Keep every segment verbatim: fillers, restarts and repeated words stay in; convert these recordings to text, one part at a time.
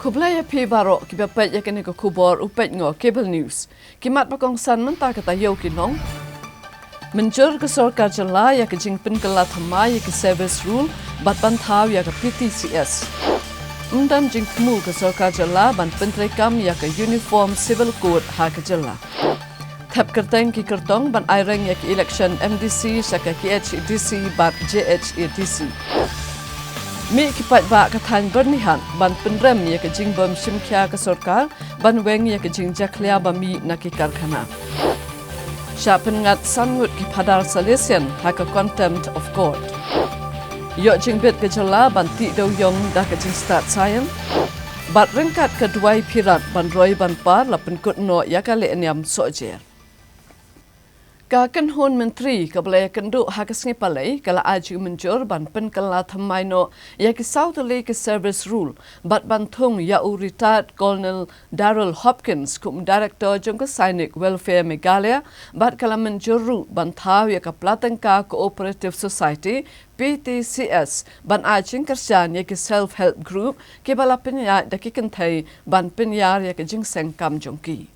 Khublei ïa phi baroh kiba peit ïa kane ka khubor u peit noh Cable News. Ki mat ba kongsan mynta ka taïew ki long. Mynjur ka sorkar jylla ïa ka jingpynkylla thymmai ïa ki service rule bad ban thaw ïa ka P T C S. Ym don jingthmu ka sorkar jylla ban pyntreikam ïa ka Uniform Civil Code ha ka jylla. Thep kyrteng ki kyrtong ban aireng ïa ki election M D C sha ka K H A D C bad J H A D C. Mih ki paidbah ka thaiñ Byrnihat ban pynrem ïa ka jingbym shim khia ka sorkar ban weng ïa ka jingjakhlia ba mih na ki karkhana. Shah pynngat san ngut ki phadar Salesian ha ka contempt of court. Ïoh jingbit ka jylla ban tih dewïong da ka jingstad saian. Bad ryngkat ka duwai phi rat ban roi ban par la pynkut noh ïa ka lehniam sohjer. Ka kynhun myntri kaba la ïakynduh ha ka sngi Palei ka la ai jingmynjur ban pynkylla thymmai noh ïa ki saw tylli ki service rule bad ban thung ïa u Retired Colonel Daryl Hopkins kum u Director jong ka Sainik Welfare Meghalaya bad ka la mynjur ruh ban thaw ïa ka Platyngka Cooperative Society, P T C S, ban ai jingkyrshan ïa ki self help group kiba la pynïaid da ki kynthei ban pynïar ïa ka jingseng kam jong ki.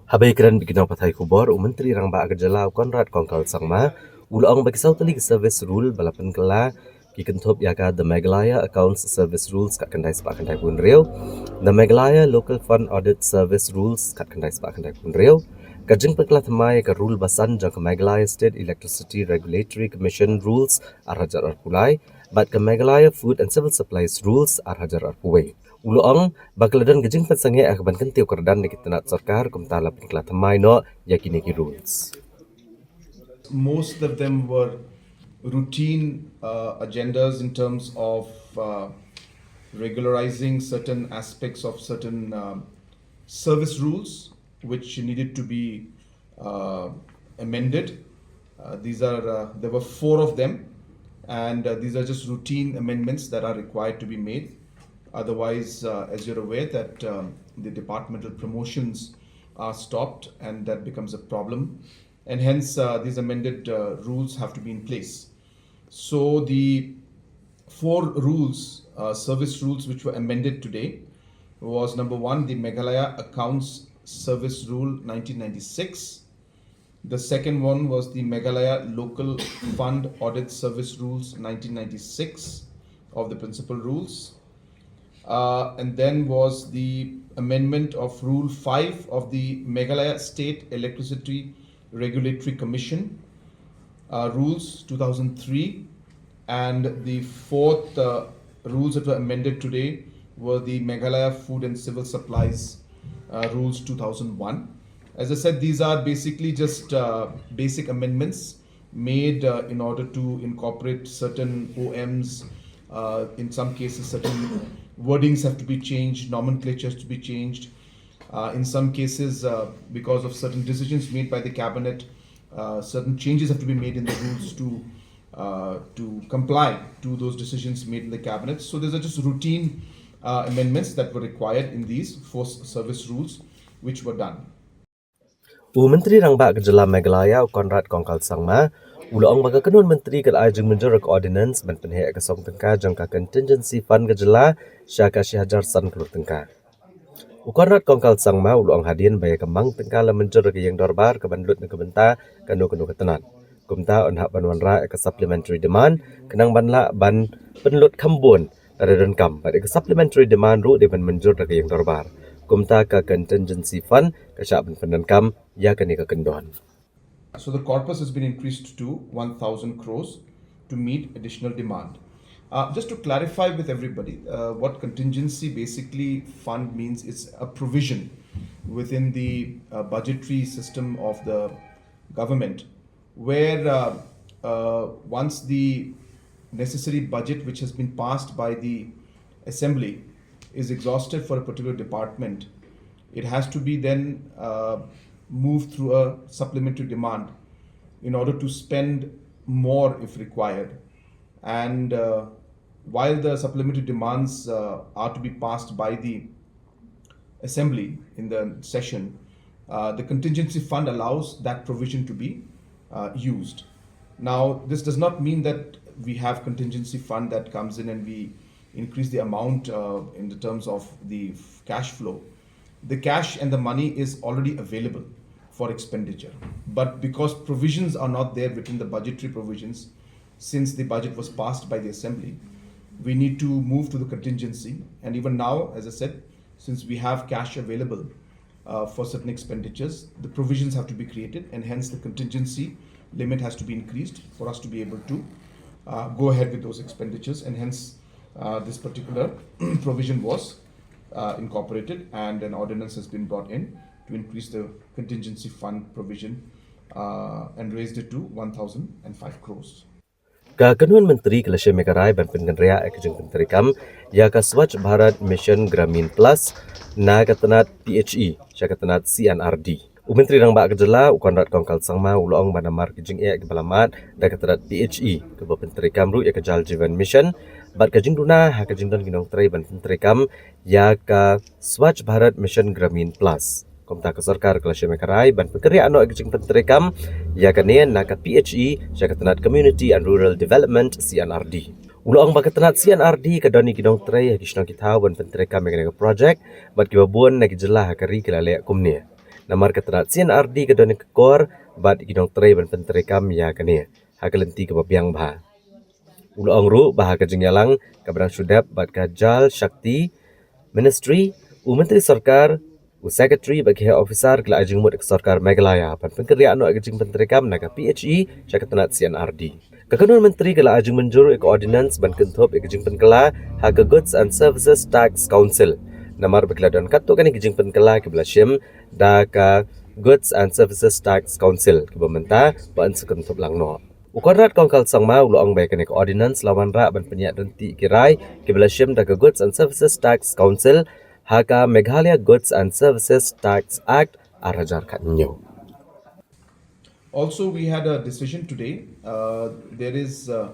Haba ïakren bad ki nongpathai khubor, u Myntri Rangbah ka jylla u Conrad Kongkal Sangma u la ong ba ki saw tylli ki service rule ba la pynkylla ki kynthup ïa ka The Meghalaya Accounts Service Rules khatkhyndai spah khyndai phew hynriew, The Meghalaya Local Fund Audit Service Rules khatkhyndai spah khyndai phew hynriew, ka jingpynkylla thymmai ïa ka rule ba san jong ka Meghalaya State Electricity Regulatory Commission Rules ar hajar arphew lai bad ka Meghalaya Food and Civil Supplies Rules ar hajar arphew wei. U la ong ba ka la don ka jingpynsangeh ha kaban kyntiew kyrdan na ki tnat sorkar, kumta la pynkylla thymmai noh ïa kine ki rules. Most of them were routine uh, agendas in terms of uh, regularizing certain aspects of certain um, service rules which needed to be uh, amended. Uh, these are uh, there were four of them, and uh, these are just routine amendments that are required to be made. Otherwise, uh, as you're aware, that um, the departmental promotions are stopped, and that becomes a problem. And hence, uh, these amended uh, rules have to be in place. So the four rules, uh, service rules, which were amended today was number one, the Meghalaya Accounts Service Rule nineteen ninety-six. The second one was the Meghalaya Local Fund Audit Service Rules nineteen ninety-six of the principal rules. Uh, and then was the amendment of Rule five of the Meghalaya State Electricity Regulatory Commission uh, Rules two thousand three. And the fourth uh, rules that were amended today were the Meghalaya Food and Civil Supplies uh, Rules two thousand one. As I said, these are basically just uh, basic amendments made uh, in order to incorporate certain O Ms. Uh, in some cases, certain wordings have to be changed, nomenclature has to be changed. Uh, in some cases, uh, because of certain decisions made by the cabinet, uh, certain changes have to be made in the rules to uh, to comply to those decisions made in the cabinet. So these are just routine uh, amendments that were required in these four s- service rules, which were done. U Myntri Rangbah ka Jylla Meghalaya, u Conrad Kongkal Sangma, u la ong ba ka kynhun myntri ka la ai jingmynjur ka ordinance ban pynheh ka song tyngka jong ka contingency fund ka jylla sha ka shi hajar san klur tyngka. U Conrad Kongkal Sangma u la ong hadien ba ïa ka mang tyngka la mynjur da ka ïing dorbar ka ban lut na ka bynta kano kano ka tnat. Kumta un hap ban wanrah ïa ka supplementary demand khnang ban lah ban pynlut kham bun ka ri donkam bad ïa ka supplementary demand ruh dei ban mynjur da ka ïing dorbar. Kumta ka contingency fund ka shah ban pyndonkam ïa kane ka kyndon. So the corpus has been increased to one thousand crores to meet additional demand. Uh, just to clarify with everybody, uh, what contingency basically fund means is a provision within the uh, budgetary system of the government where uh, uh, once the necessary budget which has been passed by the assembly is exhausted for a particular department, it has to be then uh, moved through a supplementary demand in order to spend more if required. And uh, while the supplementary demands uh, are to be passed by the assembly in the session, uh, the contingency fund allows that provision to be uh, used. Now, this does not mean that we have contingency fund that comes in and we increase the amount uh, in the terms of the cash flow, the cash and the money is already available for expenditure. But because provisions are not there within the budgetary provisions, since the budget was passed by the assembly, we need to move to the contingency. And even now, as I said, since we have cash available uh, for certain expenditures, the provisions have to be created, and hence the contingency limit has to be increased for us to be able to uh, go ahead with those expenditures, and hence uh, this particular provision was uh, incorporated, and an ordinance has been brought in to increase the contingency fund provision uh, and raised it to one thousand and five crores. Ka kynhun myntri ka la shim ïa ka rai ban pynkynriah ïa ka jingpyntreikam ïa ka Swachh Bharat Mission Gramin Plus na ka tnat P H E sha ka tnat C and R D. U Myntri Rangbah ka jylla, u Conrad Kongkal Sangma, u la ong ba namar ka jingeh kaba la mad da ka tnat P H E kaba pyntreikam ruh ïa ka Jal Jeevan Mission bad ka jingduna ha ka jingdon ki nongtrei ban pyntreikam ïa ka Swachh Bharat Mission Gramin Plus. Kumta ka sorkar ka la shim ïa ka rai ban pynkynriah noh ïa ka jingpyntreikam ïa kane na ka P H E sha ka tnat Community and Rural Development, C and R D. U la ong ba ka tnat C and R D ka don ïa ki nongtrei ha ki shnong ki thaw ban pyntreikam ïa kane ka projek bad kiba bun na ki jylla ha ka ri ki la leh kumne. Namar ka tnat C and R D ka don ïa ka kor bad ki nongtrei ban pyntreikam ïa kane ha ka lynti kaba biang bha. U la ong ruh ba ha ka jingïalang kaba dang shu dep bad ka Jal Shakti Ministry, u Myntri Sorkar, u Secretary bad ki heh officer ki la ai jingmut ïa ka sorkar Meghalaya ban pynkynriah noh ïa ka jingpyntreikam na ka P H E sha ka tnat C and R D. Ka kynhun myntri ka la ai jingmynjur ïa ka ordinance ban kynthup ïa ka jingpynkylla ha ka Goods and Services Tax Council. Namar ba ki la don katto katne ki jingpynkylla kiba la shim da ka Goods and Services Tax Council kiba mynta ba yn sa kynthup lang noh. U Conrad Kongkal Sangma u la ong ba ïa kane ka ordinance la wanrah ban pynïaid ryntih ki rai kiba la shim da ka Goods and Services Tax Council ha ka Meghalaya Goods and Services Tax Act ar hajar khathynñiew. Also, we had a decision today. Uh, there is uh,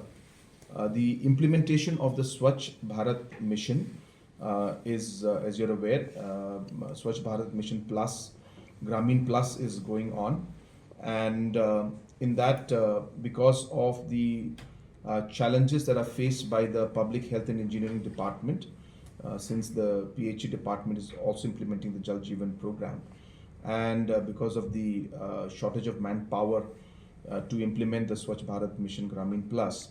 uh, the implementation of the Swachh Bharat Mission uh, is, uh, as you're aware, uh, Swachh Bharat Mission Plus, Gramin Plus is going on. And uh, in that, uh, because of the uh, challenges that are faced by the Public Health and Engineering Department, uh, since the P H E department is also implementing the Jal Jeevan program, and uh, because of the uh, shortage of manpower uh, to implement the Swachh Bharat Mission Gramin Plus,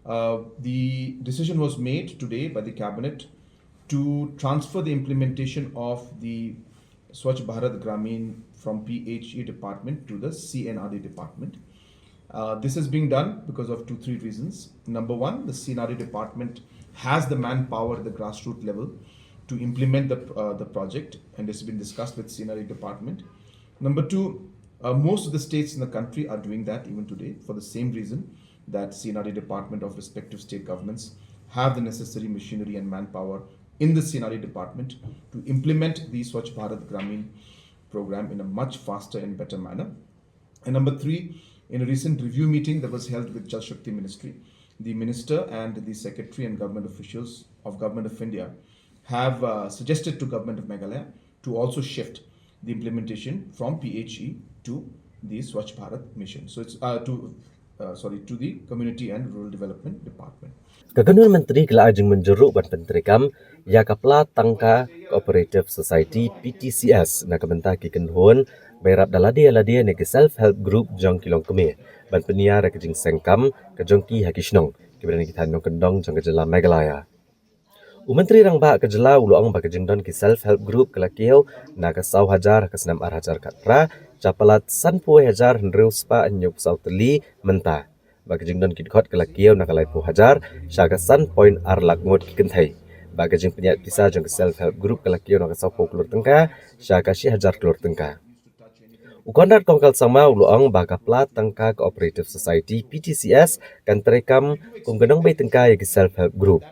uh, the decision was made today by the cabinet to transfer the implementation of the Swachh Bharat Gramin from P H E department to the C and R D department. Uh, this is being done because of two, three reasons. Number one, the C and R D department has the manpower at the grassroots level to implement the, uh, the project, and this has been discussed with C and R D department. Number two, uh, most of the states in the country are doing that even today for the same reason that C and R D department of respective state governments have the necessary machinery and manpower in the C and R D department to implement the Swachh Bharat Gramin program in a much faster and better manner. And number three, in a recent review meeting that was held with Jal Shakti Ministry, the minister and the secretary and government officials of Government of India have uh, suggested to Government of Meghalaya to also shift the implementation from P H E to the Swachh Bharat Mission. So it's uh, to uh, sorry, to the Community and Rural Development Department. Ka kynhun myntri ka la ai jingmynjur ruh ban pyntreikam ïa ka Pla Tangka Cooperative Society, P T C S, na ka bynta ki kynhun ba ïarap da lade lade ne ki self help group jong ki longkmie ban pynïar ïa ka jingseng kam ka jong ki ha ki shnong kiba don ha ki thaiñ nongkyndong jong ka jylla Meghalaya. U Myntri Rangbah ka jylla u la ong ba ka jingdon ki self help group ka la kiew na ka saw hajar ha ka snem ar hajar khatphra, sha palat sanphew hajar hynriew spah hynñiewphew saw tylli mynta. Ba ka jingdon ki dkhot ka la kiew na ka laiphew hajar sha ka san point ar lak ngut ki kynthei. Ba ka jingpynïaid pisa jong ka self help group ka la kiew na ka sawphew klur tyngka sha ka shi hajar klur tyngka. U Conrad Kongkal Sangma u la ong ba ka Pla Tangka Cooperative Society, P T C S, kan treikam kum ka nongbei tyngka ïa ki self help group.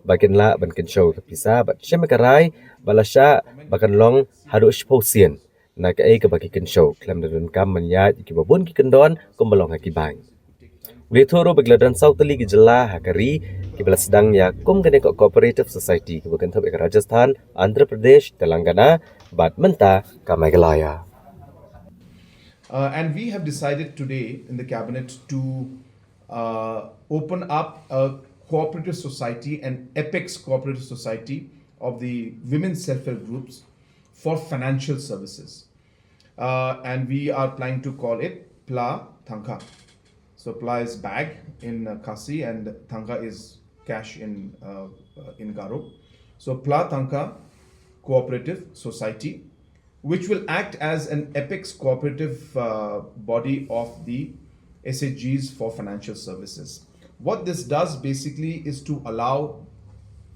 Ba kin lah ban kynshew ïa ka pisa bad shim ïa ka rai ba la shah ba kan long haduh shiphew sien na kaei kaba ki kynshew, khlem da donkam ban ïaid ïa kiba bun ki kyndon kumba long ha ki bank. U la ïathuh ruh ba ki la don saw tylli ki jylla ha ka ri kiba la sdang ïa kum kane ka Cooperative Society, kiba kynthup ïa ka Rajasthan, Andhra Pradesh, Telangana bad mynta ka Meghalaya. Uh, and we have decided today in the cabinet to uh, open up a Cooperative Society and Apex Cooperative Society of the Women Self-Help Groups for Financial Services. Uh, and we are planning to call it Pla Thangkha. So Pla is bag in uh, Khasi and Thangkha is cash in uh, uh, in Garo. So Pla Thangkha Cooperative Society, which will act as an apex cooperative uh, body of the S H Gs for financial services. What this does basically is to allow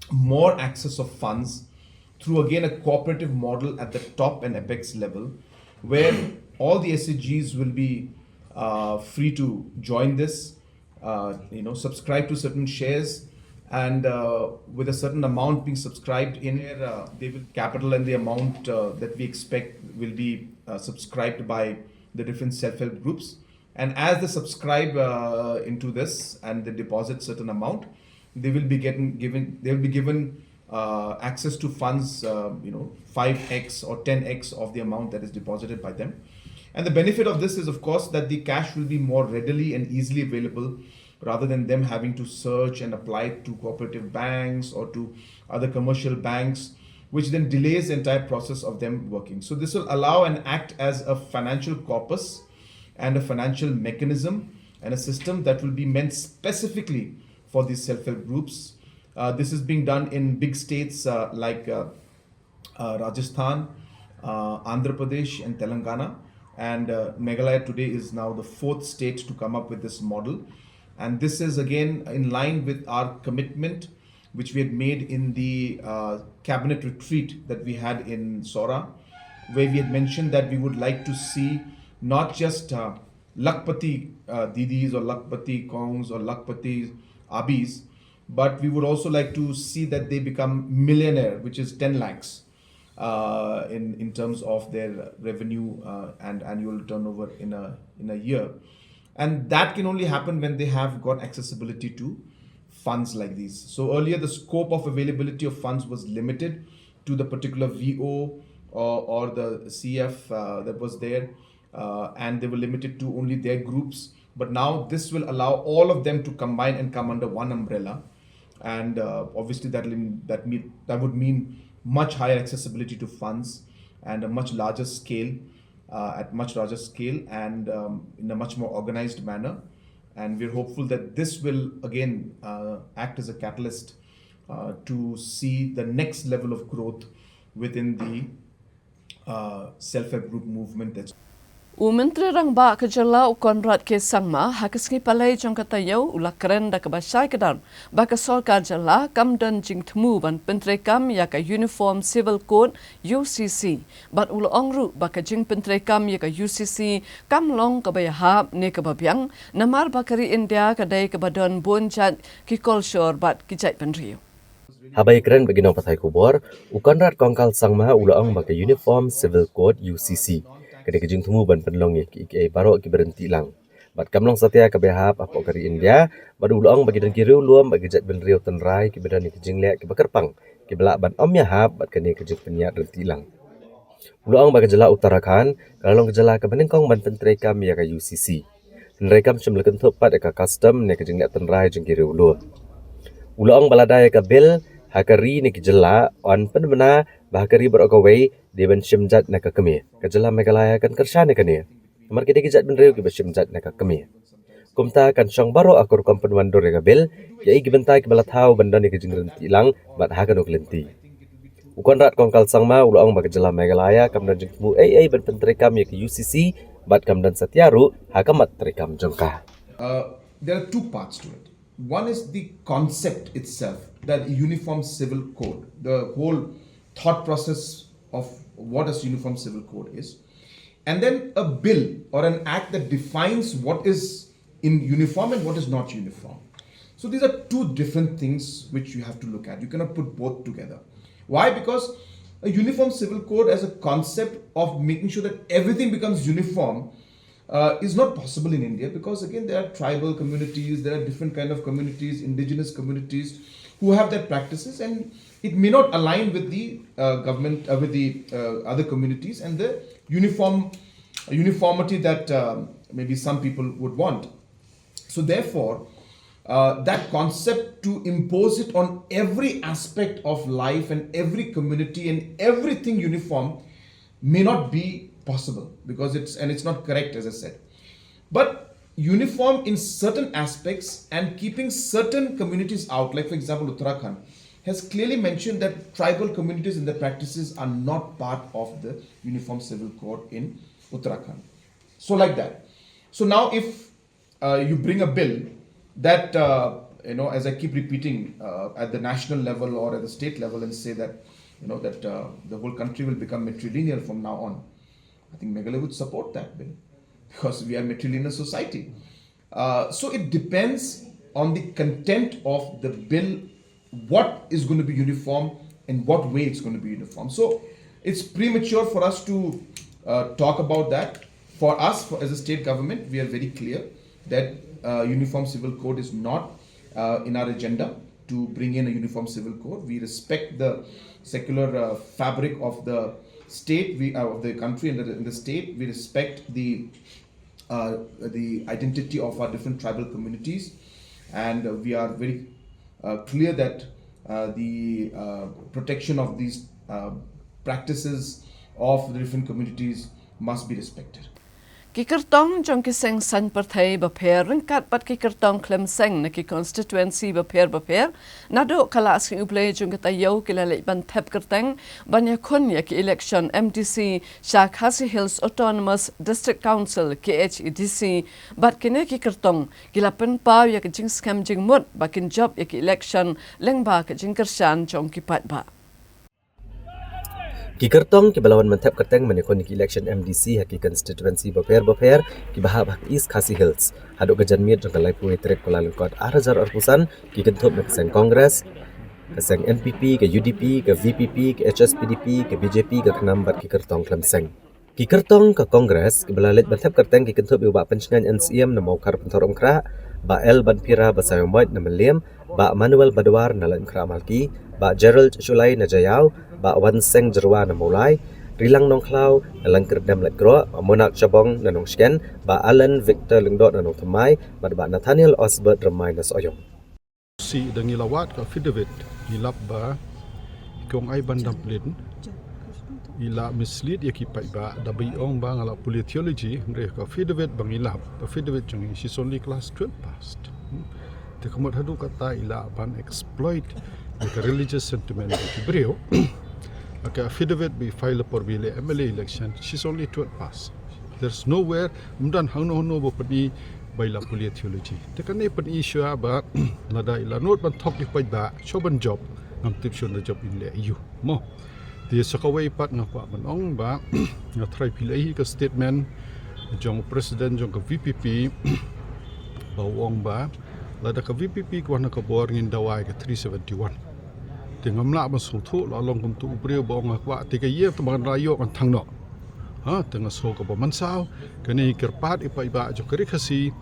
more access of funds through, again, a cooperative model at the top and apex level, where all the S H Gs will be uh, free to join this, uh, you know, subscribe to certain shares, and uh, with a certain amount being subscribed in here, uh, they will capital and the amount uh, that we expect will be uh, subscribed by the different self-help groups. And as they subscribe uh, into this and they deposit certain amount, they will be getting given they will be given uh, access to funds, uh, you know, five x or ten x of the amount that is deposited by them. And the benefit of this is, of course, that the cash will be more readily and easily available rather than them having to search and apply to cooperative banks or to other commercial banks, which then delays the entire process of them working. So this will allow and act as a financial corpus and a financial mechanism and a system that will be meant specifically for these self-help groups. Uh, this is being done in big states uh, like uh, uh, Rajasthan, uh, Andhra Pradesh, and Telangana. And uh, Meghalaya today is now the fourth state to come up with this model. And this is again in line with our commitment, which we had made in the uh, cabinet retreat that we had in Sora, where we had mentioned that we would like to see not just uh, Lakhpati uh, Didis or Lakhpati Kongs or Lakhpati Abis, but we would also like to see that they become millionaire, which is ten lakhs uh, in, in terms of their revenue uh, and annual turnover in a, in a year. And that can only happen when they have got accessibility to funds like these. So earlier, the scope of availability of funds was limited to the particular V O or, or the C F uh, that was there, uh, and they were limited to only their groups. But now this will allow all of them to combine and come under one umbrella. And uh, obviously, that will, that mean that would mean much higher accessibility to funds and a much larger scale, uh, at much larger scale, and um, in a much more organized manner. And we're hopeful that this will again uh, act as a catalyst uh, to see the next level of growth within the uh, self-help group movement that's U Myntri Rangbah ka jylla u Conrad K Sangma ha ka sngi Palei jong ka taïew u la kren da kaba shai kdar ba ka sorkar jylla kam don jingthmu ban pyntreikam ïa ka Uniform Civil Code U C C, bad u la ong ruh ba ka jingpyntreikam ïa ka U C C kam long kaba ïahap ne kaba biang, namar ba ka ri India ka dei kaba don bun jait ki kolshor bad ki jaitbynriew. Haba ïakren bad ki nongpathai khubor, u Conrad Kongkal Sangma u la ong ba ka Uniform Civil Code U C C ka dei ka jingthmu ban pynlong ïa kiei kiei baroh kiba ryntieh lang. Bad kam long satia kaba ïahap hapoh ka ri India, bad u la ong ba ki don ki riewlum bad ki jaitbynriew tynrai kiba don ïa ki jingleh kiba kyrpang kiba lah ban ym ïahap bad kane ka jingpynïaid ryntieh lang. U la ong ba ka jylla Uttarakhand ka la long ka jylla kaba nyngkong ban pyntreikam ïa ka U C C. Hynrei kam shym la kynthup pat ïa ka custom ne ka jingleh tynrai jong ki riewlum. U la ong ba lada ïa ka bill ha ka ri ne ki jylla yn pynbna ba ha ka ri baroh kawei dei ban shim jait na ka kmie, ka jylla Meghalaya kan kyrshan ïa kane. Namar ki dei ki jaitbynriew kiba shim jait na ka kmie. Kumta kan shong baroh ha ka rukom pynwandur ïa ka bill, kiei ki bynta kiba la thaw ban don ïa ka jingryntieh lang bad ha kano ka lynti. U Conrad Kongkal Sangma u la ong ba ka jylla Meghalaya kam don jingthmu ei ei ban pyntreikam ïa ka U C C bad kam don satia ruh ha ka mat treikam jong ka. Uh, there are two parts to it. One is the concept itself, that Uniform Civil Code, the whole thought process of what a Uniform Civil Code is, and then a bill or an act that defines what is in uniform and what is not uniform. So these are two different things which you have to look at. You cannot put both together. Why? Because a Uniform Civil Code as a concept of making sure that everything becomes uniform uh, is not possible in India, because again there are tribal communities, there are different kind of communities, indigenous communities who have their practices, and it may not align with the uh, government, uh, with the uh, other communities and the uniform uniformity that um, maybe some people would want. So therefore, uh, that concept to impose it on every aspect of life and every community and everything uniform may not be possible because it's, and it's not correct, as I said. But uniform in certain aspects and keeping certain communities out, like for example, Uttarakhand has clearly mentioned that tribal communities and their practices are not part of the Uniform Civil Code in Uttarakhand. So, like that. So, now if uh, you bring a bill that, uh, you know, as I keep repeating, uh, at the national level or at the state level and say that, you know, that uh, the whole country will become matrilineal from now on, I think Meghalaya would support that bill because we are a matrilineal society. Uh, so it depends on the content of the bill, what is going to be uniform and what way it's going to be uniform. So it's premature for us to uh, talk about that. For us, for, as a state government, we are very clear that uh, uniform civil code is not uh, in our agenda to bring in a uniform civil code. We respect the secular uh, fabric of the state, we, uh, of the country and the, and the state. We respect the uh, the identity of our different tribal communities, and uh, we are very uh, clear that uh, the uh, protection of these uh, practices of the different communities must be respected. Ki kyrtong jong ki seng saiñ pyrthei bapher ryngkat bad ki kyrtong khlem seng na ki constituency bapher bapher naduh ka Lad Sngi U Blei jong ka taïew ki la leit ban thep kyrteng ban ïakhun ïa ki election M D C sha Khasi Hills Autonomous District Council, K H A D C, bad kine ki kyrtong ki la pynpaw ïa ka jingskhem jingmut ba kin jop ïa ki election lyngba ka jingkyrshan jong ki paidbah. Ki kyrtong kiba la wan ban thep kyrteng ban ïakhun ïa ki election M D C ha ki constituency bapher bapher kiba hap ha East Khasi Hills haduh ka janmiet jong ka laiphew tarik Kyllalyngkot ar hajar arphew san ki kynthup na ka seng Congress, ka seng N P P, ka U D P, ka V P P, ka H S P D P, ka B J P, ka KHNAM bad ki kyrtong khlem seng. Ki kyrtong ka Congress kiba la leit ban thep kyrteng ki kynthup ïa u Bah Pynshngaiñ N C M na Mawkhar Pynthorumkhrah, Bah L Banpira Basaiawmoit na Mylliem, Bah Manuel Badwar na Laitumkhrah Malki, Bah Gerald Shullai na Jaïaw, Bah Wanseng Jyrwa na Mawlai, Rilang Nongkhlaw na Langkyrdem Laitkroh, Bah Monak Shabong na Nongshken, Bah Alan Victor Lyngdoh na Nongthymmai bad Bah Nathaniel Osbert Rymai na Sohiong. Shisha da ngi la wad ka affidavit, ngi lap ba i Kong Aibandaplin i la mislead ïa ki paidbah da ba i ong ba nga la pule theology. Hynrei ka affidavit ba ngi lap, affidavit jong i, she's only class twelve passed. Hmm. Te ka mut haduh katta i lah ban exploit ïa ka religious sentiment jong ki briew. Ka affidavit ba i file por ba i leh M L A election, she's only twelve pass. There's nowhere, ym don hangno hangno ba pyni ba i la pule theology. Te kane pyni shuwa ba lada i la nud ban thok ïa ki paidbah shuwa ban jop, ngam tip shuwa ban jop, in leh aiu, mo. Te sa kawei pat nga kwah ban ong ba nga tharai phi la ïohi ka statement jong president jong ka V P P ba u ong ba lada ka V P P ka wan ha ka bor ngin dawa ïa ka three seventy-one. Te ngam lah ban sngewthuh, la long kumto u briew ba ong nga kwah, te ka ïing te ba ngan la ïoh ngan thang noh. Ha, te nga sngew kaba mynsaw, kane kyrpad ïa i paidbah jong ka Ri Khasi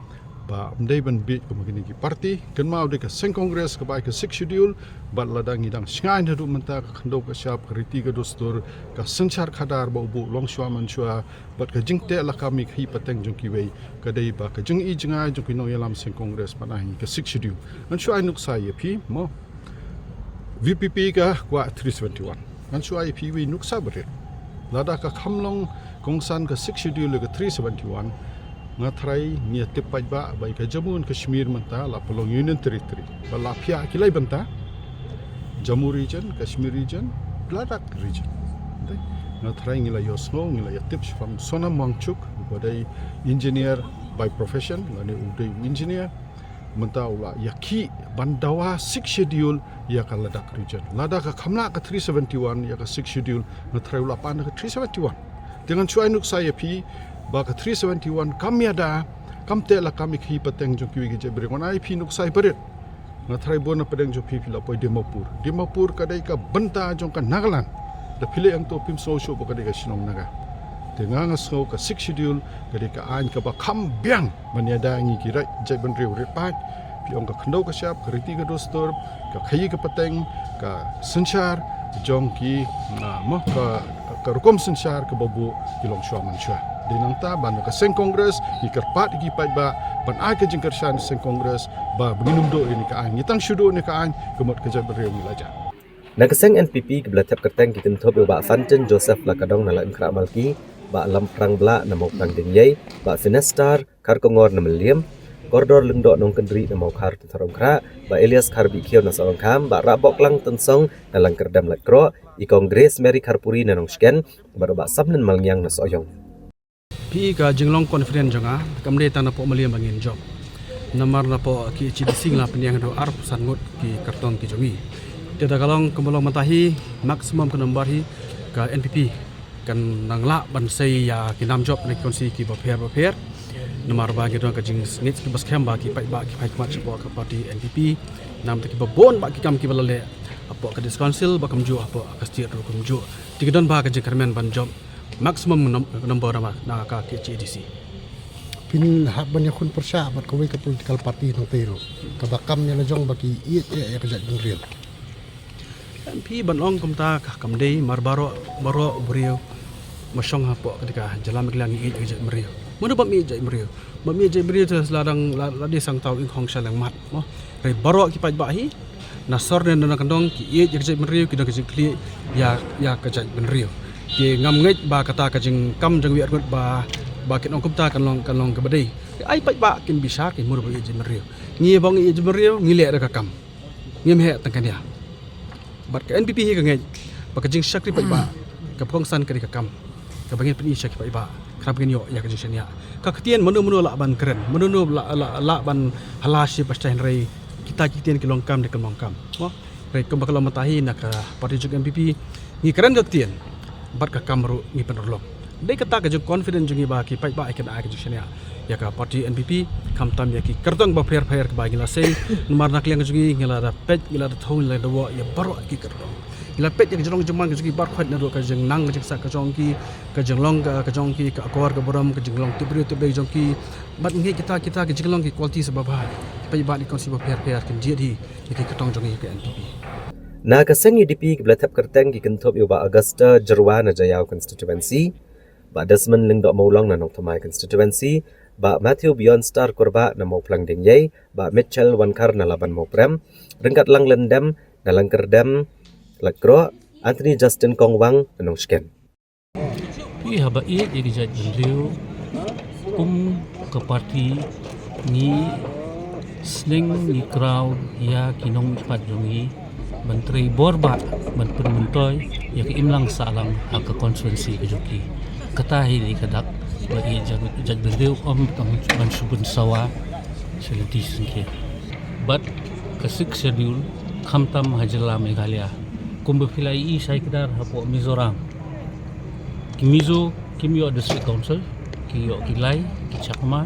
ba ym dei ban bieit kum kine ki party. Kynmaw dei ka seng Congress kaba ai ka Sixth Schedule, bad lada ngi dang shngaiñ haduh mynta, ka khyndew ka shyiap, ka riti ka dustur, ka synshar khadar ba u buh long shuwa man shuwa, bad ka jingteh lakam ïa ka hi pateng jong kiwei, ka dei ba ka jingi jngai jong ki nongïalam seng Congress ban ai ka Sixth Schedule. Ngan shu ai nuksa ïa phi, mo. V P P ka kwah three seventy-one. Ngan shu ai ïa phi wei nuksa barit. Lada ka kham long kongsan ka Sixth Schedule ïa ka three seventy-one, nga tharai ngi ïa tip paidbah ba ïa ka Jammu and Kashmir mynta la pynlong Union Territory. Ba la phiah ki lai bynta, Jammu Region, Kashmir Region, Ladakh Region. Te nga tharai ngi la ïohsngew, ngi la ïa tip shaphang Sonam Wangchuk, uba dei engineer by profession, lane u dei u engineer. Mynta u la ïakhih ban dawa Sixth Schedule ïa ka Ladakh Region. Lada ka kham lah ka three seventy-one ïa ka Sixth Schedule, nga tharai u la pan da ka three seventy-one. Te ngan shu ai nuksa ïa phi ba ka three seventy-one kam ïada, kam teh lakam ïa ka hi pateng jong kiwei ki jaitbynriew. Ngan ai ïa phi nuksa barit. Nga tharai bun na pdeng jong phi phi la poi Dimapur. Dimapur ka dei ka bynta jong ka Nagaland. Da phi leit hangto phim sngew shuh ba ka dei ka shnong Naga. Te nga, nga sngew ka Sixth Schedule ka dei ka aiñ kaba kham biang ban ïada ïa ngi ki jaitbynriew rit paid. Phi ong ka khyndew ka shyiap, ka riti ka dustur, ka khaïi ka pateng, ka synshar jong ki, ah, mo, ka, ka rukom synshar kaba buh ki long shuwa man shuwa. Dei nangta ba na ka seng Congress ngi kyrpad ïa ki paidbah ban ai ka jingkyrshan seng Congress ba ngin ym duh ïa kane ka aiñ, ngi tang shu duh ïa kane ka aiñ, ka mut ka jaitbynriew ngi la jah. Na ka seng N P P kiba la thep kyrteng ki kynthup ïa u Bah Fantin Joseph Lakadong na Laitumkhrah Malki, Bah Lamphrang Blah na Mawphlang Diengiei, Bah Finestar Kharkongor na Mylliem, Kordor Lyngdoh Nongkyndri na Mawkhar Tynthor Umkhrah, Bah Elias Kharbihkhiew na Sohryngkham, Bah Rahbohklang Tynsong na Langkyrdem Laitkroh, i Kong Grace Mary Kharpuri na Nongshken, bad u Bah Samlin Malngiang na Sohiong. Phi, ka jinglong confident jong nga kam dei tang napoh Mylliem ba ngin jop. Namar napoh K H A D C ngi la pynïaid haduh arphew san ngut ki kyrtong ki jong ngi. Te da ka long kumba long mynta hi, maximum ka number hi ka N P P kan nang lah ban sei ïa ki nam jop na ki constituency kiba pher ba pher. Namar ba ngi don ka jingsngewsih kiba skhem ba ki paidbah ki phai khmat shapoh ka party N P P. Namar kiba bun ba ki kam kiba la leh hapoh ka District Council ba kumjuh hapoh ka state ruh kumjuh. Te ki don ba ka jingkyrmen ban jop maximum num-, number na, na ka K H A D C. Phin hap ban ïakhun pyrshah bad kawei ka political party nangta ruh kaba kam ïa la jong ba ki ïeit ïa ka jaitbynriew. Phi, ban ong kumta ka kam dei, mar baroh, baroh u briew ba shong hapoh ka dei ka jylla Meghalaya ngi ïeit ïa ka jaitbynriew. Mano bym ïeit jaitbynriew? Bym ïeit jaitbynriew te la dang la, la dei sangtaw ingkhong sha lengmat, mo. Hynrei baroh ki paidbah hi na sor ne na kyndong ki ïeit ïa ka jaitbynriew, ki don ka jingkylli ïa, ïa ka jaitbynriew. Te ngam ngeit ba kata ka jingkam jong iwei arngut ba, ba kin ong kumta kan long, kan long kaba dei. Ai paidbah kin bishar, kin mut ba ïeit jaitbynriew. Ngi ba ngi ïeit jaitbynriew ngi leh da ka kam. Ngim heh tang kane. Bad ka N P P hi ka ngeit ba ka jingshakri paidbah kaba kongsan ka dei ka kam kaba ngin pyni sha ki paidbah, khnang ba ngin ïoh ïa ka jingshaniah. Ka ktien mano mano lah ban kren, mano mano lah, lah, lah ban hala shi ba sha, hynrei kita ki ktien ki long kam ne kam long kam. Mo? Hynrei kumba ka long mynta hi na ka party jong N P P ngi kren ka ktien bad ka kam ruh ngi pynurlong. Dei kata ka jingconfident jong ngi ba ki paidbah kin ai ka jingshaniah ïa ka party N P P, khamtam ïa ki kyrtong ba pher pher ba ngi la sei. Namar na ka liang jong ngi ngi la da peit, ngi la da thew, ngi la da wad ïa baroh ki kyrtong. Ngi la peit ïa ka jinglong jingman ka jong ki baroh, naduh ka jingnang ka jingsah ka jong ki, ka jinglong ka, ka jong ki, ka akor ka burom, ka jinglong tipbriew tipblei jong ki. Bad ngi kita, kita ka jinglong ki qualities ba bha. Paidbah na ki constituency ba pher pher kin jied hi ïa ki kyrtong jong ngi ka N P P. Na ka seng U D P kiba la thep kyrteng ki kynthup ïa u Bah Augusta Jyrwa na Jaïaw constituency, Bah Desmond Lyngdoh Mawlong na Nongthymmai constituency, Bah Matthew Beyondstar Kurbah na Mawphlang Diengiei, Bah Mitchell Wankhar na Laban Mawprem, Ryngkatlang Lyndem na Langkyrdem Laitkroh, Anthony Justin Kongwang na Nongshken. Phi, haba ïeit ïa ka jaitbynriew, kum ka party ngi sneng, ngi kraw ïa ki nongmihpat jong ngi ban trei bor bah ban pynmyntoi ïa ka imlang sahlang ha ka constituency ka jong ki. Kata hi dei ka dak ba ïeit jait, jaitbynriew, ym tang ban shu pynsawa sha lynti sha syngkien. Bad ka Sixth Schedule khamtam ha jylla Meghalaya, kumba phi la ïohi shai kdar hapoh Mizoram, ki Mizo kim ïoh District Council, ki ïoh ki Lai, ki Chakma,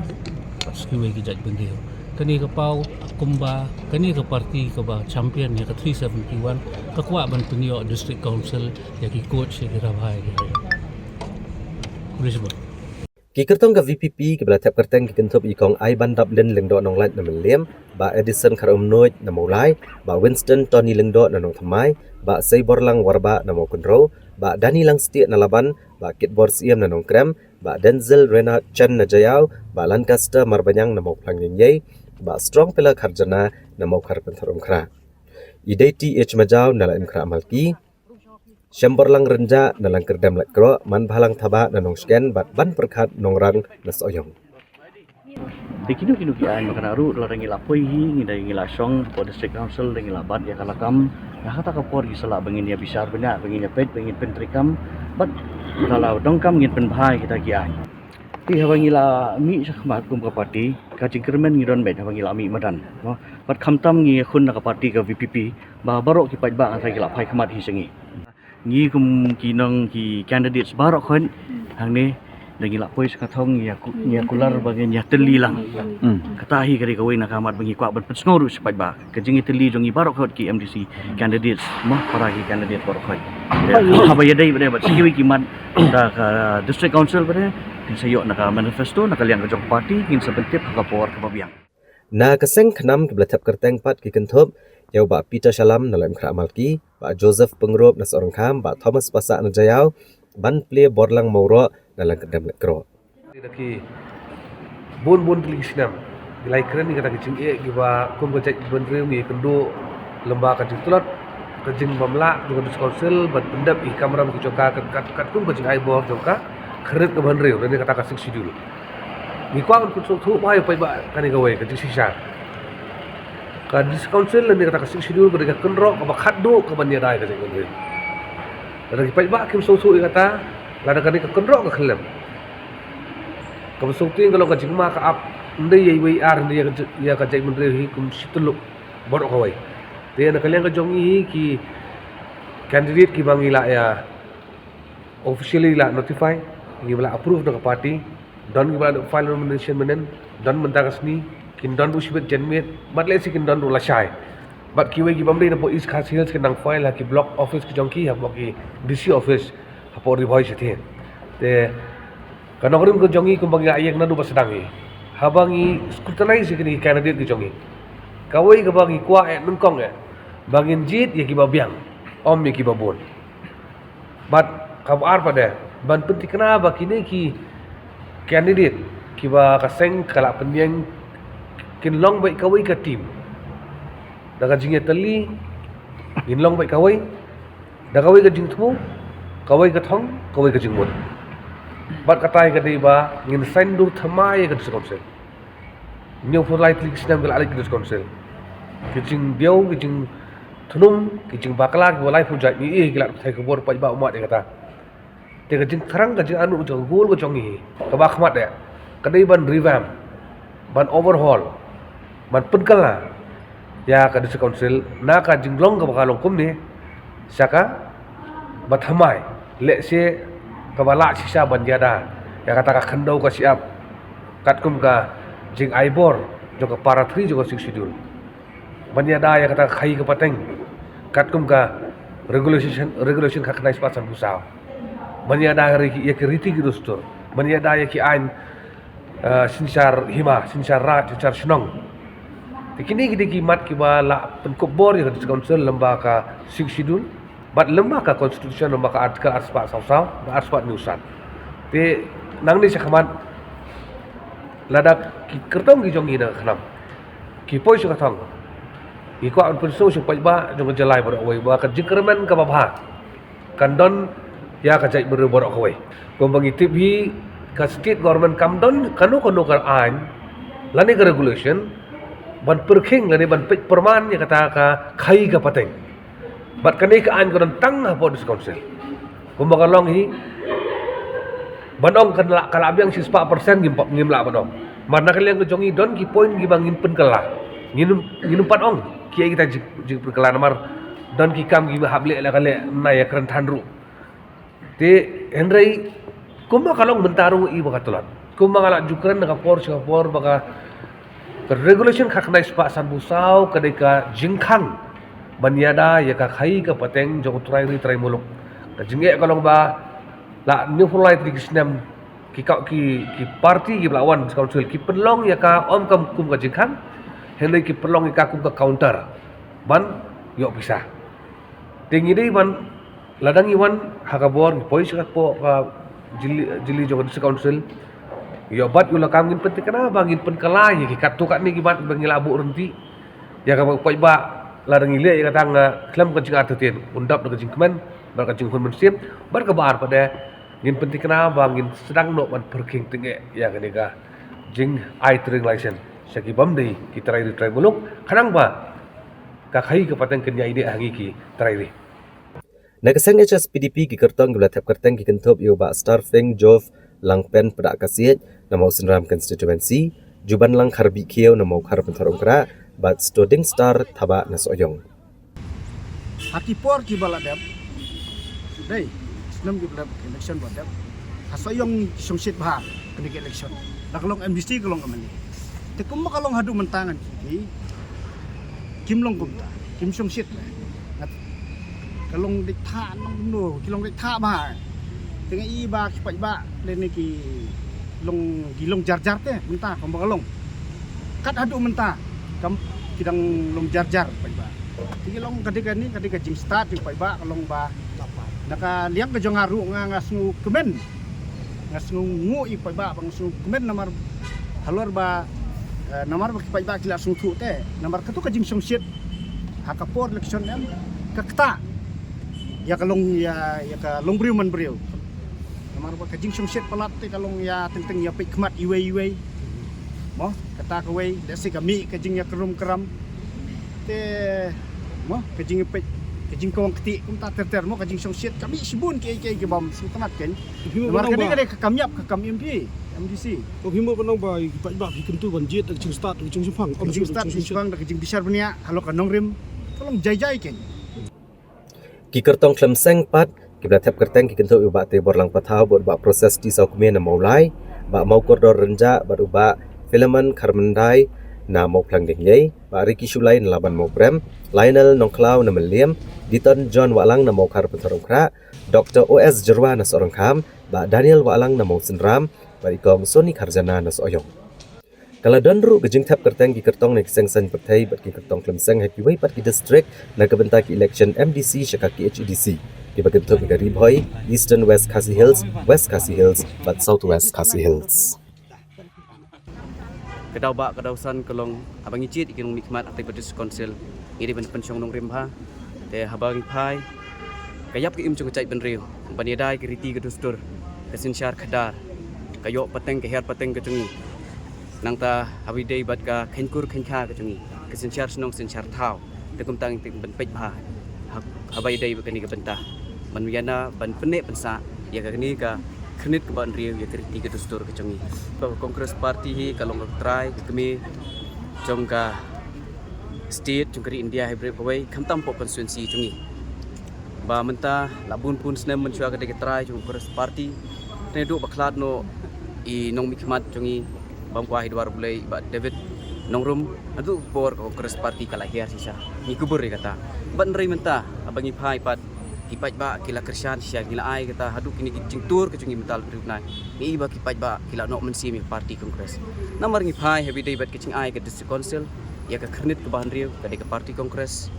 bad sa kiwei ki jaitbynriew. Kane ka paw kumba kane ka party kaba champion ïa ka three seventy-one ka kwah ban pynïoh District Council ïa ki Koch, ïa ki Rabhai, ïa ki Rishbot. Ki kyrtong ka V P P kiba la thep kyrteng ki kynthup ïa i Kong Aibandaplin Lyngdoh Nonglait na Mylliem, Bah Edison Kharumnuid na Mawlai, Bah Winston Tony Lyngdoh na Nongthymmai, Bah Seiborlang Warbah na Mawkynrew, Bah Danny Langstieh na Laban, Bah Kitbor Syiem na Nongkrem, Bah Denzel Renard Chen na Jaïaw, Bah Lancaster Marbaniang na Mawphlang Diengiei, Bah Strong Pillar Kharjana na Mawkhar Pynthor Umkhrah, i Dei T H Majaw na Laitumkhrah Malki, Shemborlang Rynjah na Langkyrdem Laitkroh, Manbhalang Thabah na Nongshken, bad Banpyrkhat Nongrang na Sohiong. Te kino kino ki aiñ ba kane ruh lada ngi la poi hi, ngi da ngi la shong hapoh District Council, da ngi la bat ïa ka lakam. Ïa kata ka por ngi sa lah ba ngin ïa bishar bniah, ba ngin ïa peit, ba ngin pyntreikam. Bad lada la donkam ngin pynbha ïa kita ki aiñ. Te haba ngi la mih shakhmat kum ka party, ka jingkyrmen ngi don beit haba ngi la mih madan, mo. Bad khamtam ngi ïakhun na ka party ka V P P ba baroh ki paidbah hangta ki la phai khmat hi sha ngi. Ngi kum ki nong ki candidates baroh khoit hangne, da ngi la poi sha ka thong, ngi ïa ku-, ngi ïa kular ba ngin ïa tylli lang. Hmm. Kata hi ka dei kawei na ka mat ba ngi kwah ban pynsngew ruh sha paidbah. Ka jingïatylli jong ngi baroh khoit ki M D C candidates, mo, para ki candidates baroh khoit. Haba ïadei bad, bad sa kiwei ki mat da ka District Council bad, kin sa ïoh na ka manifesto, na ka liang ka jong party, kin sa pyntip ha ka por kaba biang. Na ka seng KHNAM kiba la thep kyrteng pat ki kynthup ïa u Bah Peter Shallam na Laitumkhrah Malki, Bah Joseph Pyngrope na Sohryngkham, Bah Thomas Passah na Jaïaw, Bah Plie Borlang Mawroh na Langkyrdem Laitkroh. Da ki bun bun tylli ki snem ngi la ïakren ïa kata ka jingeh kiba kum ka jaitbynriew ngi ïakynduh lyngba ka jingtlot, ka jingbymlah jong ka District Council ban pyndep ïa ki kamram ki jong ka kat, kat, katkum ka jingai bor jong ka khyrnit ka bynriew lane kata ka Sixth Schedule. Ngi kwah ban pynsngewthuh bha ïa u paidbah kane kawei ka jingshisha. Ka District Council lane kata ka Sixth Schedule ka dei ka kynroh kaba khatduh kaban ïada ïa ka jaitbynriew. Lada ki paidbah kim sngewthuh ïa kata, lada kane ka kynroh ka khyllem, kaba sngewthuh ka long ka jingma ka ap, ym dei ïa iwei i ar, ym dei ïa ka jait, ïa ka jaitbynriew hi kum shi tyllup baroh kawei. Te na ka liang ka jong ngi hi ki candidate kiba ngi la ïa officially la notify, kiba la approve da ka party, don kiba la file nomination mynnin, don mynta ka sngi, kin don ruh shibit janmiet, bad lehse kin don ruh lashai. Bad kiwei ki bym dei na poh East Khasi Hills kin nang file ha ki block office ki jong ki, hapoh ki D C office hapoh Ri Bhoi shatei. Te ka nongrim ka jong ngi kumba ngi la ïeng naduh ba sdang hi, haba ngi scrutinize ïa kine ki candidate ki jong ngi, kawei kaba ngi kwah eh nyngkong eh ba ngin jied ïa kiba biang, ym ïa kiba bun. Bad kaba ar pat de ban pynthikna ba kine ki candidate kiba ka seng ka la pynïeng kin long beit kawei ka team. Da ka jingïatylli ngin long beit kawei, da kawei ka jingthmu, kawei ka thong, kawei ka jingmut. Bad katai ka dei ba ngin saiñdur thymmai ïa ka District Council. Hynñiewphew lai tylli ki snem ki la leit ka District Council. Ki jingbiang, ki jingthnum, ki jingbakla kiba laiphew jait ngi ïohi, ki la pathai khubor, paidbah u mad ïa kata. Te ka jingthrang, ka jingangnud jong ka gol ka jong ngi kaba khmat eh ka dei ban revamp, ban overhaul, ban pynkylla ïa ka District Council na ka jinglong kaba ka long kumne sha kaba thymmai, lehse kaba lah shisha ban ïada ïa kata ka khyndew ka shyiap katkum ka jingai bor jong ka para three jong ka Sixth Schedule. Ban ïada ïa kata ka khaïi ka pateng katkum ka regulation, regulation khatkhyndai spah sanphew saw. Ban ïada ïa ki, ïa ki riti ki dustur. Ban ïada ïa ki aiñ, eh, synshar hima, synshar raid, synshar shnong. Te kine ki dei ki mat kiba la pynkup bor ïa ka District Council lyngba ka Sixth Schedule bad lyngba ka Constitution, lyngba ka Article arspah sawsaw bad arspah hynñiewsaw. Te nangne shakhmat, lada ki kyrtong ki jong ngi na ka khnam ki poi sha ka thong, ngi kwah ban pynsngew sha u paidbah jong ka jylla baroh kawei ba ka jingkyrmen kaba bha kan don ïa ka jaitbynriew baroh kawei. Kumba ngi tip hi, ka state government kam don kano kano ka aiñ lane ka regulation ban pyrkhing lane ban peit pyrman ïa kata ka khaïi ka pateng. Bad kane ka aiñ ka don tang hapoh District Council. Kumba ka long hi, ban ong kan lah, ka lah biang shispah percent ngim pap, ngim lah ban ong. Namar na ka liang ka jong ngi don ki point kiba ngin pynkylla. Ngin, ngin pat ong kiei kita jing, jingpynkylla namar don ki kam kiba hap leh la ka leh na ïa kren than ruh. Te hynrei kumba ka long mynta ruh i ba ka tlot. Kumba nga la ju kren na ka por sha ka por ba ka, ka regulation khatkhyndai spah sanphew saw ka dei ka jingkhang ban ïada ïa ka khaïi ka pateng jong u trai ri trai muluk. Ka jingeh ka long ba la hynñiewphew lai tylli ki snem ki ka, ki, ki party kiba la wan council ki pynlong ïa ka ym kam kum ka jingkhang, hynrei ki pynlong ïa ka kum ka counter ban ïoh pisa. Te ngi dei ban, lada ngi wan ha ka bor, ngi poi sha ka por ka jylliew, jylliew jong ka District Council, ïoh bat ïoh lakam, ngin pynthikna ba ngin pynkylla ïa ki katto katne ki mat ba ngi la buh ryntih ïa kaba u paidbah, lada ngi leh ïa kata nga khlem ka jingartatien un dap da ka jingkmen bad ka jinghun mynsiem. Bad kaba ar pat de, ngin pynthikna ba ngin sdang noh ban pyrkhing tyngeh ïa kane ka jingai trading license sha ki bym dei ki trai ri trai muluk, khnang ba ka khaïi ka pateng kan ïaineh ha ngi ki trai ri. Na ka seng H S P D P ki kyrtong kiba la thep kyrteng ki kynthup ïa u Bah Starfing Jove Langpen Pdeng Kasiej na Mawsynram Constituency, Jubanlang Kharbih Khiew na Mawkhar Pynthorumkhrah bad Stoding Star Thabah na Sohiong. Ha ki por kiba la dep, dei snem kiba la dep, election ba dep, ha Sohiong ki shongshit bha kane ka election. La ka long M D C, ka long M L A. Te kumba ka long haduh mynta ngan kylli, kim long kumta, kim shongshit leh. Ngat, ka long dei thah nongno, ki long dei thah bha. Te nga i ba ki paidbah lane ki long, ki long jar jar te mynta kumba ka long. Kat haduh mynta kam ki dang long jar jar paidbah. Te ki long ka dei kane, ka dei ka jingstad jong paidbah, ka long ba na ka liang ka jong nga ruh nga, nga sngewkmen. Nga sngew nguh ïa ki paidbah, ba nga sngew kmen namar halor ba, eh, namar ba ki paidbah ki la sngewthuh te, namar kato ka jingshongshit ha ka por election em ka ktah ïa ka long, ïa, ïa ka long briew man briew. Namar ba ka jingshongshit palat te ka long ïa teng teng ïa peit khmat iwei iwei. Mo, kata kawei, lehse ka mih ka jingïakrum kram. Te, mo, ka jingpeit, ka jingkawang kti kumta ter ter, mo, ka jingshongshit, ka mih shibun kiei kiei ki bym sngewtynnat kein. Namar kane ka dei ka kam ïap ka kam M P, M D C. Ka hima ba nang ba ki paidbah ki kyntu ban jied da ka jingstad, da ka jingshemphang, ka jingstad, jingshemphang, da ka jingbishar bniah halor ka nongrim, ka long jai jai kein. Ki kyrtong khlem seng pat kiba la thep kyrteng ki kynthup ïa u Bah Teborlang Pathaw bad u Bah Proses T Sawkmie na Mawlai, Bah Mawkordor Rynjah bad u Bah Philemon Kharmyndai na Mawphlang Deinglei, Bah Ricky Shullai na Laban Mawprem, Lionel Nongkhlaw na Mylliem, Diton John Wahlang na Mawkhar Pynthorumkhrah, Doktor O S Jyrwa na Sohryngkham, Bah Daniel Wahlang na Mawsynram bad i Kong Sony Kharjana na Sohiong. Ka la don ruh ka jingthep kyrteng ki kyrtong na ki seng saiñ pyrthei bad ki kyrtong khlem seng ha kiwei pat ki district na ka bynta ki election M D C sha ka K H A D C, kiba kynthup ïa ka Ri Bhoi, Eastern West Khasi Hills, West Khasi Hills bad South West Khasi Hills. Ka daw ba ka daw san ka long haba ngi jied ïa ki nongmihkhmat ha ka District Council, ngi dei ban pynshong nongrim bha. Te haba ngi phai, ka ïap ka im jong ka jaitbynriew, ban ïada ïa ka riti ka dustur, ka synshar khadar, ka ïoh pateng ka hiar pateng ka jong ngi. Nangta haba ïadei bad ka kheiñkur kheiñkha ka jong ngi, ka synshar shnong synshar thaw, te kumta ngi ban peit bha ha-, haba ïadei bad kane ka bynta, ban ïana ban pynneh pynsah ïa kane ka khyrnit kaba hynriew ïa ka riti ka dustur ka jong ngi. Ka Congress Party hi ka long ka trai ka kmie jong ka state, jong ka ri India hi baroh kawei, khamtam hapoh constituency jong ngi. Ba mynta la bun bun snem mynshuwa ka dei ka trai jong ka Congress Party. Te naduh ba khlad noh i nongmihkhmat jong ngi, bym kwah hi dwar Blei, Bah David Nongrum, naduh por ka Congress Party ka la hiar shisha. Ngi kubur ïa kata. Bad hynrei mynta haba ngi phai pat, ki paidbah ki la kyrshan shisha, ngi la ai kata haduh kine ki jingtur ka jong ngi mynta la briew nai. Ngi i ba ki paidbah ki la noh mynsiem ïa ka party Congress. Namar ngi phai haba ïadei bad ka jingai ka District Council ïa ka khyrnit kaba hynriew ka dei ka party Congress.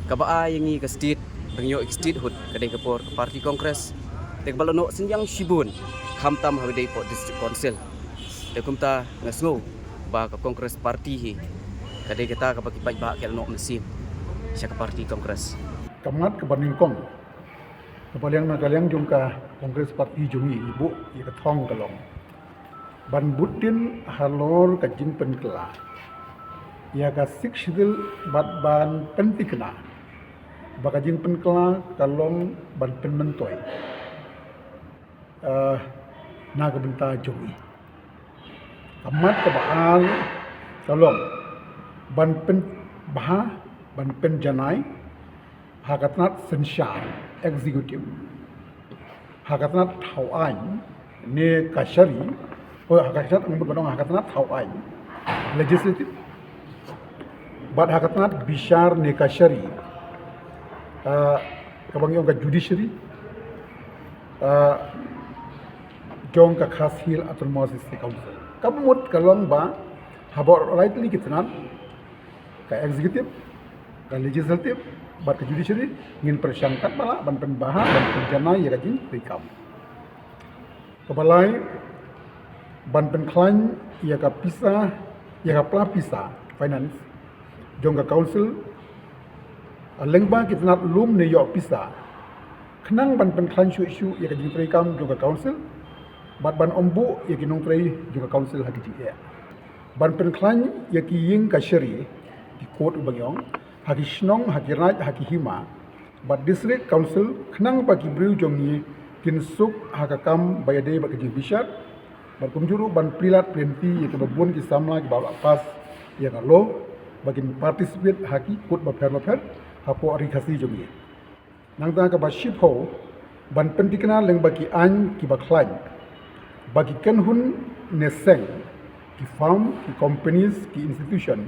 Kaba ai ïa ngi ka state, ba ngi ïoh ïa ka statehood ka dei ka por ka party Congress. Te kaba la noh synñiang shibun, khamtam haba ïadei hapoh District Council. Te kumta nga sngew ba ka Congress Party hi ka dei kata kaba ki paidbah ki la noh mynsiem sha ka party Congress. Ka mat kaba nyngkong kaba liang na ka liang jong ka Congress Party jong ngi, i buh ïa ka thong ka long ban bud dien halor ka jingpynkylla ïa ka Sixth Schedule bad ban pynthikna ba ka jingpynkylla ka long ban pynmyntoi, eh, na ka bynta jong ngi. Ka mat kaba ar ka long ban pynbha, ban pynjanai ha ka tnat synshar, executive, ha ka tnat thaw aiñ ne kashari, o ha ka tnat, ha ka tnat thaw aiñ, legislative, bad ha ka tnat bishar ne kashari, ah, kaba ngi ong ka judiciary, ah, jong ka Khasi Hills Autonomous District Council. Kaba mut ka long ba haba lai tylli ki tnat, ka executive, ka legislative bad ka judiciary, ngin pyrshang katba lah ban pynbha, ban pynjanai ïa ka jingtreikam. Kaba lai, ban pynkhlaiñ ïa ka pisa, ïa ka pla pisa, finance, jong ka council lyngba ki tnat lum ne ïoh pisa, khnang ban pynkhlaiñ shuh shuh ïa ka jingtreikam jong ka council bad ban ym buh ïa ki nongtrei jong ka council ha ki jingeh. Ban pynkhlaiñ ïa ki ïing kashari, ki court uba ngi ong, ha ki shnong, ha ki raid, ha ki hima bad district council, khnang ba ki briew jong ngi kin suk ha ka kam ba ïadei bad ka jingbishar. Bad kumjuh ruh ban plie lad plie lynti ïa kiba bun ki samla kiba la pass ïa ka law ba kin participate ha ki court bapher bapher hapoh Ri Khasi jong ngi. Nangta kaba shiphew, ban pynthikna lyngba ki aiñ kiba khlaiñ ba ki kynhun ne seng, ki firm, ki companies, ki institution,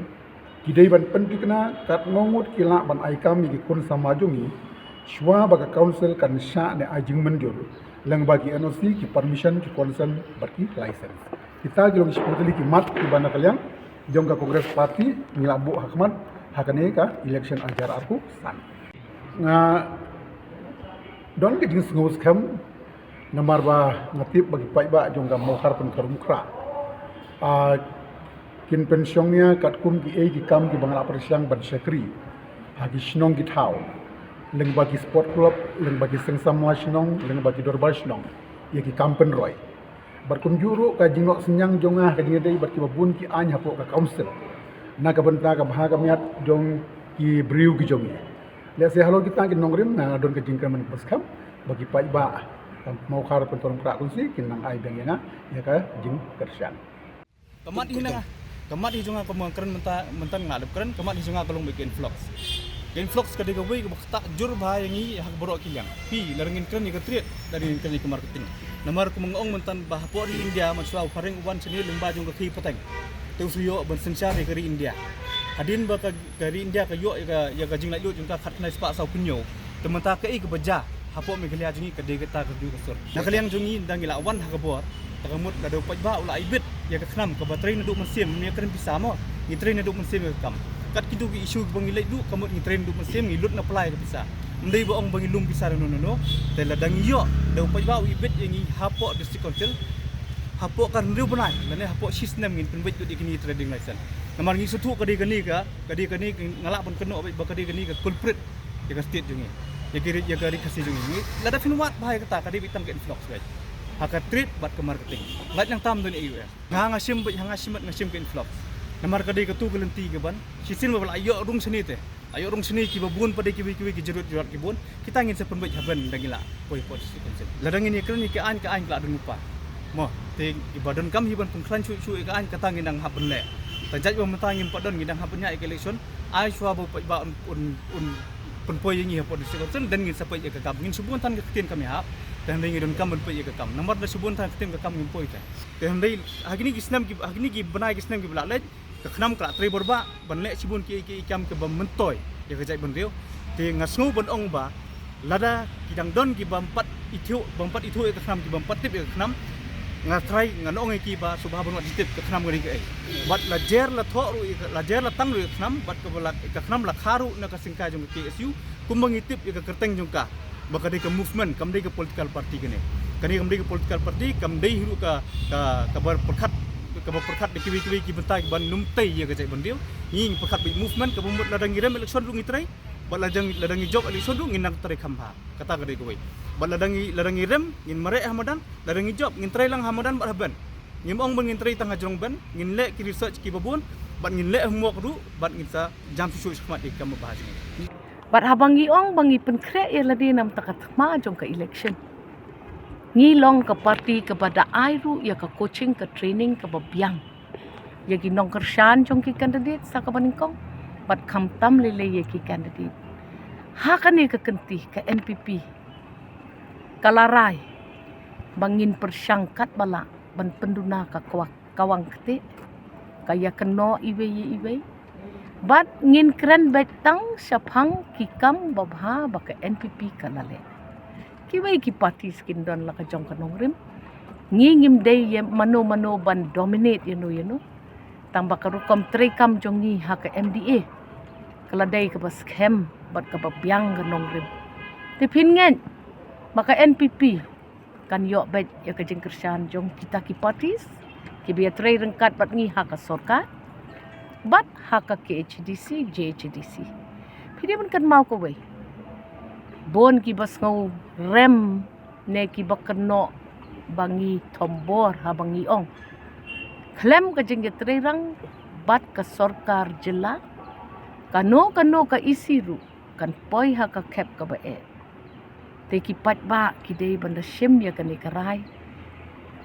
ki dei ban pynthikna katno ngut ki lah ban ai kam ïa ki khun samla jong ngi, shuwa ba ka council kan shah ne ai jingmynjur lyngba ki N O C, ki permission, ki consent bad ki license. Kita ki long shiphew tylli ki mat kiba na ka liang jong ka Congress Party ngi la buh ha khmat ha kane ka election ar hajar arphew san. Nga don ka jingsngew skhem Namar ba nga tip ba ki paidbah jong ka Mawkhar Pynkhraw Umkhrah, ah, kin pynshong nia katkum kiei ki kam kiba nga la pyrshang ban shakri ha ki shnong ki thaw, lyngba ki sport club, lyngba ki seng samla shnong, lyngba ki dorbar shnong, ïa ki kam pynroi. Bad kumjuh ruh ka jingnoh synñiang jong nga ha ka jingïadei bad kiba bun ki aiñ hapoh ka council, na ka bynta ka bha ka miat jong ki briew ki jong ngi. Lehse halor kita ki nongrim nga don ka jingkyrmen kaba skhem ba ki paidbah ka Mawkhar Pynkhraw Umkhrah Constituency kin nang ai biang ïa nga ïa ka jingkyrshan. Ka mat hi na nga, ka mat hi jong nga, ka mut kren mynta, mynta nga leh kren, ka mat hi jong nga ka long bad ka influx. Ka influx ka dei kawei kaba ktah jur bha ïa ngi ha baroh ki liang. Phi, lada ngin kren ïa ka trade, lada ngin kren ïa ka marketing. Namar kumba nga ong mynta ba hapoh ri India, mynshuwa u phareng u wan shane lyngba jong ka khie pateng. Te u shu ïoh ban synshar ïa ka ri India. Hadien ba ka, ka ri India ka ïoh ïa ka, ïa ka jinglaitluid jong ka khatkhyndai spah sawphew hynñiew, te mynta kaei kaba jia hapoh Meghalaya jong ngi ka dei kata ka juh ka sur. Na ka liang jong ngi, ynda ngi la wan ha ka bor, te ka mut lada u paidbah u la ibit ïa ka khnam kaba trei naduh mynsiem, ym ïa kren pisa mo, ngi trei naduh mynsiem ïa ka kam. Kat kito ki issue kiba ngi leit duh, ka mut ngi trei naduh mynsiem, ngi lut na pla ïa ka pisa. Ym dei ba ong ba ngi lum pisa nano nano. Te lada ngi ïoh, lada u paidbah u ibit ïa ngi hapoh District Council, hapoh ka hynriew bnai lane hapoh shi snem ngin pynbeit lut ïa kine ki trading license. Namar ngi sngewthuh ka dei kane ka, ka dei kane ka, nga lah ban kynnoh ba ka dei kane ka culprit ïa ka state jong ngi, ïa ka ri, ïa ka ri Khasi jong ngi. Lada phin wad bha ïa kata, ka dei beit tang ka influx beit ha ka trade bad ka marketing. Lait nangta ym don ïa U S. Nga, nga shim beit, ha nga shimet nga shim ka influx. Namar ka dei kato ka lynti kaban shisien ba la ïoh rung shane te, la ïoh rung shane kiba bun pat de kiwei kiwei ki jurut jurut ki bun. Kita ngin sa pynbeit ha ban da ngi la poi hapoh District Council. Lada ngin ïa kren ïa ki aiñ, ki aiñ ki la don lypa mo. Te kiba donkam hi ban pynkhlaiñ shuh shuh ïa ki aiñ, kata ngin dang hap ban leh. Te jait ba mynta ngim pat don, ngi dang hap ban ñiah ïa ka election. Ai shuwa ba u paidbah un, un, un pynpoi ïa ngi hapoh District Council, then ngin sa peit ïa ka kam. Ngin shu bun than ka ktien kam ïahap, te hynrei ngi donkam ban peit ïa ka kam. Namar da shu bun than ka ktien ka kam ngim poi te. Te hynrei ha kine ki snem ki, ha kine ki bnai ki snem kiba la leit, ka khnam ka la trei bor bha ban leh shibun ki, ki kam kiba myntoi ïa ka jaitbynriew. Te nga sngew ban ong ba lada ki dang don kiba ym pat ithuh, ba ym pat ithuh ïa ka khnam, kiba ym pat tip ïa ka khnam, nga trai, ngan ong ïa ki ba sngewbha ban wad tip ka khnam ka dei kaei. Bad la jer la thoh ruh ïa ka, la jer la tang ruh ïa ka khnam, bad kaba la, ka khnam la kha ruh na ka syngkai jong ka K S U, kumba ngi tip ïa ka kyrteng jong ka ba ka dei ka movement, kam dei ka political party kane. Kane kam dei ka political party, kam dei hi ruh ka, ka, kaba pyrkhat, kaba pyrkhat da kiwei kiwei ki bynta kiban ym tei ïa ka jaitbynriew. Ngi, ngi pyrkhat beit movement, kaba mut lada ngi rem election ruh ngi trei, bad lada ngi, lada ngi jop election ruh ngin nang trei kham bha. Kata ka dei kawei. Bad lada ngi, lada ngi rem ngin mareh ha madan, lada ngi jop ngin trei lang ha madan bad ha ban. Ngim ong ban ngin trei tang ha jrong ban, ngin leh ki research kiba bun, bad ngin leh homework ruh, bad ngin sa jam shuh shuh shakhmat ïa ka kam ba bha jong ngi. Bad haba ngi ong ba ngi pynkhreh ïa lade na bynta ka thma jong ka election, ngi long ka party kaba da ai ruh ïa ka coaching, ka training kaba biang ïa ki nongkyrshan jong ki candidate sa kaba nyngkong, bad khamtam lei lei ïa ki candidate. Ha kane ka kynti ka N P P ka la rai ba ngin pyrshang katba lah ban pynduna ka kwak kawang kti, ka ïakynnoh iwei ïa iwei. Bad ngin kren beit tang shaphang ki kam babha ba ka N P P ka la leh. Kiwei ki parties kin don la ka jong ka nongrim. Ngi ngim dei ïa mano mano ban dominate ïano ïano. Tang ba ka rukom treikam jong ngi ha ka M D A ka la dei kaba skhem bad kaba biang ka nongrim. Te phin ngeit ba ka N P P kan ïoh beit ïa ka jingkyrshan jong kita ki parties kiba ïatrei ryngkat bad ngi ha ka sorkar bad ha ka K H A D C, J H A D C. Phi dei ban kynmaw kawei, bun kiba sngew rem ne kiba kynnoh ba ngi thombor haba ngi ong khlem ka jingïatreirang bad ka sorkar jylla, kano kano ka E C ruh kan poi ha ka khep kaba eh. Te ki paidbah ki dei ban da shim ïa kane ka rai.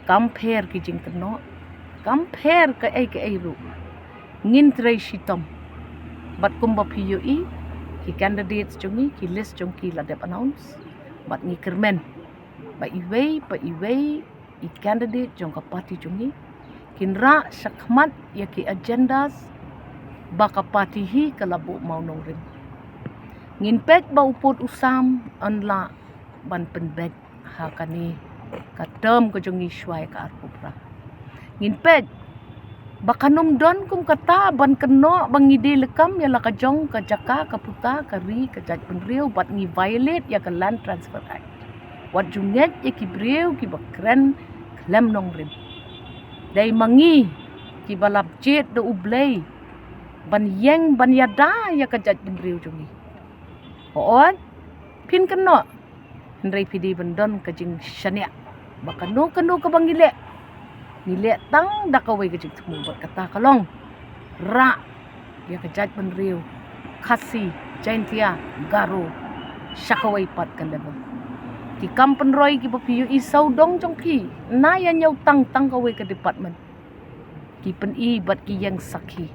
Kam pher ki jingkynnoh, kam pher kaei kaei ruh, ngin trei shitom. Bad kumba phi ïohi, ki candidates jong ngi, ki list jong ki la dep announce. Bad ngi kyrmen ba iwei pa iwei i candidate jong ka party jong ngi kin rah shakhmat ïa ki agendas ba ka party hi ka la buh mawnongrim. Ngin peit ba u pud u sam yn lah ban pynbeit ha kane ka term ka jong ngi shuwa ïa ka arphew phra. Ngin peit ba kan ym don kum kata ban kynnoh ba ngi dei lehkam ïa la ka jong ka jaka, ka puta, ka ri, ka jaitbynriew bad ngi violate ïa ka Land Transfer Act. Wat ju ngeit ïa ki briew kiba kren khlem nongrim. Dei ma ngi kiba la jied da U Blei ban ïeng ban ïada ïa ka jaitbynriew jong ngi. Hooid, phin kynnoh, hynrei phi dei ban don ka jingshaniah ba kano kano kaba ngi leh, ngi leh tang da kawei ka jingthmu, bad kata ka long rah ïa ka jaitbynriew Khasi, Jaintia, Garo sha kawei pat ka level. Ki kam pynroi kiba phi ïohi sawdong jong phi, na ïa ñiew tang tang kawei ka department, ki pyni bad ki ïeng sakhi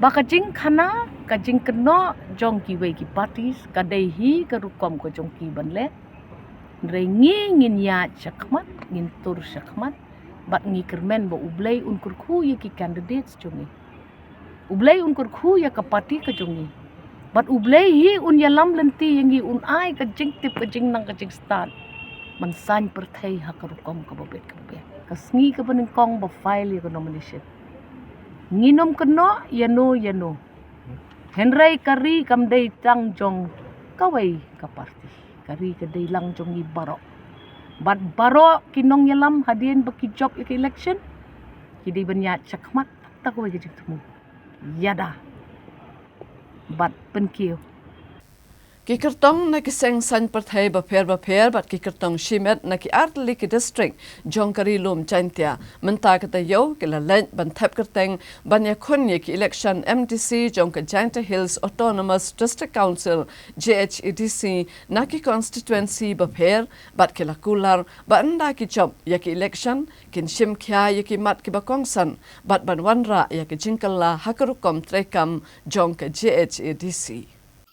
ba ka jingkhana, ka jingkynnoh jong kiwei ki parties ka dei hi ka rukom ka jong ki ban leh. Hynrei ngi ngin ïaid shakhmat, ngin tur shakhmat, bad ngi kyrmen ba U Blei un kyrkhu ïa ki candidates jong ngi. U Blei un kyrkhu ïa ka party ka jong ngi. Bad U Blei hi un ïalam lynti ïa ngi, un ai ka jingtip, ka jingnang, ka jingstad ban saiñ pyrthei ha ka rukom kaba bit kaba bit. Ka sngi kaba nyngkong ba file ïa ka nomination, ngin ym kynnoh ïano ïano. Hynrei ka ri kam dei tang jong kawei ka party. Ka ri ka dei lang jong ngi baroh. Bad baroh ki nongïalam hadien ba ki jop ïa ka election, ki dei ban ïaid shakhmat da kawei ka jingthmu: ïada bad pynkiew. Ki kyrtong na ki seng saiñ pyrthei bapher bapher bad ki kyrtong shimet na ki artylli ki district jong ka Ri Lum Jaintia mynta ka taïew ki la leit ban thep kyrteng ban ïakhun ïa ki election M D C jong ka Jaintia Hills Autonomous District Council, J H A D C, na ki constituency bapher, bad ki la kular ba ynda ki jop ïa ki election, kin shim khia ïa ki mat kiba kongsan bad ban wanrah ïa ka jingkylla ha ka rukom treikam jong ka J H A D C.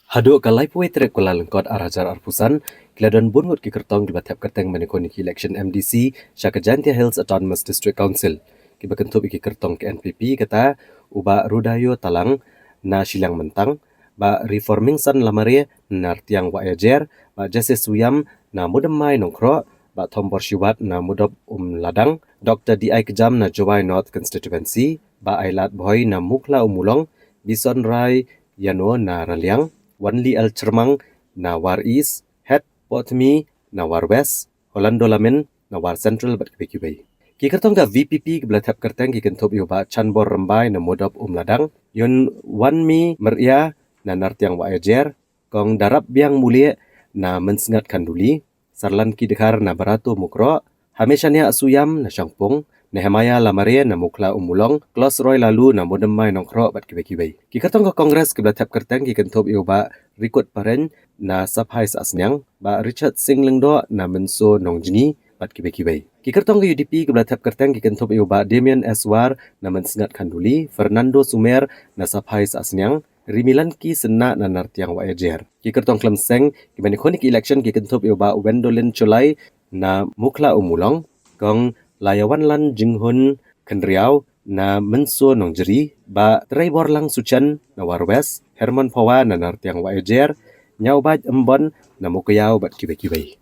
Haduh ka laiphew wei tarik Kyllalyngkot ar hajar arphew san, ki la don bun ngut ki kyrtong kiba thep kyrteng ban ïakhun ïa ki election M D C sha ka Jaintia Hills Autonomous District Council. Kiba kynthup ïa ki kyrtong ka N P P kata u Bah Rudayo Talang na Shiliang Myntang, Bah Reformingson Lamare na Nartiang Wahiajer, Bah Jesse Suyam na Mudemmai Nongkhroh, Bah Thombor Shiwat na Mudop Umladang, Doctor D I Kjam na Jowai North Constituency, Bah Ailad Bhoi na Mukhla Umulong, Bison Rai Ïano na Raliang, Wanli L Chyrmang na War East, Het Potmi na War West, Orlando Lamin na War Central bad kiwei kiwei. Ki kyrtong ka V P P kiba la thep kyrteng ki kynthup ïa u Bah Chanbor Rymbai na Mudop Umladang, Yun Wanmi Myria na Nartiang Wahiajer, Kong Darapbiang Mulieh na Mynsngat Khanduli, Sarlanki Dkhar na Barato Mukroh, Hameshaniah Suyam na Shangpung, Nehemiah Lamare na Mukhla Umulong, Klosroy Lalu na Mudemmai Nongkhroh bad kiwei kiwei. Ki kyrtong ka Congress kiba la thep kyrteng ki kynthup ïa u Bah Rikut Pareng na Saphai Sahsniang, Bah Richard Sing Lyngdoh na Mynso Nongjngi bad kiwei kiwei. Ki kyrtong ka U D P kiba la thep kyrteng ki kynthup ïa u Bah Damian S War na Mynsngat Khanduli, Fernando Sumer na Saphai Sahsniang, Rimilanki Synnah na Nartiang Wahiajer. Ki kyrtong khlem seng kiban ïakhun ïa ki election ki kynthup ïa u Bah Wendolin Shullai na Mukhla Umulong, Kong Laiawanlan Jinghun Khynriaw na Mynso Nongjri, Bah Treiborlang Suchen na War West, Herman Phawa na Nartiang Wahiajer, Ñiawbait Ymbon na Mowkaiaw bad kiwei kiwei.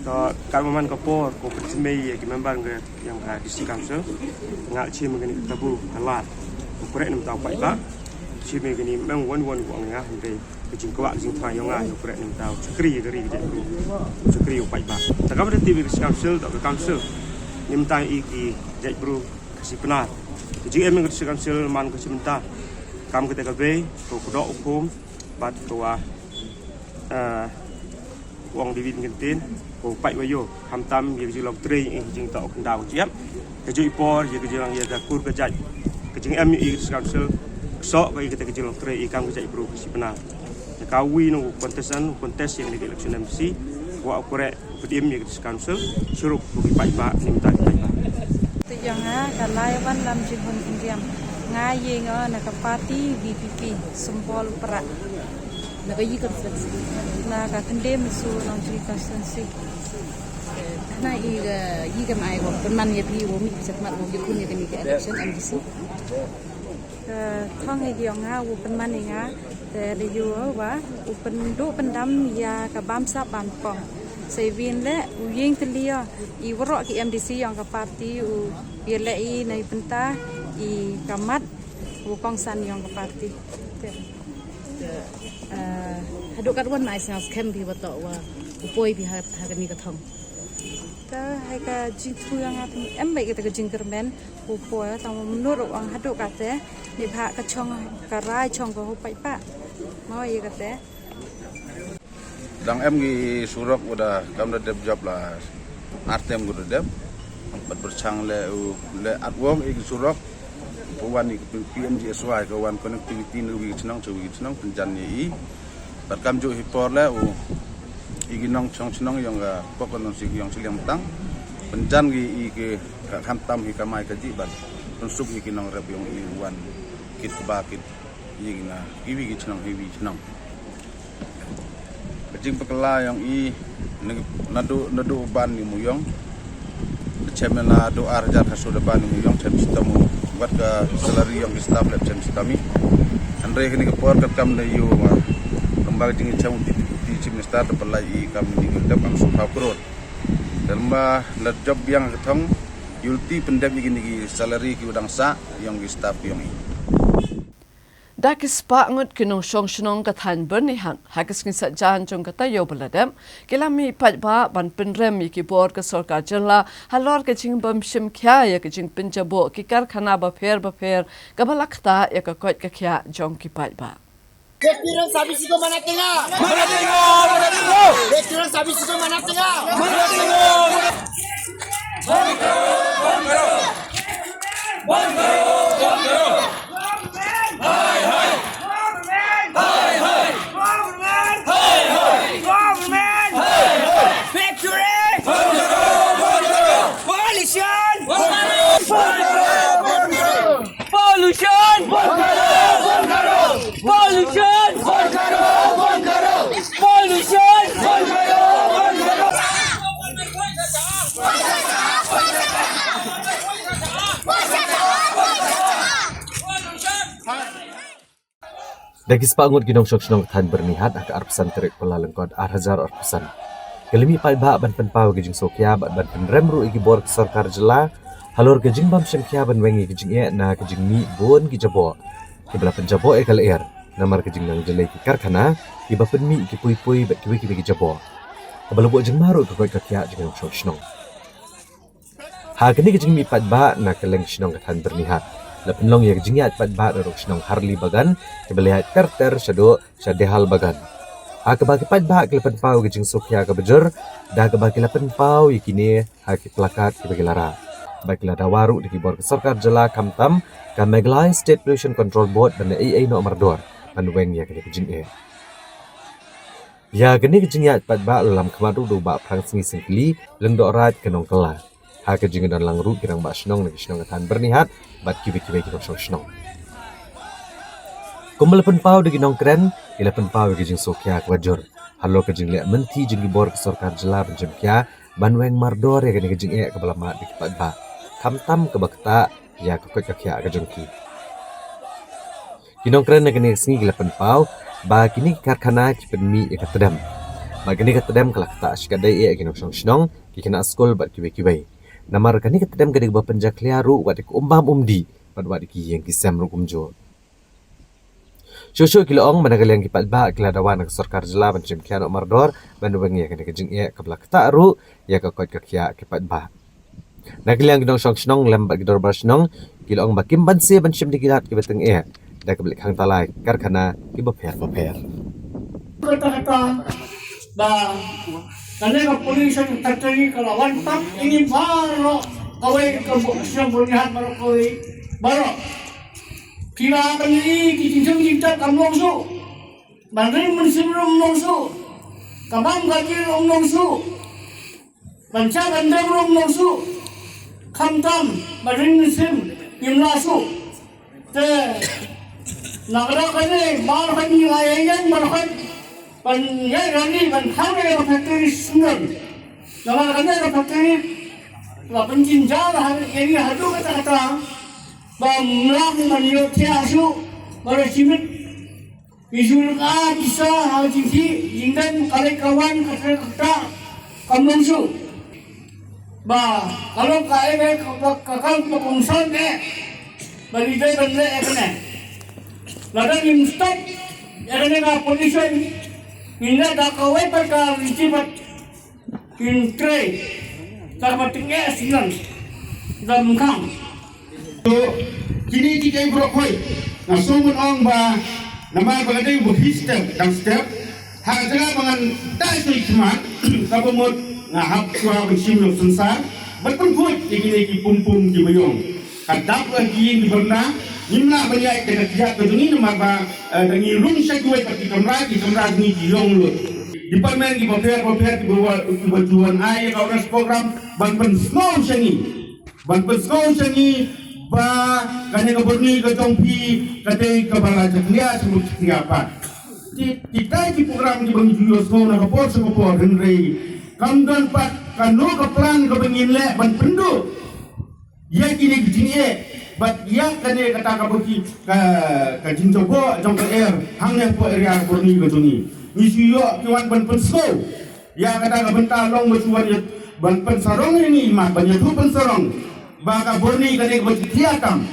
To, katba man ka por ko pynthymmai ïa ki member ka ïa ka District Council, nga shim ïa kane ka taboo ka lad. Ko khreh na bynta u paidbah. Shim ïa kane, mem wan wan ko nga hynrei ka jingkwah ka jingthrang ïa nga ïa u khreh na bynta u shakri ïa ka ri ka jaitbru, u shakri ïa u paidbah. Te kam da tip ïa ka District Council, to ka Council, na bynta ïa ki jaitbru Khasi Pnar. Ka jingim ïa ka District Council man ka shi bynta. Kam kata ka bei, ko kdoh u khum bad ko wa, eh, u ong David Ngintin, ko paid wa ïoh, khamtam ïa ka jinglong trei, ïa ka jingtoh khyndaw ka jingim. Ka juh i por ïa ka jinglong ïa ka kur ka jait. Ka jingim ïa ka District Council, ka soh ka ïa kata ka jinglong trei ïa kam ka jaitbru Khasi Pnar. Ïa ka wi na u contestant, u contest ïa ka election M D C, wa u khreh u pydim ïa ka District Council, shurup u ki paidbah, na bynta ki paidbah. Te ïa nga ka Laiawanlam Jinghun Khynriam. Nga ïeng na ka party V P P, symbol prah. Na ka ïa constituency? Na ka Khynde Mynso Nongjri constituency. Te kane ïa ka, ïa ka mai ko pynman ïa phi u mih shakhmat u ïakhun ïa kane ka election M D C. Te thong ïa ki ong nga u pynman ïa nga. Te lei ïa u wa u pynduh pyndam ïa ka bamsap bamkong. Sa i win leh u ïeng tylli ïa i waroh ki M D C ïong ka party u ïaleh i na i bynta i ka mat u kongsan ïong ka party. Te, eh, haduh katwan ai sngewskhem phi wa toh wa U poi bha ha kane ka thong. Ta hai ka jingthrang nga em bha kata ka jingkyrmen u poi tang mynno ruh ong haduh kata ni bha ka chong ka rai chong ka u paidbah. Mo ïa kata. Dang em ki surok u da kam da dep jop la artem u da dep. Bad pyrshang leh u leh artwork ïa ki surok. Ka wan ïa ka P M G S Y ka wan connectivity na wi ki chnong cha wi ki chnong pynjan ïa i. Bad kam ju hi por leh u i ki nongchong chnong ïong ka pok ka nongsi ïong chiliang tang. Pynjan ki i ki ka khamtam hi ka mai ka ji bad pynsuk i ki nongrep ïong i wan kit ba kit i na i wi ki chnong i wi chnong. Ka jingpakla ïong i naduh naduh ban i mu ïong. Chem na duh ar hajar ka suda ban i mu ïong chem sitam u wat ka salary ïong ki staff leh chem sitam i. Hynrei kini ka por ka kam da ïu ma. Lomba ka jingchem u ti ti chief minister da palai i kam ni ka dep kam su phaw crore. Lomba la job biang ka thong. Yulti pyndep i kini ki salary ki udang sa ïong ki staff ïong i. Da ki spah ngut ki nongshong shnong ka thaiñ Byrnihat ha ka sngi Saitjaiñ jong ka taïew ba la dep ki la mih paidbah ban pynrem ïa ki bor ka sorkar jylla halor ka jingbym shim khia ïa ka jingpynjaboh ki karkhana bapher bapher kaba la ktah ïa ka koit ka khiah jong ki paidbah. व्यक्तिगत साबित को मना करेगा। मना करेगा, मना करेगा। व्यक्तिगत साबित को मना करेगा। मना करेगा, मना करेगा। बंद करो, बंद करो। बंद करो, बंद करो। हाय, हाय। हाय, हाय। हाय, हाय। Factory। बंद करो, बंद करो। Pollution। बंद करो, बंद करो, बंद करो। Pollution! बंद करो, बंद करो। Pollution! बंद करो, बंद करो। Pollution! बंद करो, बंद करो। Da ki spah ngut ki nongshong shnong ka thaiñ Byrnihat ha ka arphew san tarik Kyllalyngkot ar hajar arphew san. Ki la mih paidbah ban pynpaw ïa ka jingsngewkhia bad ban pynrem ruh ïa ki bor ka sorkar jylla halor ka jingbym shim khia ban weng ïa ka jingeh na ka jingmih bun ki jaboh kiba la pynjaboh ïa ka lyer namar ka jingnang jlei ki karkhana kiba pynmih ki pui pui bad kiwei kiwei ki jaboh kaba la buh jingma ruh ïa ka koit ka khiah jong ki nongshong shnong. Ha kane ka jingmih paidbah na kylleng shnong ka thaiñ Byrnihat la pynlong ïa ka jingïaid paidbah naduh shnong Harli Bagan kaba la ïaid ter ter shaduh sha Dehal Bagan. Ha kaba ki paidbah ki la pynpaw ïa ka jingsngewkhia kaba jur da kaba ki la pynpaw ïa kine ha ki plakat kiba ki la rah. Ba ki la dawa ruh da ki bor ka sorkar jylla khamtam ka Meghalaya State Pollution Control Board ban ei ei noh mardor ban weng ïa kane ka jingeh. Ïa kane ka jingïaid paidbah la lam khmat ruh da u Bah Phrangsngi Syngkli, Lyngdoh Raid ka Nongkylla. Ha ka jingdon lang ruh ki rangbah shnong na ki shnong ka thaiñ Byrnihat bad kiwei kiwei ki nongshong shnong. Kumba la pynpaw da ki nongkren, ki la pynpaw ïa ka jingsngewkhia kaba jur halor ka jingleh mynthi jong ki bor ka sorkar jylla ban shim khia ban weng mardor ïa kane ka jingeh kaba la mad da ki paidbah khamtam kaba ktah ïa ka koit ka khiah ka jong ki. Ki nongkren na kane ka sngi ki la pynpaw ba kine ki karkhana ki pynmih ïa ka tdem. Ba kane ka tdem ka la ktah shikatdei ïa ki nongshong shnong, ki khynnah skul bad kiwei kiwei. Namar kane ka tdem ka dei kaba pynjakhlia ruh wat ïa ka um bam um dih bad wat ïa ki ïing ki sem ruh kumjuh. Shuh shuh ki la ong ba na ka liang ki paidbah ki la dawa na ka sorkar jylla ban shim khia noh mardor ban weng ïa kane ka jingeh kaba la ktah ruh ïa ka koit ka khiah ki paidbah. Na ka liang ki nongshong shnong lem bad ki dorbar shnong ki la ong ba kim banse ban shim da ki lad kiba tyngeh da kaba leh khang talai karkhana kiba pher ba pher. Kata kata ba kane ka pollution factory ka la wan tap ïa ngi baroh kawei ka shnong Byrnihat baroh kawei baroh. Ki la kane ki jingthung jingtap kam long shuh. Ban ring mynsiem ruh ym long shuh. Ka bam ka kir ruh ym long shuh. Ban shah ban dem ruh ym long shuh. Khamtam ban ring mynsiem ngim lah shuh. Te na ka daw kane baroh kane ngi la ïeng baroh kane ban ïaid rally ban khang ïa ka factory shuh. Namar kane ka factory la pynjynjar ha ïa ngi haduh katta katta ba ym lah ban ïoh thiah shuh ba la shimit. Ki shu rkha pisa ha ka jingkhih jingdon ka leit ka wan ka trei ka ktah kam long shuh. Ba ka long kaei kaei kaba ka kam ba kongsan eh ba ngi dei ban leh ïa kane. Lada ngim stop ïa kane ka pollution ngin leh da kawei pat ka riti pat Kin trei kaba teng eh sinan dam khang. To kini ki kai brok hoi. Nga song ban ong ba namar ba ka dei ba hi step dang step. Ha ka jaka ba ngan tai soi khmat kaba mut nga hap shuwa ban shim ïoh sensar. Ban pynkhot ki kini ki pum pum ki ba ïong. Ka dap ka ki ïing ki byrna, ngim lah ban ïaid da ka kjat ka jong ngi namar ba, eh, da ngi rung sha kiwei pat ki kamra, ki kamra jong ngi ki ïong lut. Department ki bapher bapher ki ba wa, ki ba ju wan ai ïa ka awareness program, ban pynsngew sha ngi. Ban pynsngew sha ngi, ba kane ka byrni ka jong phi, ka dei kaba la jakhlia sha mut jakhlia pat. Ki, kita ki program ki ba ngi ju ïohsngew na ka por sha ka por hynrei. Kam don pat, kano ka plan kaba ngin leh ban pynduh. Ïa kine ki jingeh, bad ïa kane kata ka baki ka, ka jingjaboh jong ka er, hangne hapoh area ka byrni ka jong ngi. Ngi shu ïoh ki wan ban pynsngew. Ïa kata ka bynta long ba shu wan ïa ban pynsarong ïa ngi mat, ban ïathuh pynsarong. Ba ka byrni kane ka baki khia tam.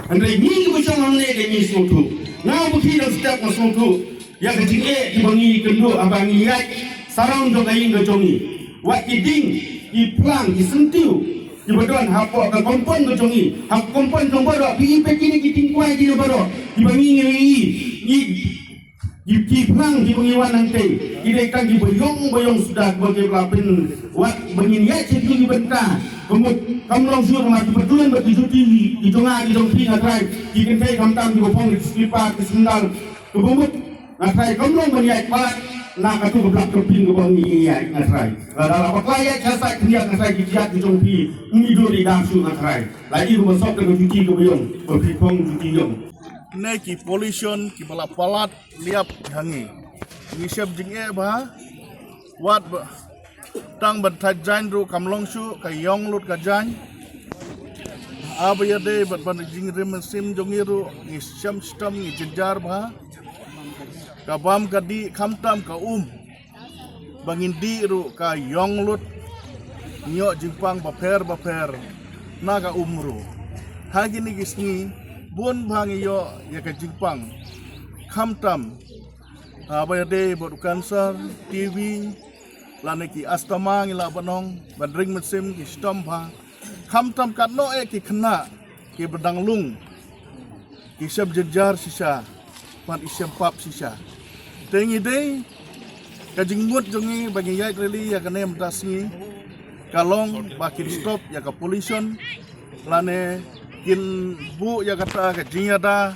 Hynrei ngi ki ba shong hangne ka ngi sngewthuh. Nga ba ki dang step nga sngewthuh. Ïa ka jingeh kiba ngi kynduh haba ngi ïaid surround jong ka ïing ka jong ngi. Wat ki ding, ki phlang, ki syntiew kiba don hapoh ka compound ka jong ngi, ha ka compound jong baroh, ki i peit kine ki ding kwai kine baroh kiba ngi ngi i, ngi ki, ki phlang kiba ngi wan nangtei. Ki dei tang kiba ïong ba ïong suda kiba ki la pyn wat ba ngin ïaid sha ki bynta. Ka mut kam long shuh namar kiba don bad ki juti ki jong nga ki jong phi nga trai. Ki kynthei khamtam kiba phong ki slipper ki sandal. Kaba mut nga trai kam long ban ïaid palat na katu ka blak kyrping kaba ngi ïaid nga trai. Lada la bakla ïaid ka sait khyndiat nga trai ki kjat ki jong phi ngi dur i dang shu nga trai. La i ruh ba sop da ka juti kaba ïong ba phi phong juti ïong. Ne ki pollution kiba la palat liap ha ngi. Ngi shem jingeh bha wat ba tang ban thait jaiñ ruh kam long shuh, ka ïong lut ka jaiñ. Haba ïadei bad ban jingrim mynsiem jong ngi ruh ngi shem shitom ngi jynjar bha. Ka bam ka dih khamtam ka um. Ba ngin dih ruh ka ïong lut. Ngi ïoh jingpang bapher bapher na ka um ruh. Ha kine ki sngi bun bha ngi ïoh ïa ka jingpang. Khamtam haba ïadei bad u cancer, T B, lane ki asthma ngi lah ban ong, ban ring mynsiem ki shitom bha. Khamtam katno eh ki khynnah kiba dang lung ki shem jynjar shisha, bad i shem pap shisha. Te ngi dei ka jingmut jong ngi ba ngi ïaid rally ïa kane mynta sngi ka long ba kin stop ïa ka pollution lane kin buh ïa kata ka jingïada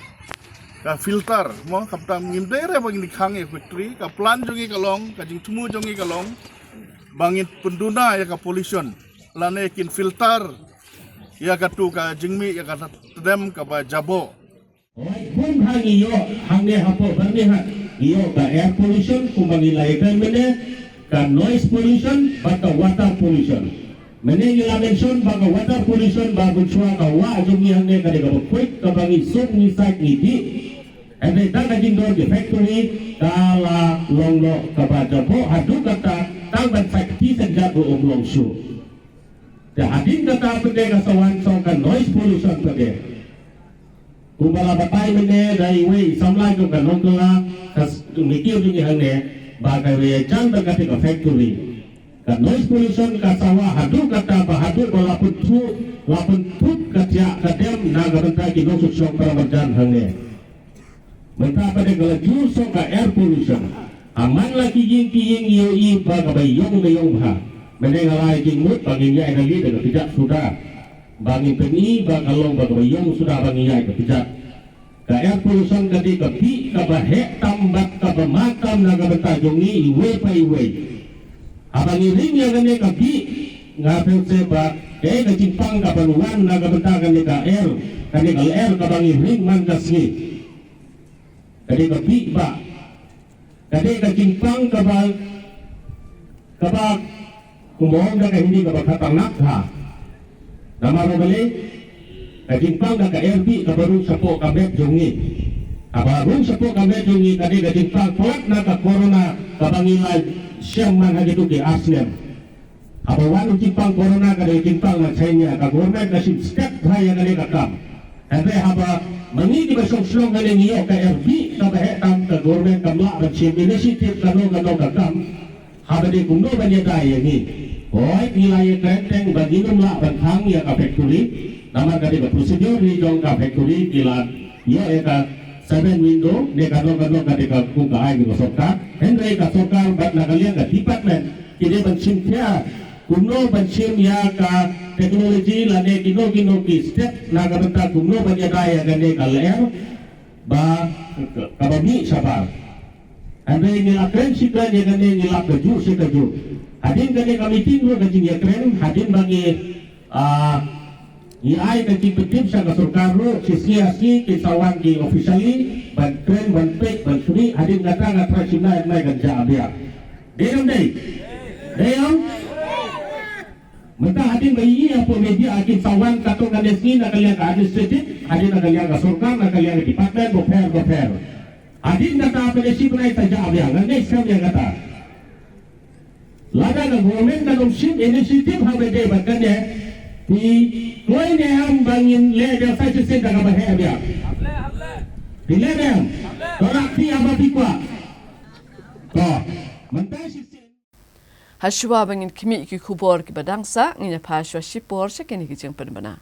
ka filter mo, khamtam ngim dei re ba ngin khang ïa factory. Ka plan jong ngi ka long, ka jingthmu jong ngi ka long ba ngin pynduna ïa ka pollution lane kin filter ïa katu ka jingmih ïa ka tdem kaba jaboh. Hooid, bun ha ngi ïoh hangne hapoh Byrnihat ngi ïoh ka air pollution kumba ngi la ïa kren mynne, ka noise pollution bad ka water pollution. Mynne ngi la mention ba ka water pollution ba mynshuwa ka wah jong ngi hangne ka dei kaba khuid kaba ngi sum ngi sait ngi dih. Hynrei tang ka jingdon ki factory ka la long noh kaba jaboh haduh katta tang ban sait kti sait jat ruh um long shuh. Te hadien kata pat de ka sa wan song ka noise pollution pat de. Kumba la batai mynne da iwei i samla jong ka Nongkylla ka s-, ngi kiew jong ngi hangne ba ka wei jan ba kata ka factory. Ka noise pollution ka sa wah haduh kata ba haduh ba la pynthup, la pynthup ka thiah ka dem na ka bynta ki nongshong shnong para marjan hangne. Mynta pat de ka la jur shuh ka air pollution. Amman la ki ïing ki ïing ïohi ba kaba ïong ba ïong bha. Mynne nga la ai jingmut ba ngin ïaid rally da ka kjat suda. Ba ngin pyni ba ka long ba kaba ïong suda ba ngin ïaid ka kjat. Ka air pollution ka dei ka bih kaba heh tam bad kaba ma tam na ka bynta jong ngi iwei pa iwei. Haba ngi ring ïa kane ka bih nga pynse ba kaei ka jingpang kaba wan na ka bynta kane ka air, kane ka air kaba ngi ring man ka sngi. Ka dei ka bih ba. Ka dei ka jingpang kaba, kaba kumba ong da ka Hindi kaba khatarnak bha. Namar balei ka jingpang da ka air bih kaba rung shapoh ka met jong ngi. Kaba rung shapoh ka met jong ngi ka dei ka jingpang palat na ka corona kaba ngi la shem man ha kito ki ar snem. Haba wan u jingpang corona ka dei u jingpang na China, ka government ka shim step bha ïa kane ka kam. Hynrei haba ma ngi kiba shong shnong kane ngi ïoh ka air bih kaba heh tam, ka government kam lah ban shim initiative kano kano ka kam. Haba dei kumno ban ïada ïa ngi. Hooid, ngi la ïakren teng ba ngin ym lah ban khang ïa ka factory. Namar ka dei ka procedure ri jong ka factory, ngi la ïoh ïa ka seven window, ne ka dong ka dong ka dei ka kum ka ai ka sorkar. Hynrei ka sorkar bad na ka liang ka department ki dei ban shim khia kumno ban shim ïa ka technology lane kino kino ki step na ka bynta kumno ban ïada ïa kane ka lyer ba kaba mih shabar. Hynrei ngi la kren shi kren ïa kane, ngi la kajuh shi kajuh. Hadien kane ka meeting ruh ka jingïakren, hadien ba ngi, ah, ngi ai ka jingpyntip sha ka sorkar ruh, shi sngi ar sngi kin sa wan ki officially ban kren, ban peit, ban khmih. Hadien kata nga tharai shim na ïa kane kan jah biang. Dei ne ym dei? Dei ym? Mynta hadien ba ïohi ïa phi media, kin sa wan katto katne sngi na ka liang ka administrative, hadien na ka liang ka sorkar, na ka liang ka department bapher bapher. Hadien kata phi leh shi bnai ta jah biang, nga ngeit skhem ïa kata. Lada ka government kan ym shim initiative ha ba dei bad kane, phi kloi ne em ba ngin leh biang sa shisien da kaba heh biang? Phi leh ne em? To rah phi haba phi kwah. To, mynta shisien. Hashwa ba ngin khmih ki khubor kiba dang sah, ngin ïa phai shwa shipor sha kine ki jingpynbna.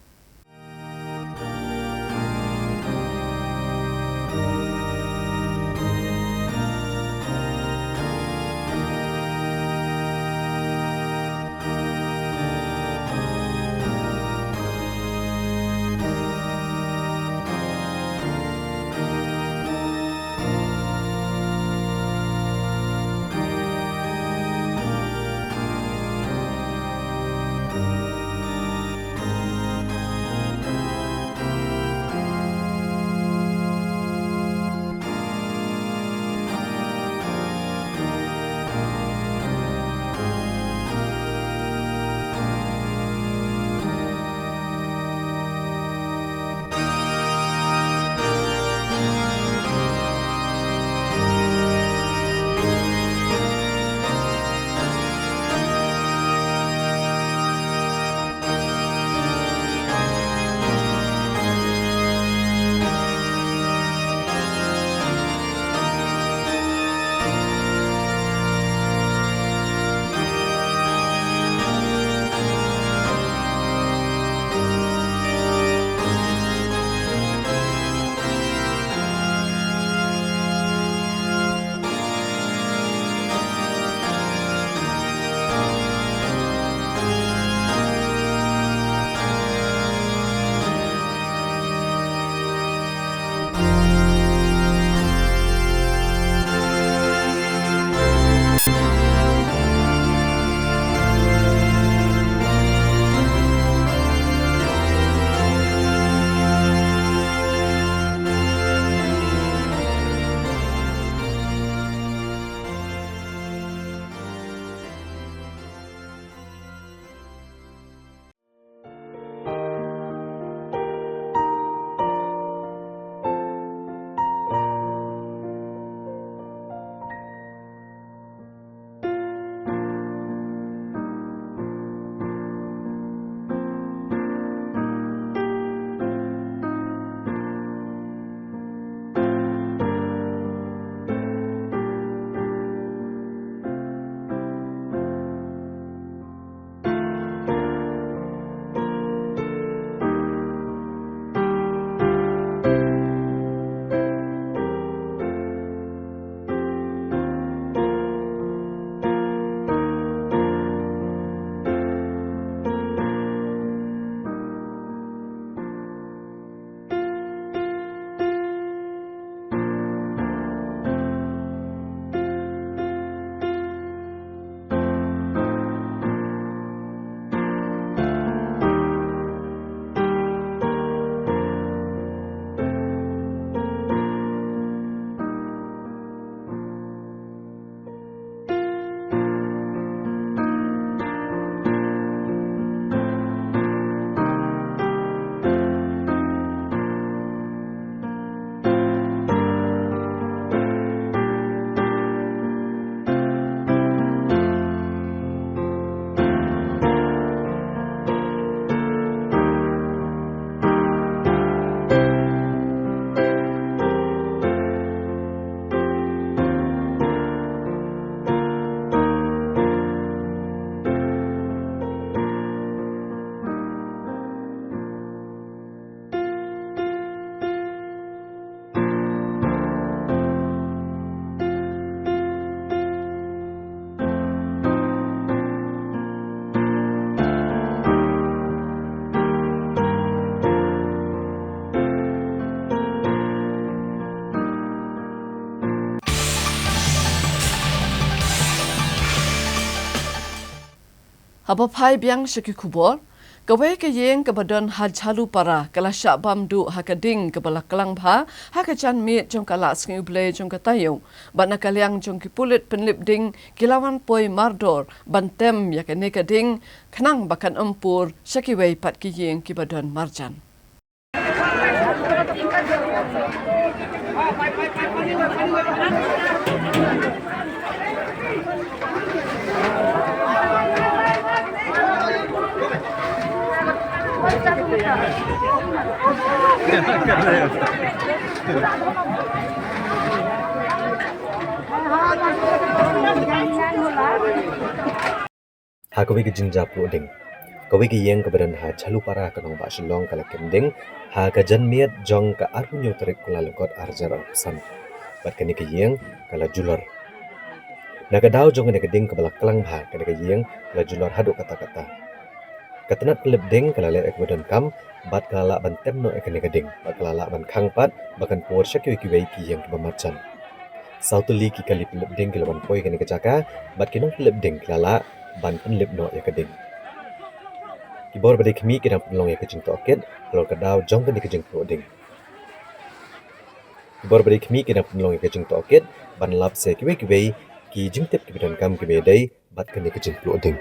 Haba phai biang sha ki khubor, kawei ka ïing kaba don ha Jhalupara ka la shah bam duh ha ka ding kaba la klang bha ha ka janmiet jong ka Lah Sngi U Blei jong ka taïew, bad na ka liang jong ki pulit pynlip ding ki la wan poi mardor ban tem ïa kane ka ding, khnang ba kan ym pur sha kiwei pat ki ïing kiba don marjan. Ha kawei ka jingjia pluh ding, kawei ka ïing kaba don ha Jhalupara ka nongbah Shillong ka la kem ding ha ka janmiet jong ka arphew hynñiew tarik Kyllalyngkot arhajar arphew san. Bad kane ka ïing ka la julor. Na ka daw jong kane ka ding kaba la klang bha, kane ka ïing ka la julor haduh katta katta. Ka tnat pynlip ding ka la leh ïa kaba donkam bad ka la lah ban tem noh ïa kane ka ding bad ka la lah ban khang pat ba kan pur sha kiwei kiwei ki ïing kiba marjan. Saw tylli ki kali pynlip ding ki la wan poi ha kane ka jaka bad ki nongpynlip ding ki la lah ban pynlip noh ïa ka ding. Ki bor ba dei khmih ki dang pynlong ïa ka jingtohkit halor ka daw jong kane ka jingpluh ding. Ki bor ba dei khmih ki dang pynlong ïa ka jingtohkit ban lap sa ïa kiwei kiwei ki jingtip kiba donkam kiba ïadei bad kane ka jingpluh ding.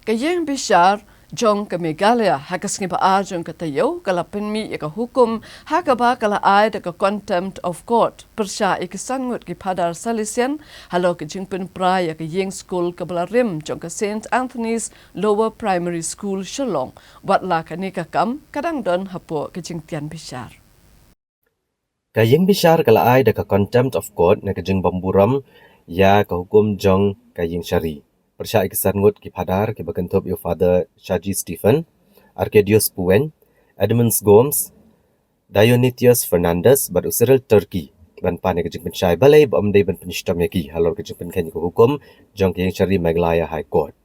Ka ïing bishar jong ka Meghalaya ha ka sngi ba ar jong ka taïew ka la pynmih ïa ka hukum ha kaba ka la ai da ka contempt of court pyrshah ïa ki san ngut ki phadar Salesian halor ka jingpynpra ïa ka ïing skul kaba la rim jong ka Saint Anthony's Lower Primary School Shillong, wat la kane ka kam ka dang don hapoh ka jingtian bishar. Ka ïing bishar ka la ai da ka contempt of court na ka jingbymburom ïa ka hukum jong ka ïing shari pyrshah ïa ki san ngut ki phadar kiba kynthup ïa u Father Shaji Stephen, Arcadius Puwen, Edmunds Gomes, Dionysius Fernandes bad u Cyril Turkey, ban pan ïa ka jingpynshai balei ba ym dei ban pynshitom ïa ki halor ka jingpynkheiñ ïa ka hukum jong ka ïing shari Meghalaya High Court.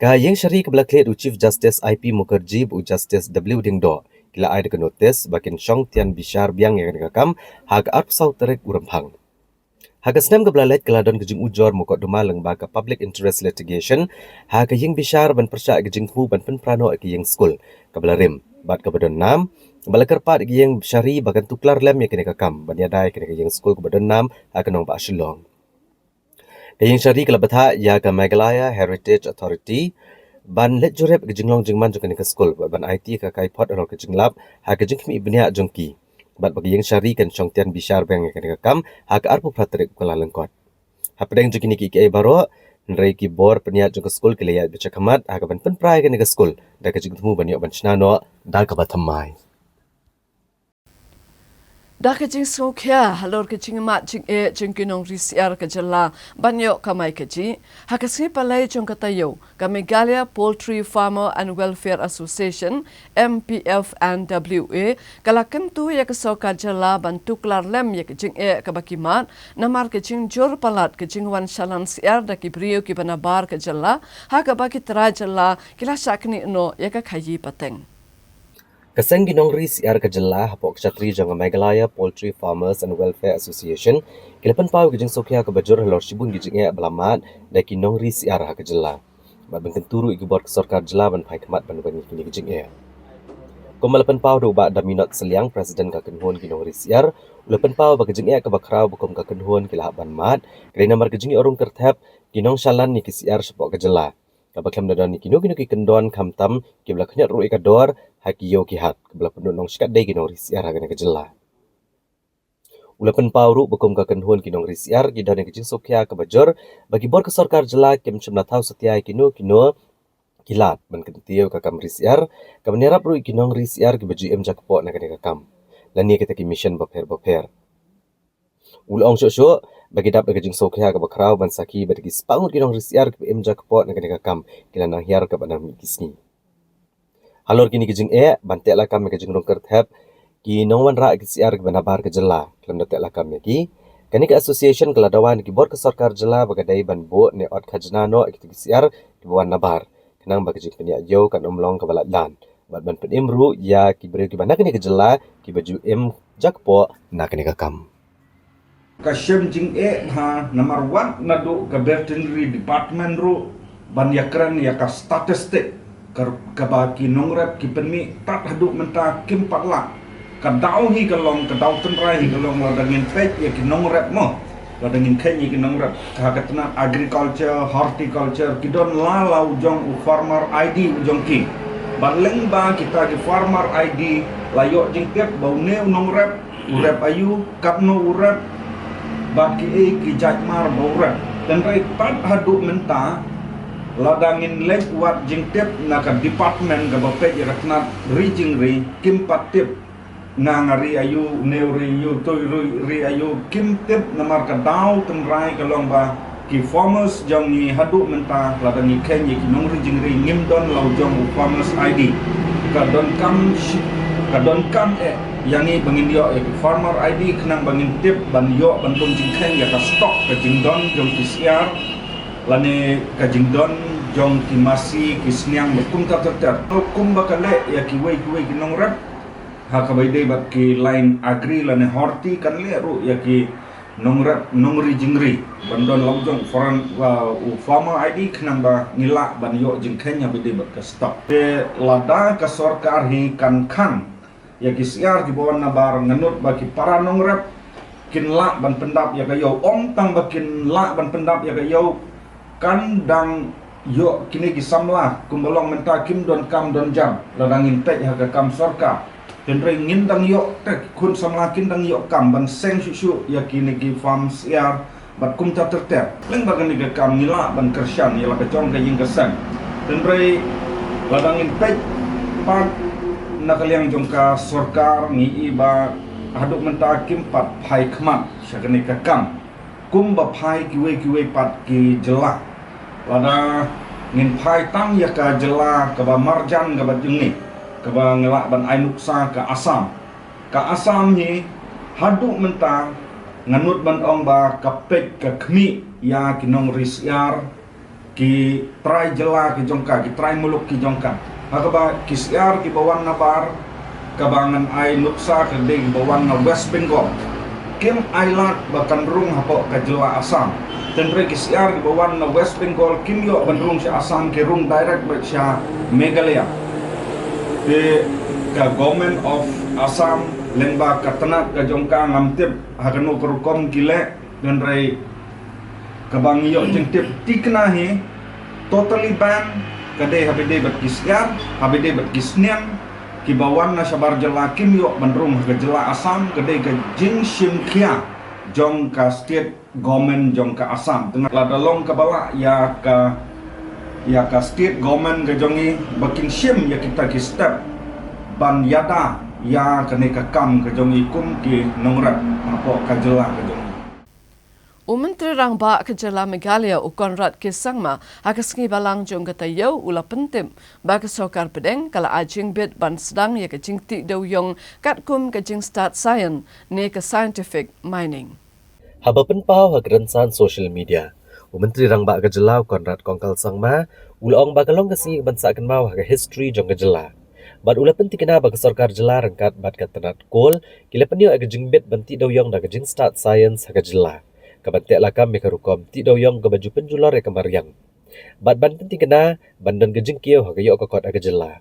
Ka ïing shari kaba la khlieh da u Chief Justice I P Mukherjee bad u Justice W Diengdoh ki la ai da ka notis ba kin shong tian bishar biang ïa kane ka kam ha ka arphew saw tarik u Rymphang. Ha ka snem kaba la leit ka la don ka jingujor mukotduma lyngba ka public interest litigation ha ka ïing bishar ban pyrshah ïa ka jingthmu ban pynpra noh ïa ka ïing skul kaba la rim bad kaba don nam, kaba la kyrpad ïa ka ïing shari ba kan tuklar lem ïa kane ka kam ban ïada ïa kane ka ïing skul kaba don nam ha ka nongbah Shillong. Ka ïing shari ka la bthah ïa ka Meghalaya Heritage Authority ban leit jurip ïa ka jinglong jingman jong kane ka skul bad ban aiti ïa ka kaiphod halor ka jinglap ha ka jingkhmih bniah jong ki bad ba ka ïing shari kan shong tian bishar biang ïa kane ka kam ha ka arphew phra tarik Kyllalyngkot. Hapdeng jong kine kiei kiei baroh, hynrei ki bor pynïaid jong ka skul ki la ïaid beit shakhmat ha kaban pynpra ïa kane ka skul da ka jingthmu ban ïoh ban shna noh da kaba thymmai. Da ka jingsngewkhia halor ka jingmad jingeh jong ki nongri syiar ka jylla ban ïoh kamai kajih, ha ka sngi Palei jong ka taïew, ka Meghalaya Poultry Farmer and Welfare Association, M P F and W A, ka la kyntu ïa ka sorkar jylla ban tuklar lem ïa ka jingeh kaba ki mad namar ka jingjur palat ka jingwan shalan syiar da ki briew kiba nabar ka jylla, ha kaba ki trai jylla ki la shah knieh noh ïa ka khaïi pateng. Ka seng ki nongri syiar ka jylla hapoh ka shatri jong ka Meghalaya Poultry Farmers and Welfare Association ki la pynpaw ïa ka jingsngewkhia kaba jur halor shibun ki jingeh ba la mad da ki nongri syiar ha ka jylla bad ban kyntu ruh ïa ki bor ka sorkar jylla ban phai khmat ban wan ïa kine ki jingeh. Kumba la pynpaw da u Bah Daminot Sylliang, President ka kynhun ki nongri syiar, u la pynpaw ba ka jingeh kaba khraw ba kum ka kynhun ki la hap ban mad ka dei namar ka jingïoh rung kyrthep ki nongshalan ïa ki syiar shapoh ka jylla. Kaba khlem da don ïa kino kino ki kyndon khamtam kiba la khñiot ruh ïa ka dor ha ki ïew ki hat, kaba la pynduhnong shikatdei ki nongri syiar ha kane ka jylla. U la pynpaw ruh ba kum ka kynhun ki nongri syiar ki don ïa ka jingsngewkhia kaba jur ba ki bor ka sorkar jylla kim shym la thaw satia ïa kino kino ki lad ban kyntiew ïa ka kam ri syiar, kaba ïarap ruh ïa ki nongri syiar kiba ju im jakpoh na kane ka kam, lane kita ki mission bapher bapher. U la ong shuh shuh ba ki dap da ka jingsngewkhia kaba khraw ban sakhi ba da ki spah ngut ki nongri syiar kiba im jakpoh na kane ka kam ki la nang hiar kaba nang mih ki sngi. Halor kine ki jingeh ban teh lakam ïa ka jingrung kyrthep ki nongwanrah ki syiar kiba nabar ka jylla, khlem da teh lakam ïa ki, kane ka association ka la dawa na ki bor ka sorkar jylla ba ka dei ban buh ne ot khajna noh ïa kito ki syiar kiba wan nabar, khnang ba ka jingpynïaid ïew kan ym long kaba lait lan, bad ban pynim ruh ïa ki briew kiba na kane ka jylla kiba ju im jakpoh na kane ka kam. Ka shem jingeh bha namar wat naduh ka Veterinary Department ruh ban ïakren ïa ka statistic ka, kaba ki nongrep ki pynmih tad haduh mynta kim pat lah. Ka daw hi ka long, ka daw tynrai hi ka long lada ngin peit ïa ki nongrep mo. Lada ngin kheiñ ïa ki nongrep ha ka tnat agriculture, horticulture, ki don la la u jong u farmer I D u jong ki. Bad lyngba kita ki farmer I D la ïoh jingtip ba une u nongrep u rep aïu, katno u rep, bad kiei ki jait mar ba u rep. Hynrei tad haduh mynta, lada ngin leit wad jingtip na ka department kaba peit ïa ka tnat ri jingri, kim pat tip. Nga nga ri aïu, une u ri aïu, to u ri, ri aïu, kim tip namar ka daw tynrai ka long ba ki farmers jong ngi haduh mynta lada ngi kheiñ ïa ki nongri jingri ngim don la u jong u farmers I D. Ka donkam shi-, ka donkam eh ïa ngi ba ngin ïoh ïa ki farmer I D khnang ba ngin tip ban ïoh ban rung jingkheiñ ïa ka stock, ka jingdon jong ki syiar lane ka jingdon jong ki masi, ki sniang bad kumta ter ter. Kumba ka leh ïa kiwei kiwei ki nongrep ha kaba ïadei bad ki line agri lane horti, kan leh ruh ïa ki nongrep, nongri jingri ban don la u jong u farm, wa, u farmer I D khnang ba ngi lah ban ïoh jingkheiñ ha kaba ïadei bad ka stock. Te lada ka sorkar hi kan khang ïa ki syiar kiba wan nabar, nga nud ba ki para nongrep kin lah ban pyndap ïa ka ïew. Ym tang ba kin lah ban pyndap ïa ka ïew, kan dang ïoh kine ki samla kumba long mynta kim don kam don jam lada ngin peit ha ka kam sorkar. Hynrei ngin dang ïoh, te ki khun samla kin dang ïoh kam ban seng shuh shuh ïa kine ki farm syiar bad kumta ter ter. Lyngba kane ka kam ngi lah ban kyrshan ïa la ka jong ka ïing ka sem. Hynrei lada ngin peit pat na ka liang jong ka sorkar, ngi i ba haduh mynta kim pat phai khmat sha kane ka kam kumba phai kiwei kiwei pat ki jylla. Lada ngin phai tang ïa ka jylla kaba marjan kaba jong ngi, kaba ngi lah ban ai nuksa ka Assam. Ka Assam hi haduh mynta nga nud ban ong ba ka peit ka khmih ïa ki nongri syiar, ki trai jylla ki jong ka, ki trai muluk ki jong ka. Ha kaba ki syiar kiba wan nabar, kaba ngan ai nuksa ka dei kiba wan na West Bengal, kim ai lad ba kan rung hapoh ka jylla Assam. Hynrei ki syiar kiba wan na West Bengal kim ïoh ban rung sha Assam, ki rung direct beit sha Meghalaya. Te ka Government of Assam lyngba ka tnat ka jong ka, ngam tip ha kano ka rukom ki leh, hynrei kaba ngi ïoh jingtip tikna hi totally ban, ka dei ha kaba ïadei bad ki syiar, ha kaba ïadei bad ki sniang kiba wan na shabar jylla, kim ïoh ban rung ha ka jylla Assam. Ka dei ka jingshim khia jong ka state government jong ka Assam. Te lada long kaba lah ïa ka, ïa ka state government ka jong ngi ba kin shim ïa kita ki step ban ïada ïa kane ka kam ka jong ngi kum ki nongrep hapoh ka jylla ka jong ngi. U Myntri Rangbah ka jylla Meghalaya, u Conrad K Sangma, ha ka sngi Balang jong ka taïew u la pyntip ba ka sorkar pdeng ka la ai jingbit ban sdang ïa ka jingtih dewïong katkum ka jingstad science ne ka scientific mining. Haba pynpaw ha ka rynsan social media, u Myntri Rangbah ka jylla, u Conrad Kongkal Sangma, u la ong ba ka long ka sngi ban sah kynmaw ha ka history jong ka jylla. Bad u la pyntikna ba ka sorkar jylla ryngkat bad ka tnat coal ki la pynïoh ïa ka jingbit ban tih dewïong da ka jingstad science ha ka jylla, ka ban teh lakam ïa ka rukom tih dewïong kaba ju pynjulor ïa ka mariang, bad ban pyntikna ban don ka jingkiew ha ka ïoh ka kot ha ka jylla.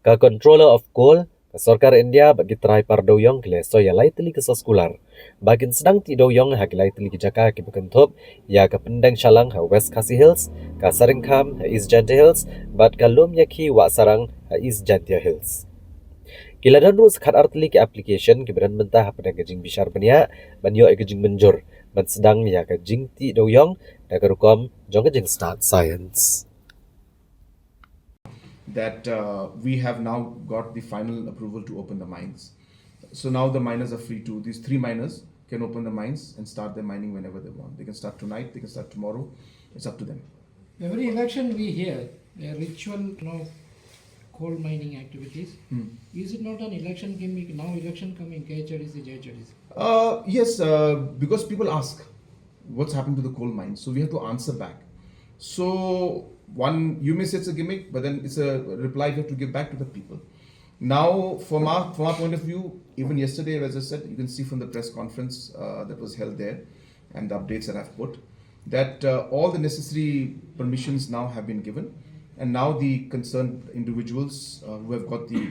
Ka Controller of Coal, Ka sorkar India bad ki trai par dewiong ki la soi ïa lai tylli ki soskular ba kin sdang tih dewiong ha ki lai tylli ki jaka kiba kynthup ïa ka Pyndengbshalang ha West Khasi Hills, ka Sariengkham ha East Jaintia Hills bad ka Lumïakhih Wahsarang ha East Jaintia Hills. Ki la don ruh sa khat ar tylli ki application kiba don bynta hapdeng ka jingbishar bniah ban ïoh ïa ka jingmynjur ban sdang ïa ka jingtih dewiong da ka rukom jong ka jingstad science. That uh, we have now got the final approval to open the mines. So now the miners are free to, these three miners can open the mines and start their mining whenever they want. They can start tonight, they can start tomorrow. It's up to them. Every election we hear a ritual, you know, coal mining activities. Hmm. Is it not an election gimmick? Now election coming, K H A D C, J H A D C. Uh, yes, uh, because people ask what's happened to the coal mines. So we have to answer back. So one, you may say it's a gimmick, but then it's a reply we have to give back to the people. Now, from our, from our point of view, even yesterday, as I said, you can see from the press conference uh, that was held there and the updates that I've put, that uh, all the necessary permissions now have been given, and now the concerned individuals uh, who have got the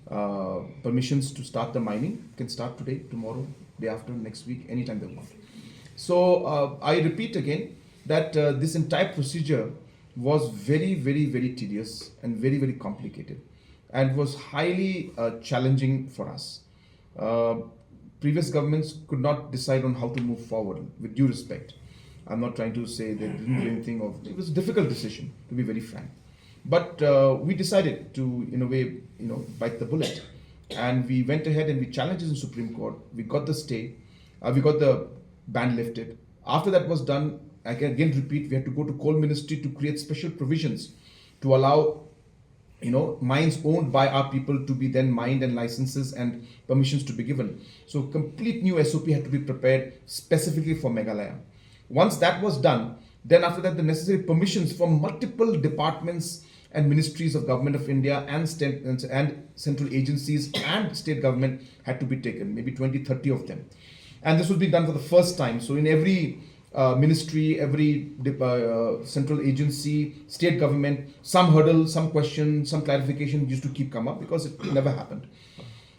uh, permissions to start the mining can start today, tomorrow, day after, next week, anytime they want. So uh, I repeat again that uh, this entire procedure was very, very, very tedious and very, very complicated, and was highly uh, challenging for us. Uh, previous governments could not decide on how to move forward, with due respect. I'm not trying to say they didn't do anything. Of, it was a difficult decision, to be very frank. But uh, we decided to, in a way, you know, bite the bullet. And we went ahead and we challenged in Supreme Court. We got the stay. Uh, we got the ban lifted. After that was done, I can again repeat, we had to go to coal ministry to create special provisions to allow, you know, mines owned by our people to be then mined and licenses and permissions to be given. So complete new S O P had to be prepared specifically for Meghalaya. Once that was done, then after that, the necessary permissions from multiple departments and ministries of Government of India and state and, and central agencies and state government had to be taken, maybe twenty, thirty of them. And this was being done for the first time. So in every uh, ministry, every dep- uh, central agency, state government, some hurdle, some question, some clarification used to keep come up because it never happened.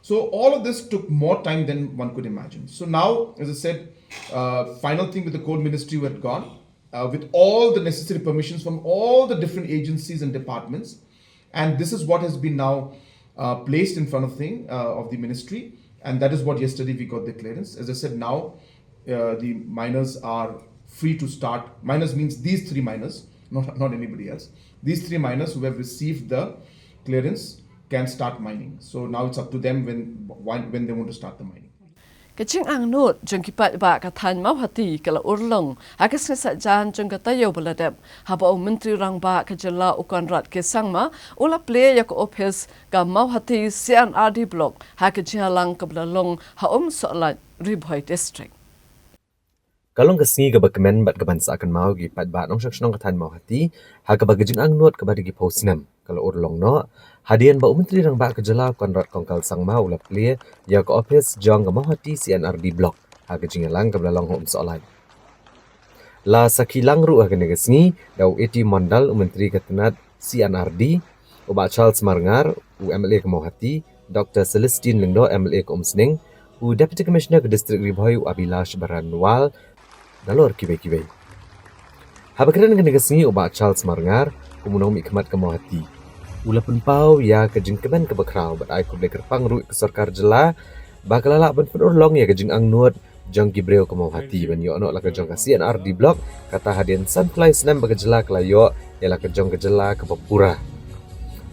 So all of this took more time than one could imagine. So now, as I said, uh, final thing with the coal ministry had gone uh, with all the necessary permissions from all the different agencies and departments, and this is what has been now uh, placed in front of thing uh, of the ministry, and that is what yesterday we got the clearance. As I said, now uh, the miners are free to start. Miners means these three miners, not not anybody else. These three miners who have received the clearance can start mining. So now it's up to them when when, when they want to start the mining. Ka jingangnud jong ki paidbah ka thaiñ Mawhati ka la urlong ha ka sngi Saitjaiñ jong ka taïew ba la dep, haba u Myntri Rangbah ka jylla u Conrad K Sangma u la plie ïa ka ophis ka Mawhati C and RD Block ha ka jingïalang kaba la long ha Umsohlait, Ri Bhoi District. Ka long ka sngi kaba kmen bad kaban sah kynmaw ïa ki paidbah nongshong shnong ka thaiñ Mawhati, ha kaba ka jingangnud kaba da ki phew snem ka la urlong noh, hadien ba u Myntri Rangbah ka jylla u Conrad Kongkal Sangma u la plie ïa ka ophis jong ka Mawhati C and RD Block ha ka jingïalang kaba la long ha Umsohlait. La sakhi lang ruh ha kane ka sngi da u A T Mondal, u Myntri ka tnat C and RD, u Bah Charles Marngar, u MLA ka Mawhati, Doctor Celestine Lyngdoh, MLA ka Umsning, u Deputy Commissioner ka District Ri Bhoi, u Abhilash Baranwal, nalor kiwei kiwei. Haba kren ha kane ka sngi u Bah Charles Marngar, kum u nongmihkhmat ka Mawhati, u la pynpaw ïa ka jingkmen kaba khraw bad ai khublei kyrpang ruh ïa ka sorkar jylla ba ka la lah ban pynurlong ïa ka jingangnud jong ki briew ka Mawhati ban ïoh noh la ka jong ka C and RD Block, kata hadien san phew lai snem ba ka jylla ka la ïoh ïa la ka jong ka jylla kaba pura.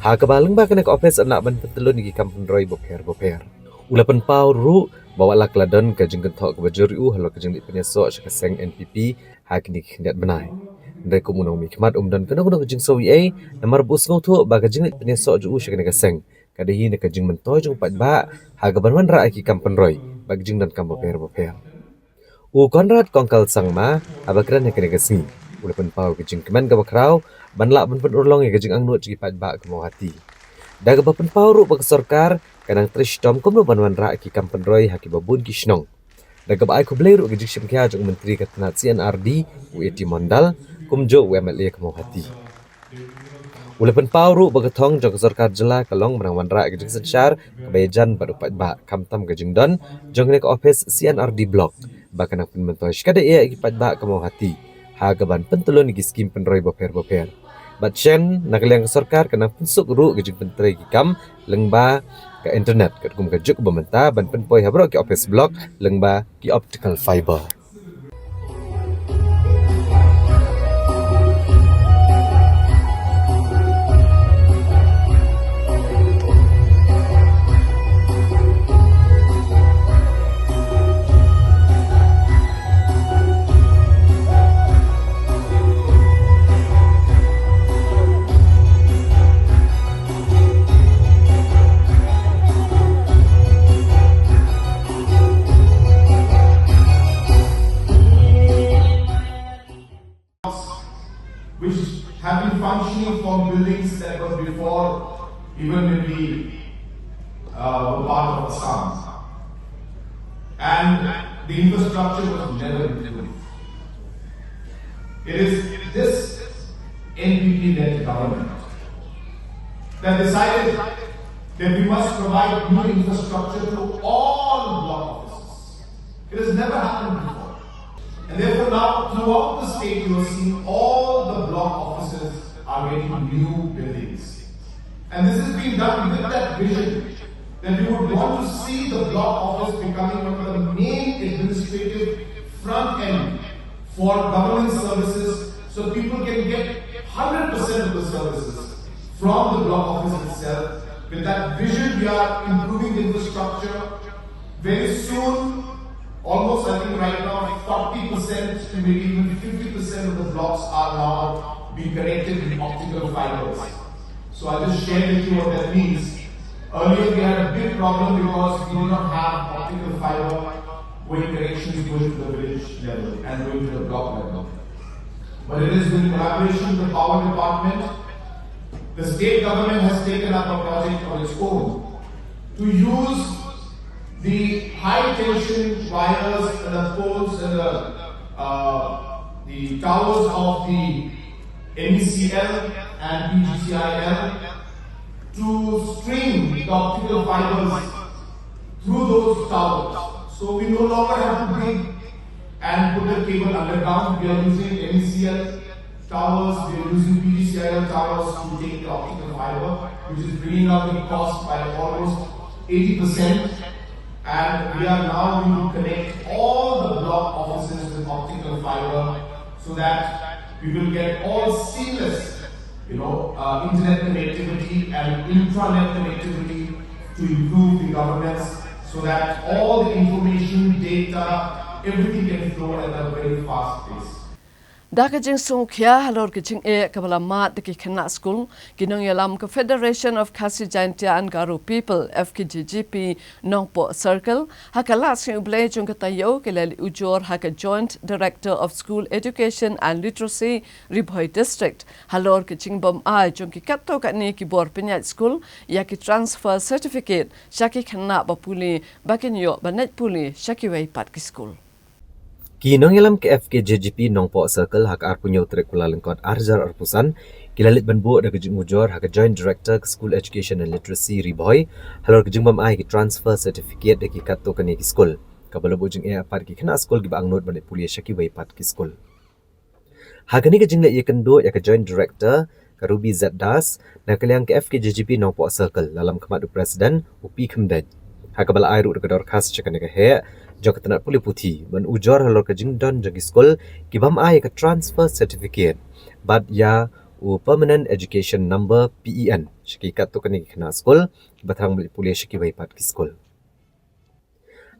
Ha kaba lyngba kane ka ophis yn lah ban pyntyllun ïa ki kam pynroi bapher bapher. U la pynpaw ruh ba wat la ka la don ka jingkynthoh kaba jur ïa u halor ka jingleit pynïasoh sha ka seng NPP ha kine ki khyndiat bnai. Hynrei kum u nongmihkhmat um don kano kano ka jingsngew ei ei, namar ba u sngewthuh ba ka jingleit pynïasoh jong u sha kane ka seng ka dei hi na ka jingmyntoi jong u paidbah ha kaban wanrah ïa ki kam pynroi bad ki jingdonkam bapher bapher. U Conrad Kongkal Sangma, haba kren ha kane ka sngi, u la pynpaw ka jingkmen kaba khraw ban lah ban pynurlong ïa ka jingangnud jong ki paidbah ka Mawhati, da kaba pynpaw ruh ba ka sorkar ka nang trei shitom kumno ban wanrah ïa ki kam pynroi ha kiba bun ki shnong. Da kaba ai khublei ruh ïa ka jingshim khia jong u Myntri ka tnat C and RD, u A T Mondal, kumjuh u MLA ka Mawhati. U la pynpaw ruh ba ka thong jong ka sorkar jylla ka long ban wanrah ka jingsynshar kaba ïajan bad u paidbah, khamtam ka jingdon jong kane ka ophis C and RD Block ba kan nang pynmyntoi shikatdei ïa ki paidbah ka Mawhati ha kaban pyntlun ïa ki skim pynroi bapher bapher. Bad shen na ka liang ka sorkar kan nang pynsuk ruh ka jingpyntrei ki kam lyngba ka internet katkum ka juk ba mynta ban pynpoi ha baroh ki ophis block lyngba ki optical fiber. Which have been functioning from buildings that were before even maybe uh, were part of Assam. And the infrastructure was never improved. It is this N P P led government that decided that we must provide new infrastructure to all block offices. It has never happened before. And therefore now throughout the state you are seeing all the block offices are getting new buildings. And this is being done with that vision that we would want to see the block office becoming one of the main administrative front end for government services so people can get one hundred percent of the services from the block office itself. With that vision, we are improving the infrastructure. Very soon, almost I think right now, forty percent to maybe even fifty percent of the blocks are now being connected with optical fibers. So I'll just share with you what that means. Earlier, we had a big problem because we did not have optical fiber going connections going to the village level and going to the block level. But it is with collaboration with the power department. The state government has taken up a project on its own to use the high tension wires and the poles and the, uh, the towers of the M E C L and P G C I L to string the optical fibers through those towers. So we no longer have to dig and put the cable underground. We are using M E C L towers, we are using P G C I L towers to take the optical fiber, which is bringing down the cost by almost eighty percent. And we are now going to connect all the block offices with optical fiber so that we will get all seamless, you know, uh, internet connectivity and intranet connectivity to improve the governance so that all the information, data, everything can flow at a very fast pace. Da ka jingsngewkhia halor ka jingeh kaba la mad da ki khynnah skul, ki nongïalam ka Federation of Khasi Jaintia and Garo People, F K J G P, Nongpoh Circle, ha ka lad sngi U Blei jong ka taïew ki la leit ujor ha ka Joint Director of School Education and Literacy, Ri Bhoi District, halor ka jingbym ai jong ki katto katne ki bor pynïaid skul ïa ki transfer certificate sha ki khynnah ba pule ba kin ïoh ban leit pule sha kiwei pat ki skul. Ki nongïalam ka F K J G P Nongpoh Circle ha ka arphew hynñiew tarik Kyllalyngkot arhajar arphew san ki la leit ban buh da ka jingujor ha ka Joint Director ka School Education and Literacy Ri Bhoi halor ka jingbym ai ki transfer certificate da ki katto katne ki skul, kaba la buh jingeh pat ki khynnah skul kiba angnud ban leit pule sha kiwei pat ki skul. Ha kane ka jingleit ïakynduh ïa ka Joint Director ka Ruby Z Das, na ka liang ka F K J G P Nongpoh Circle, la lam khmat u President u P Khymdeit, ha kaba la ai ruh da ka dorkhas sha kane ka heh jong ka tnat pule puthi ban ujor halor ka jingdon jong ki skul kibym ai ka transfer certificate bad ïa u Permanent Education Number, P E N, sha ki katto katne ki khynnah skul kiba thrang ban leit pule sha kiwei pat ki skul.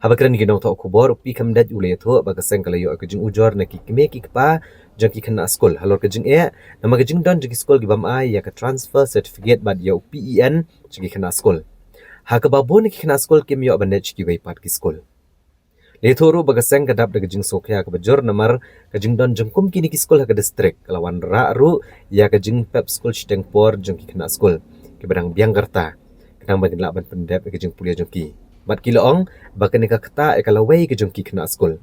Haba kren ïa ki nongthoh khubor, u P Khymdeit u la ïathuh ba ka seng ka la ïoh ka jingujor na ki kmie ki kpa jong ki khynnah skul halor ka jingeh namar ka jingdon jong ki skul kibym ai ïa ka transfer certificate bad ïa u P E N sha ki khynnah skul, ha kaba bun ki khynnah skul kim ïoh ban leit sha kiwei pat ki skul. La ïathuh ruh ba ka seng ka dap da ka jingsngewkhia kaba jur namar ka jingdon jong kum kine ki skul ha ka district ka la wanrah ruh ïa ka jingpep skul shiteng por jong ki khynnah skul kiba dang biang ka rta, khnang ba kin lah ban pyndep ïa ka jingpule jong ki. Bad ki la ong ba kane ka ktah ïa ka lawei ka jong ki khynnah skul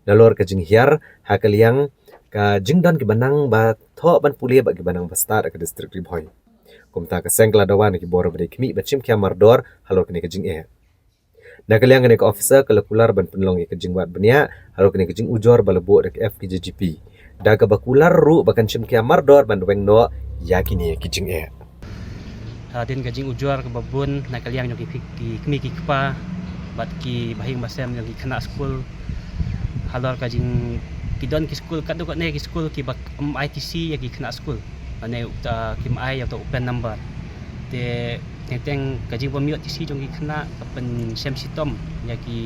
nalor ka jinghiar ha ka liang ka jingdon kiba nang ba thoh ban pule bad kiba nang ba stad ha ka district Ri Bhoi. Kumta ka seng ka la dawa na ki bor ba dei khmih ban shim khia mardor halor kane ka jingeh. Na ka liang kane ka officer ka la kular ban pynlong ïa ka jingwad bniah halor kane ka jingujor ba la buh da ka F K J G P, da kaba kular ruh ba kan shim khia mardor ban weng noh ïa kine ki jingeh. Hadien ka jingujor kaba bun na ka liang jong ki, ki kmie ki kpa bad ki bahaïing bahasem jong ki khynnah skul halor ka jing, ki don ki skul katto katne ki skul kiba ym ai T C ïa ki khynnah skul, lane uta kim ai ïa uta u PEN number. Te teng teng ka jingbym ïoh T C jong ki khynnah ka pynshem shitom ïa ki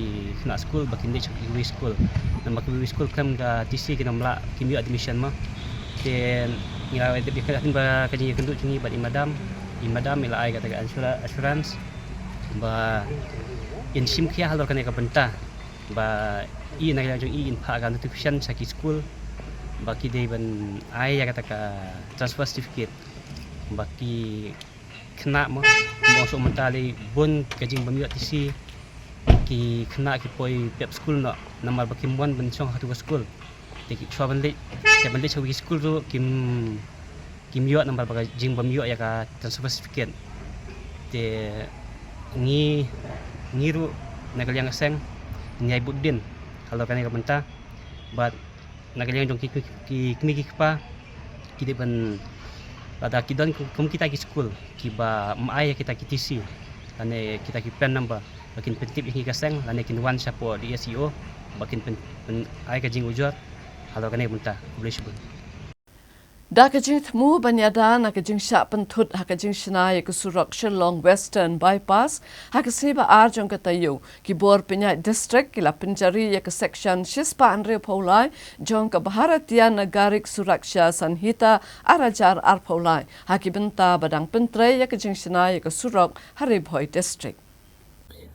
khynnah skul ba kin leit sha kiwei skul. Namar kiwei skul khlem ka T C kin ym lah, kim ïoh admission mo. Te ngi la dep ïakynduh ba ka jingïakynduh jong ngi bad i madam, i madam i la ai kata ka assura-, assurance ba in shim khia halor kane ka bynta, ba i na ka liang jong i in phah ka notification sha ki skul ba ki dei ban ai ïa kata ka transfer certificate ba ki khynnah mo, mo suk mynta lei bun ka jingbym ïoh T C, ki khynnah ki poi pep skul noh namar ba kim wan ban shong ha tu ka skul. Te ki shuwa ban leit, te ban leit sha ki skul ruh kim, kim ïoh namar ba ka jingbym ïoh ïa ka transfer certificate. Te ngi, ngi ruh na ka liang ka seng ngi ai bud dien halor kane ka bynta. Bad na ka liang jong ki, ki, ki kmie ki kpa ki dei ban, lada ki don kum kita ki skul kiba ym ai ïa kita ki T C lane kita ki PEN number, ba kin pyntip ïa ngi ka seng lane kin wan shapoh D S E O ba kin pyn, pyn ai ka jingujor halor kane ka bynta. Khublei shibun. Da ka jingthmu ban ïada na ka jingshah pynthut ha ka jingshna ïa ka surok Shillong Western Bypass ha ka sngi ba ar jong ka taïew, ki bor pynïaid district ki la pynjari ïa ka section shispah hynriewphew lai jong ka Bharatiya Nagarik Suraksha Sanhita ar hajar arphew lai ha ki bynta ba dang pyntrei ïa ka jingshna ïa ka surok ha Ri Bhoi District.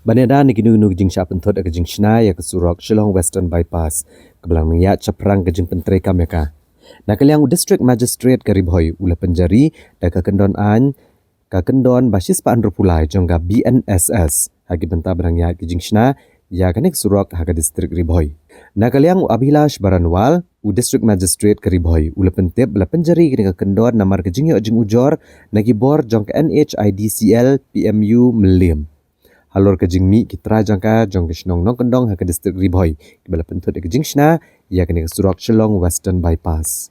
Ban ïada na kino kino ki jingshah pynthut ha ka jingshna ïa ka surok Shillong Western Bypass, kaba la nang ïaid shaphrang ka jingpyntrei kam ïa ka. Na ka liang u District Magistrate ka Ri Bhoi u la pynjari da ka kyndon aiñ, ka kyndon ba shispah hynriewphew lai jong ka B N S S ha ki bynta ba dang ïaid ki jingshna ïa kane ka surok ha ka district Ri Bhoi. Na ka liang u Abhilash Baranwal, u District Magistrate ka Ri Bhoi, u la pyntip ba la pynjari kane ka kyndon namar ka jingïoh jingujor na ki bor jong ka N H I D C L P M U Mylliem halor ka jingmih ki trai jaka jong ka shnong Nongkyndong ha ka district Ri Bhoi, kiba la pynthut ïa ka jingshna ïa kane ka surok Shillong Western Bypass.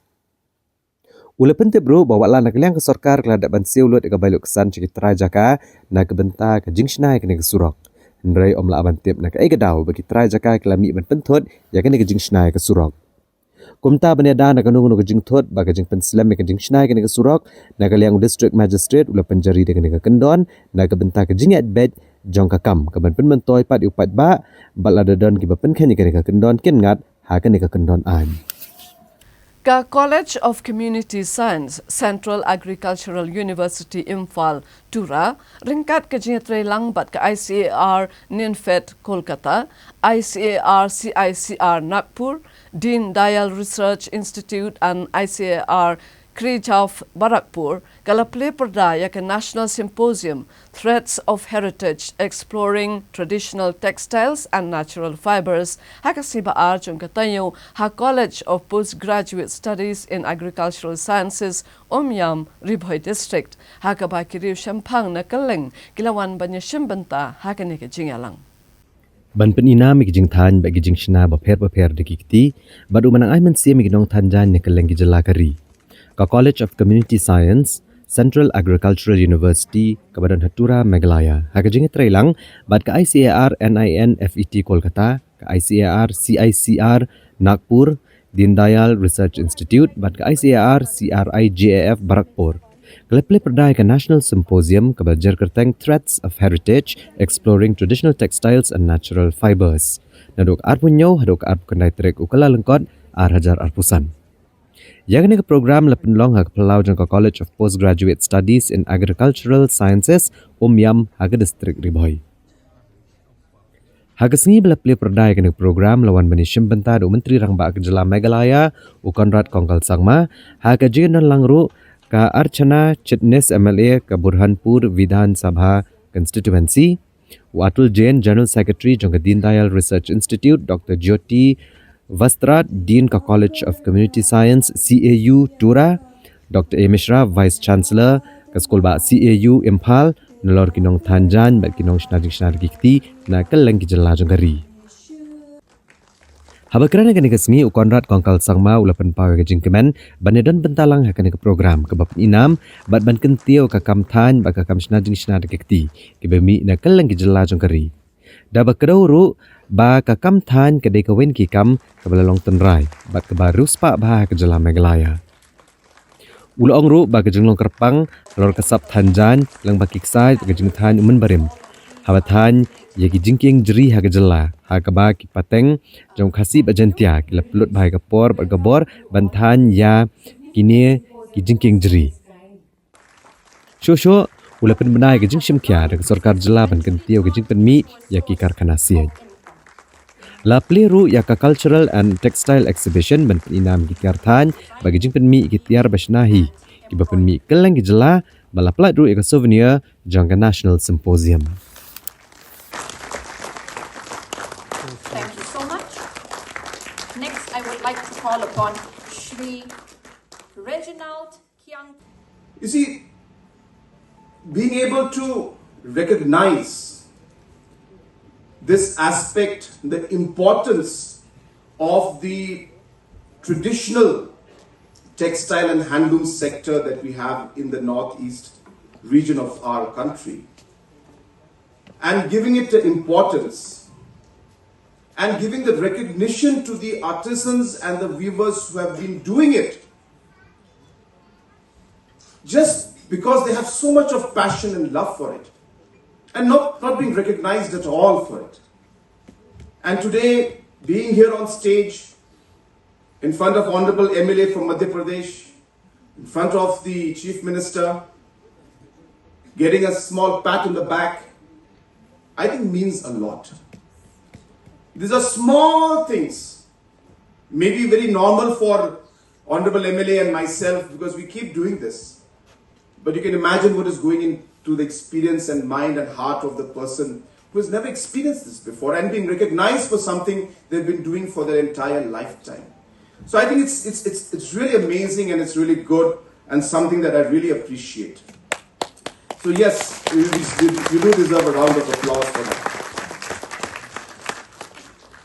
U la pyntip ruh ba wat la na ka liang ka sorkar ka la dep ban siew lut ïa ka bai lutksan sha ki trai jaka na ka bynta ka jingshna ïa kane ka surok, hynrei ym lah ban tip na kaei ka daw ba ki trai jaka ki la mih ban pynthut ïa kane ka jingshna ïa ka surok. Kumta ban ïada na kano kano ka jingthut ba ka jingpynslem ïa ka jingshna ïa kane ka surok, na ka liang u District Magistrate u la pynjari da kane ka kyndon na ka bynta ka jingïaid beit jong ka kam, kaban pynmyntoi pat ïa u paidbah, bad lada don kiba pynkheiñ ïa kane ka kyndon kin ngat ha kane ka kyndon aiñ. Ka College of Community Science, Central Agricultural University Imphal, Tura, ryngkat ka jingïatreilang bad ka I C A R NINFED Kolkata, I C A R C I C R Nagpur, Deen Dayal Research Institute and I C A R Khrijav Barrackpur, ka la plie pyrda ïa ka National Symposium, Threads of Heritage, Exploring Traditional Textiles and Natural Fibres, ha ka sngi ba ar jong ka taïew, ha College of Postgraduate Studies in Agricultural Sciences, Umiam, Ri Bhoi District, ha kaba ki riew shemphang na kylleng ki la wan ban ïashim bynta ha kane ka jingïalang. Ban pyni nam ïa ki jingthaiñ bad ki jingshna bapher bapher da ki kti, bad u ban nang ai mynsiem ïa ki nongthaiñ jaiñ na kylleng ki jylla ka ri, ka College of Community Science, Central Agricultural University, kaba don ha Tura, Meghalaya, ha ka jingïatreilang bad ka I C A R NINFED Kolkata, ka I C A R CICR Nagpur, Deen Dayal Research Institute bad ka I C A R CRIJAF Barrackpur, ka la plie pyrda ïa ka National Symposium kaba jer kyrteng Threads of Heritage, Exploring Traditional Textiles and Natural Fibres, naduh ka arphew hynñiew haduh ka arphew khyndai tarik u Kyllalyngkot ar hajar arphew san. Ïa kane ka program la pynlong ha ka phyllaw jong ka College of Postgraduate Studies in Agricultural Sciences, Umiam, ha ka district Ri Bhoi. Ha ka sngi ba la plie pyrda ïa kane ka program la wan ban ïashim bynta da u Myntri Rangbah ka jylla Meghalaya, u Conrad Kongkal Sangma, ha ka jingdonlang ruh ka Archana Chitnis, M L A ka Burhanpur Vidhan Sabha Constituency, u Atul Jain, General Secretary jong ka Deen Dayal Research Institute, Doctor Jyoti Vastrad, Dean ka College of Community Science, C A U, Tura, Doctor A Mishra, Vice Chancellor, ka skulbah C A U Imphal, nalor ki nongthain jaiñ bad ki nongshna jingshna da ki kti na kylleng ki jylla jong ka ri. Haba kren ha kane ka sngi, u Conrad Kongkal Sangma u la pynpaw ïa ka jingkmen ban ïadon bynta lang ha kane ka program kaba pynim bad ban kyntiew ka kam thain bad ka kam shna jingshna da ki kti kiba mih na kylleng ki jylla jong ka ri. Da ba kdew ruh ba ka kam thain ka dei kawei na ki kam kaba la long tynrai bad kaba riewspah bha ha ka jylla Meghalaya. U la ong ruh ba ka jinglong kyrpang halor ka sap thain jaiñ lyngba ki ksai bad ka jingthain u mynbarim, haba thain ïa ki jingkieng jri ha ka jylla, ha kaba ki pateng jong Khasi bad Jaintia ki la pynlut bha ïa ka por bad ka bor ban thain ïa kine ki jingkieng jri. Shuh shuh u la pynbna ïa ka jingshim khia da ka sorkar jylla ban kyntiew ka jingpynmih ïa ki karkhana siej. La plie ruh ïa ka Cultural and Textile Exhibition ban pynim ki tiar thain bad ki jingpynmih ki tiar ba shna hi kiba pynmih kylleng ki jylla, ba la pyllait ruh ïa ka souvenir jong ka National Symposium. Thank you so much. Next, I would like to call upon Shri Reginald Kiang. You see, being able to recognize this aspect, the importance of the traditional textile and handloom sector that we have in the northeast region of our country, and giving it the importance and giving the recognition to the artisans and the weavers who have been doing it just because they have so much of passion and love for it and not, not being recognized at all for it. And today, being here on stage in front of Honorable M L A from Madhya Pradesh, in front of the Chief Minister, getting a small pat on the back, I think means a lot. These are small things, maybe very normal for Honorable M L A and myself because we keep doing this. But you can imagine what is going into the experience and mind and heart of the person who has never experienced this before and being recognized for something they've been doing for their entire lifetime. So I think it's, it's, it's, it's really amazing and it's really good and something that I really appreciate. So yes, you, you, you do deserve a round of applause for that.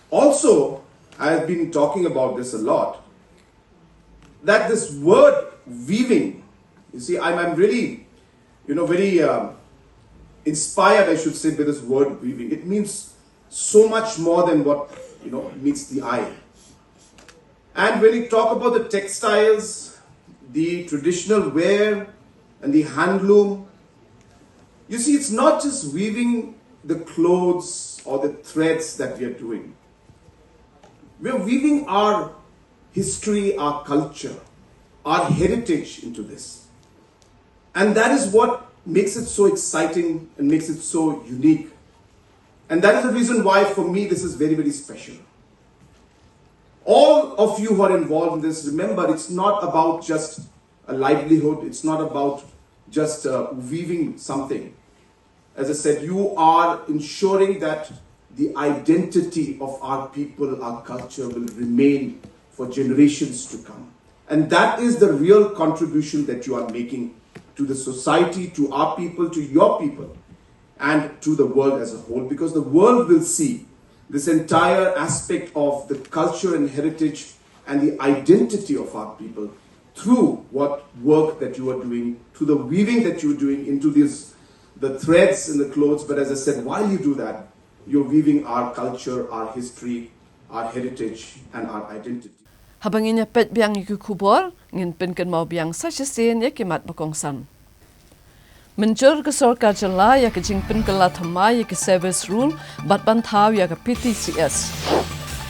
Also, I have been talking about this a lot, that this word weaving, you see, I'm, I'm really, you know, very um, inspired, I should say, by this word weaving. It means so much more than what, you know, meets the eye. And when you talk about the textiles, the traditional wear, and the handloom, you see, it's not just weaving the clothes or the threads that we are doing. We are weaving our history, our culture, our heritage into this. And that is what makes it so exciting and makes it so unique. And that is the reason why, for me, this is very, very special. All of you who are involved in this, remember, it's not about just a livelihood, it's not about just uh, weaving something. As I said, you are ensuring that the identity of our people, our culture will remain for generations to come. And that is the real contribution that you are making to the society, to our people, to your people, and to the world as a whole, because the world will see this entire aspect of the culture and heritage and the identity of our people through what work that you are doing, through the weaving that you are doing into these, the threads in the clothes. But as I said, while you do that, you're weaving our culture, our history, our heritage, and our identity. Haba ngin ïa peit biang ïa ki khubor, ngin pynkynmaw biang sa shisien ïa ki mat ba kongsan. Mynjur ka sorkar jylla ïa ka jingpynkylla thymmai ïa ki service rule bad ban thaw ïa ka P T C S.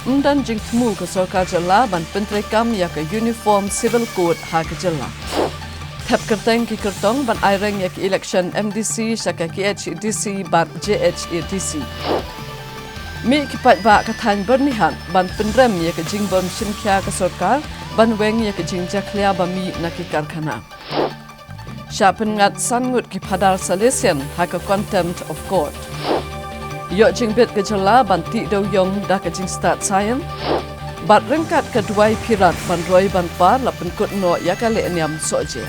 Ym don jingthmu ka sorkar jylla ban pyntreikam ïa ka Uniform Civil Code ha ka jylla. Thep kyrteng ki kyrtong ban aireng ïa ka election M D C sha ka K H A D C bad J H A D C. Mih ki paidbah ka thaiñ Byrnihat ban pynrem ïa ka jingbym shimkhia ka sorkar ban weng ïa ka jingjakhlia ba mih na ki karkhana. Shah pynngat san ngut ki phadar Salesian ha ka Contempt of Court. Ïoh jingbit ka jylla ban tih dewïong da ka jingstad saian. Bad ryngkat ka duwai Pilat ban roi ban par la pynkut noh ïa ka lehniam Sohjied.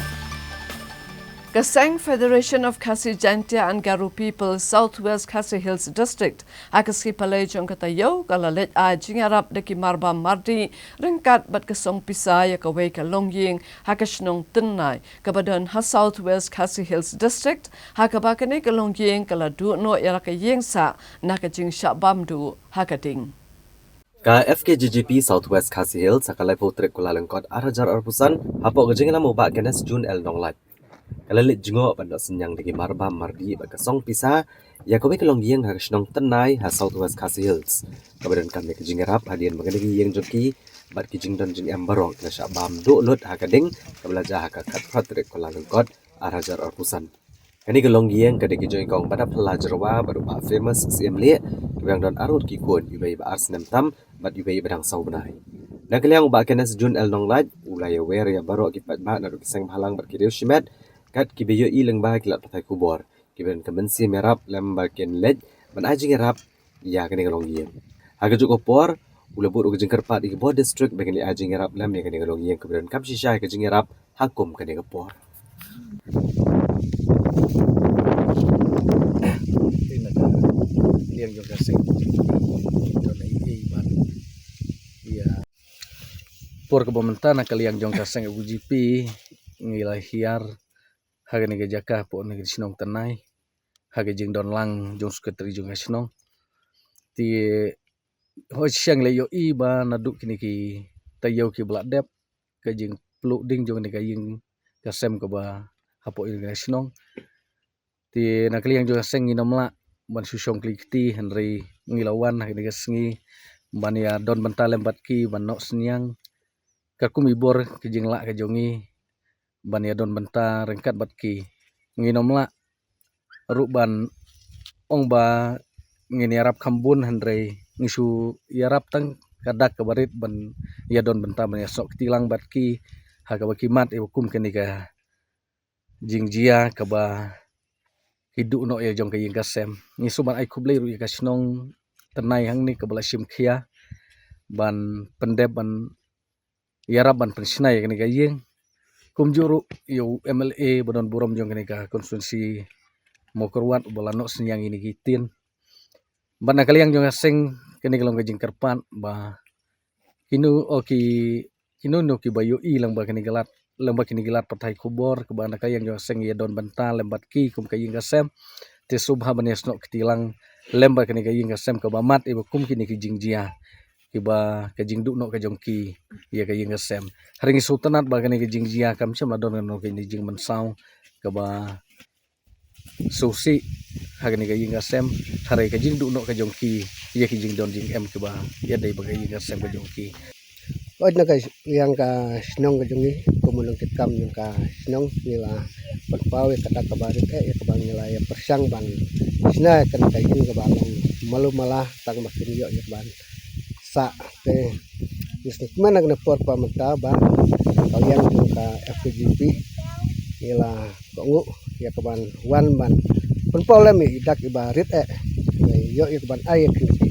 Ka seng Federation of Khasi Jaintia and Garo People South West Khasi Hills District ha ka sngi Palei jong ka taïew ka la leit ai jingïarap da ki marbam mardih ryngkat bad ka song pisa ïa kawei ka longïing ha ka shnong Tynnai kaba don ha South West Khasi Hills District, ha kaba kane ka longïing ka la duh noh ïa la ka ïing sah na ka jingshah bam duh ha ka ding. Ka F K G G P South West Khasi Hills ha ka laiphew tarik Kyllalyngkot ar hajar arphew san, hapoh ka jingïalam u Bah Kenneth June L Nonglait, ka la leit jngoh bad noh synñiang da ki marbam mardih bad ka song pisa ïa kawei ka longïing ha ka shnong Tynnai ha South West Khasi Hills, kaba donkam ïa ka jingïarap hadien ba kane ka ïing jong ki bad ki jingdon jingem baroh ki la shah bam duh lut ha ka ding, kaba la jia ha ka khatphra tarik Kyllalyngkot ar hajar arphew san. Kane ka longïing ka dei ka jong i Kong Badaphala Jyrwa bad u Bah Famous Syiemlieh, kiba dang don arngut ki khun, iwei ba ar snem tam bad iwei ba dang saw bnai. Na ka liang u Bah Kenneth June L Nonglait u la ïawer ïa baroh ki paidbah naduh ki seng bhalang bad ki riewshimet, kat kiba ïohi lyngba ki lad pathai khubor, kiba don ka mynsiem ïarap lem ba kin leit ban ai jingïarap ïa kane ka longïing. Ha kajuh ka por u la buh ruh ka jingkyrpad ïa ki bor district ba kin ai jingïarap lem ïa kane ka longïing kaba donkam shisha ïa ka jingïarap ha kum kane ka por. Te na ka liang jong ka seng, don ai ei ban ïa por kaba mynta na ka liang jong ka seng F K G P ngi la hiar ha kane ka jaka hapoh kane ka shnong Tynnai ha ka jingdon lang jong secretary jong ka shnong. Te hooid shisha ngi la ïohi ba naduh kine ki taïew kiba la dep ka jingpluh ding jong kane ka ïing ka sem kaba hapoh ïing ka shnong. Te na ka liang jong ka seng ngin ym lah ban shu shong kli kti, hynrei ngi la wan ha kane ka sngi ban ïa don bynta lem bad ki ban noh synñiang katkum i bor ka jinglah ka jong ngi ban ïa don bynta ryngkat bad ki. Ngin ym lah ruh ban ong ba ngin ïarap kham bun, hynrei ngi shu ïarap tang ka dak kaba rit ban ïa don bynta ban ïa snoh kti lang bad ki ha kaba ki mad ïa kum kane ka jingjia kaba ki duh noh ïa jong ka ïing ka sem. Ngi shu ban ai khublei ruh ïa ka shnong Tynnai hangne kaba la shim khia ban pyndep ban ïarap ban pynshna ïa kane ka ïing. Kumjuh ruh ïa u M L A ba don burom jong kane ka constituency Mawkyrwat uba la noh synñiang ïa kine ki ktien. Bad na ka liang jong ka seng kane ka long ka jingkyrpad ba kino o ki kino no kiba ïohi lyngba kane ka lad, lyngba kine ki lad pathai khubor kaba na ka liang jong ka seng ïa don bynta lem bad ki kum ka ïing ka sem. Te sngewbha ban ïa snoh kti lang lem bad kane ka ïing ka sem kaba mad ïa ba kum kine ki jingjia kiba ka jingduh noh ka jong ki ïa ka ïing ka sem. Hynrei ngi sngewtynnat ba kane ka jingjia kam shym la don kano kane ka jingmynsaw kaba sngewsih ha kane ka ïing ka sem, hynrei ka jingduh noh ka jong ki ïa ki jingdon jingem kiba ïadei bad ka ïing ka sem ka jong ki. Hooid na ka liang ka shnong ka jong ngi kum u nongkitkam jong ka shnong ngi la pynpaw ïa ka dak kaba rit eh ïa kaba ngi la ïa pyrshang ban shna ïa kane ka ïing kaba long malu mala tang ba kin ïoh ïa ka ban sah. Te ngi sngewkmen ha kane por ba mynta ba ka liang jong ka F K G P ngi la kohnguh ïa ka ban wan ban pynpaw lem ïa i dak iba rit eh, ïoh ïa ka ban ai ïa kine ki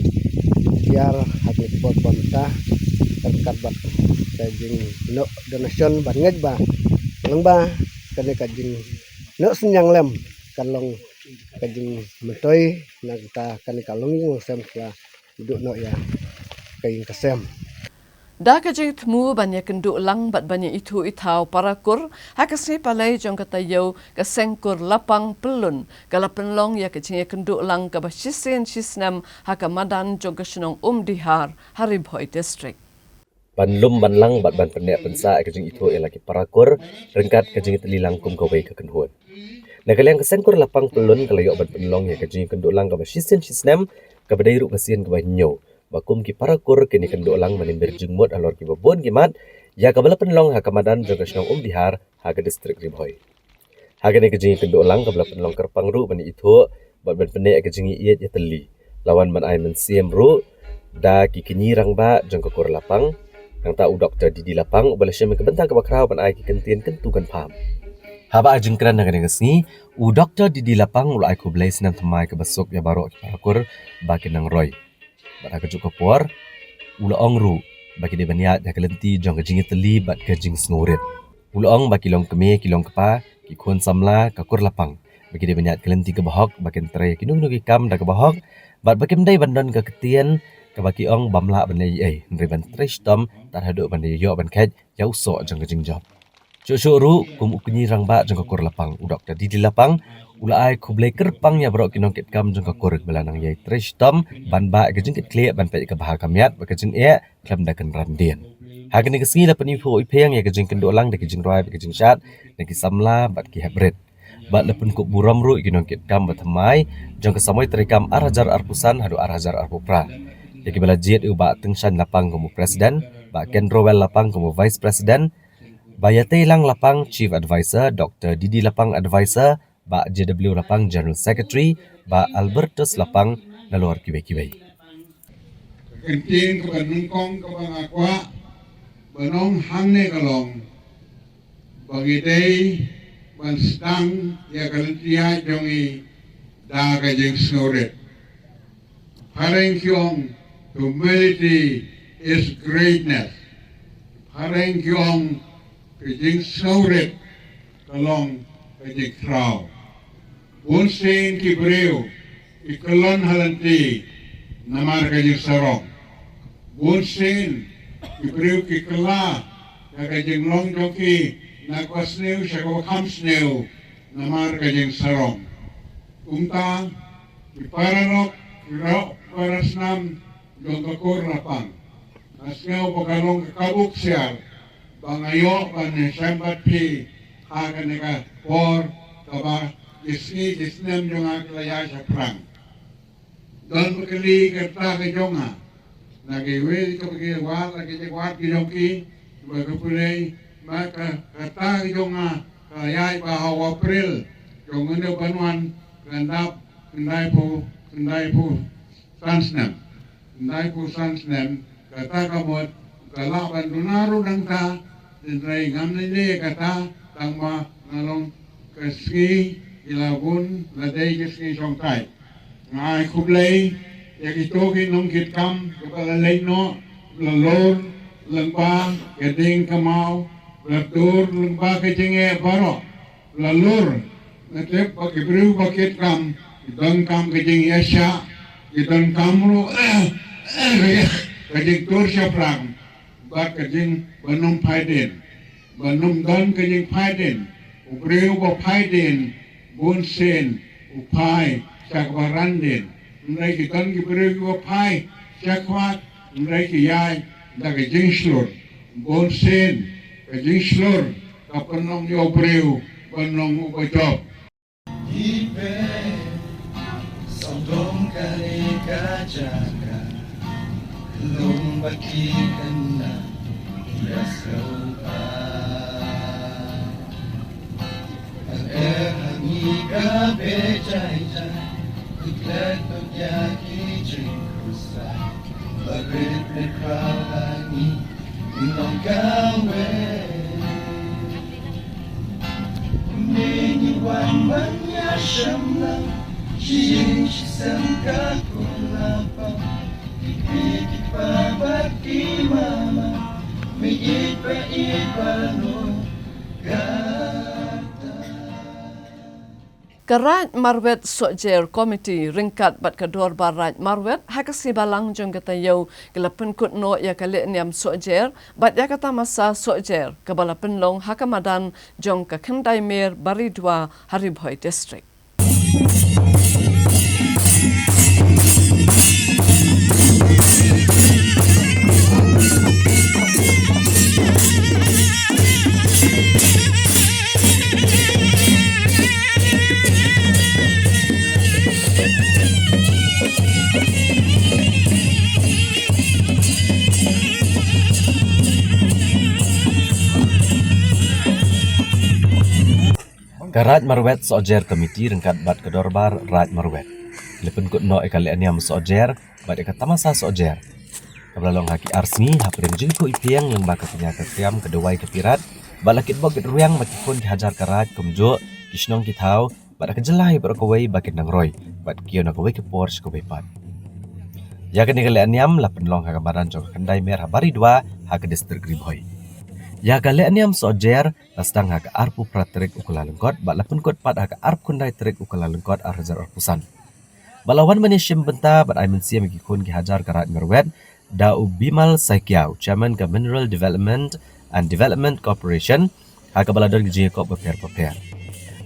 tiar ha kane ka por ba mynta ryngkat bad ka jingnoh donation ban ngeit ba lyngba kane ka jingnoh synñiang lem kan long ka jingmyntoi na ka bynta kane ka longïing longsem ka la duh noh ïa ka ïing ka sem. Da ka jingthmu ban ïakynduh lang bad ban ïa ithuh ithaw para kur, ha ka sngi Palei jong ka taïew ka seng kur Lapang Pyllun ka la pynlong ïa ka jingïakynduh lang kaba shisien shisnem ha ka madan jong ka shnong Umdihar ha Ri Bhoi District. Ban lum ban lang bad ban pynneh pynsah ïa ka jingithuh ïa la ki para kur ryngkat ka jingïatylli lang kum kawei ka kynhun. Na ka liang ka seng kur Lapang Pyllun ka la ïoh ban pynlong ïa ka jingïakynduh lang kaba shisien shisnem kaba dei ruh ka sien kaba hynñiew ba kum ki para kur kin ïakynduh lang ban ïamir jingmut halor kiba bun ki mat ïa kaba la pynlong ha ka madan jong ka shnong Umdihar ha ka distrik Ri Bhoi. Ha kane ka jingïakynduh lang kaba la pynlong kyrpang ruh ban ïaithuh bad ban pynneh ïa ka jingïaieit ïatylli, la wan ban ai mynsiem ruh da ki kñi rangbah jong ka kur Lapang, nangta u Doktor D D Lapang uba la shim ïa ka bynta kaba khraw ban ai ki kyntien kyntu kynpham. Haba ai jingkren ha kane ka sngi, u Doktor D D Lapang u la ai khublei snem thymmai kaba suk ïa baroh ki para kur ba kin nang roi. Bad ha kajuh ka por u la ong ruh ba ki dei ban ïaid ha ka lynti jong ka jingïatylli bad ka jingsngewrit. U la ong ba ki long kmie, ki long kpa, ki khun samla ka kur Lapang, ba ki dei ban ïaid ka lynti kaba hok, ba kin trei kino kino ki kam da kaba hok, bad ba kim dei ban don ka ktien kaba ki ong bym lah ban leh ei ei, hynrei ban trei shitom tad haduh ban ïoh ban kheit ïa u soh jong ka jingjop. Shuh shuh ruh, kum u kñi rangbah jong ka kur Lapang, u Doktor D D Lapang, u la ai khublei kyrpang ïa baroh ki nongkitkam jong ka kur ba la nang ïai trei shitom ban bah ïa ka jingkitkhlieh, ban peit ïa ka bha ka miat bad ka jingeh khlem da kynran dien. Ha kane ka sngi la pynïoh ïa ka jingkynduh lang da ki jingrwai bad ki jingshad na ki samla bad ki heprit. Bad la pynkup burom ruh ïa ki nongkitkam ba thymmai jong ka samoi treikam ar hajar arphew san haduh ar hajar arphew phra. Ïa kiba la jied ïa u Bah Tyngshaiñ Lapang kum u President, Bah Kendrowell Lapang kum u Vice President, Bah Ïateilang Lapang Chief Advisor, Doktor D D Lapang Advisor, Bah J W Lapang General Secretary, Bah Albertus Lapang, nalor kiwei kiwei. Ka ktien kaba nyngkong kaba nga kwah ban ong hangne ka long ba ngi dei ban sdang ïa ka lynti ïaid jong ngi da ka jingsngewrit. Phareng ki ong, humility is greatness. Phareng ki ong, ka jingsngewrit ka long ka jingkhraw. Bunsien ki briew ki kyllon ha lynti namar ka jingsarong. Bunsien ki briew ki kylla ïa ka jinglong jong ki na kaba sniew sha kaba kham sniew namar ka jingsarong. Kumta ki paralok, ki rok parasnam jong ka kur Lapang, nga sngew ba ka long ka kabu ksiar ba nga ïoh ban ïashem bad phi ha kane ka por kaba ki sngi ki snem jong nga ki la ïaid shaphrang. Don ba kylli ka rta ka jong nga na kiwei kaba ki wad, la ki jingwad ki jong ki, ba ka pule ma ka, ka rta ka jong nga ka ïaid ba ha u April jong une u ban wan, ka dap khyndai phew, khyndai phew san snem. Khyndai phew san snem, kata ka mut ka lah ban duna ruh nangta, hynrei ngam lei lei kata, tang ba nga long ka sngi ki la bun, la dei ka sngi shongthait. Nga ai khublei ïa kito ki nongkitkam kiba la leit noh, la lur lyngba ka ding ka maw, la tur lyngba ka jingeh baroh. La lur, nga tip ba ki briew ba kitkam ki donkam ka jingïasyah, ki donkam ruh ka jingtur shaphrang bad ka jingba nym phai dien, ba nym don ka jingphai dien. U briew ba phai dien bunsien u phai sha kaba ran dien. Hynrei ki don ki briew kiba phai sha khmat, hynrei ki ïaid da ka jingshlur. Bunsien ka jingshlur ka pynlong ïa u briew ban long uba jop. Ipe sawdong kane ka jaka, lum baki kena ïa sawdong. Ka er ha ngi ka bejai jai, u klet u ïa ki jingkhrusa, barit ne khraw ha ngi, ngi long kawei. Ngi ngi wan ban ïashem lang, shi ïing shi sem ka kulapa, ki pi ki pa bad ki mama, mi ïeit ba ïeit ba noh. Ka Raid Marwet Sohjer Committee ryngkat bad ka Dorbar Raid Marwet ha ka sngi Balang jong ka taïew ki la pynkut noh ïa ka lehniam Sohjer bad ïa ka tamasa Sohjer kaba la pynlong ha ka madan jong ka Khyndai Mer Baridua ha Ri Bhoi District. Ka Raid Marwet Sohjer Committee ryngkat bad ka Dorbar Raid Marwet ki la pynkut noh ïa ka lehniam Sohjer bad ïa ka tamasa Sohjer kaba la long ha ki ar sngi hapdeng jingkhuid pyrshah lyngba ka kñia ka kriam, ka dawai ka pirat, bad la kitbok kitrwiang bad ki khun ki hajar ka raid kumjuh ki shnong ki thaw bad ka jylla hi baroh kawei ba kin nang roi bad kiew na kawei ka por sha kawei pat. Ïa kane ka lehniam la pynlong ha ka madan jong ka Khyndai Mer ha Baridua ha ka distrik Ri Bhoi. Ïa ka lehniam sohjer la sdang ha ka arphew phra tarik u Kyllalyngkot bad la pynkut pat ha ka arphew khyndai tarik u Kyllalyngkot ar hajar arphew san. Bad la wan ban ïashim bynta bad ai mynsiem ïa ki khun ki hajar ka Raid Marwet da u Bimal Saikia, u Chairman ka Mineral Development and Development Corporation, ha kaba la don ki jingïakop bapher bapher.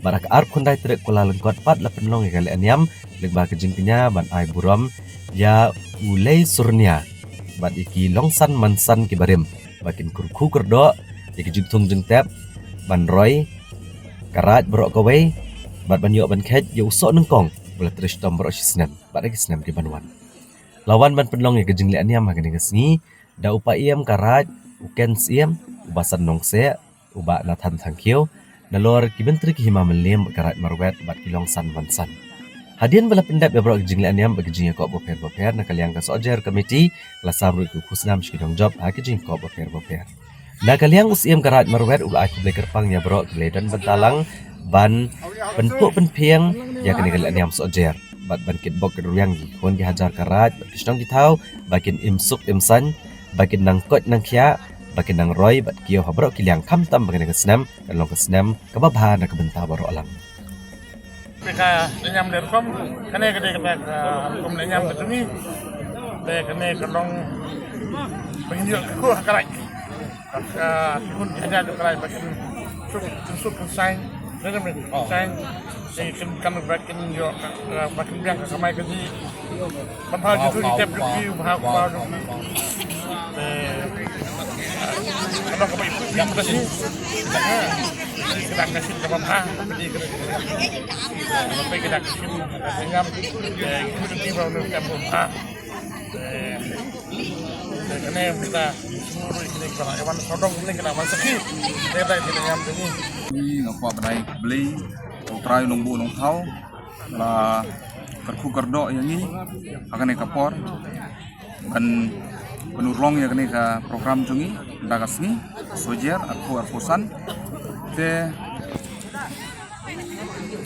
Bad ha ka arphew khyndai tarik u Kyllalyngkot pat la pynlong ïa ka lehniam lyngba ka jingkñia ban ai burom ïa u Lei Surnia bad ïa ki longsan mansan ki barim ba kin kyrkhu kyrdoh ïa ki jingthung jingtep ban roi ka raid baroh kawei bad ban ïoh ban kheit ïa u soh nyngkong ba la trei shitom baroh shi snem bad ha ki snem ki ban wan. La wan ban pynlong ïa ka jinglehniam ha kane ka sngi da u Paiem ka Raid, u Ken Syiem, u Basan Nongseh, u Bah Nathan Thangkhiew, nalor ki Myntri ki Hima Mylliem ka Raid Marwet bad ki longsan mansan. Hadien ba la pyndep ïa baroh ki jinglehniam bad ki jingïakop bapher bapher, na ka liang ka Sohjer Committee la sam ruh ïa ki khusnam sha ki nongjop ha ki jingïakop bapher bapher. Na ka liang u Syiem ka Raid Marwet u la ai khublei kyrpang ïa baroh kiba la don bynta lang ban pynphuh pynphieng ïa kane ka lehniam sohjer bad ban kitbok kitrwiang ïa ki khun ki hajar ka raid bad ki shnong ki thaw ba kin im suk im saiñ, ba kin nang koit nang khiah, ba kin nang roi bad kiew ha baroh ki liang, khamtam ba kane ka snem kan long ka snem kaba bha na ka bynta baroh lang. Te ka lehniam de rukom, kane ka dei kata ka rukom lehniam ka jong ngi. Te kane ka long ba ngin ïoh kyrkhu ha ka raid. Ka, ka, ki khun ki hajar jong ka raid ba kin suk, kin suk kin saiñ. Te kin suk kin saiñ. Te kin kan ba kin ïoh ka, ka, ba kin biang ka kamai kajih. Ban bha jingthoh jingtep jong ki, bha, bha jong ki. Te ka dang kaba ïoh ka shi. Ha. Ka dang ka shi kaba bha. Ka dei ka, ka dang ka shi. Ka dang ka shi. Te ki khun ki ba ïoh ka bha. Te, te kane mynta, kane kaba wan sawdong kane kaba wan sakhi. Te, te, te, te, te, te. Ngi nga kwah ban ai khublei, u Trai Nongbuh Nongthaw, la kyrkhu kyrdoh ïa ngi ha kane ka por ban, ban urlong ïa kane ka program jong ngi da ka sngi Sohjer arphew arphew san. Te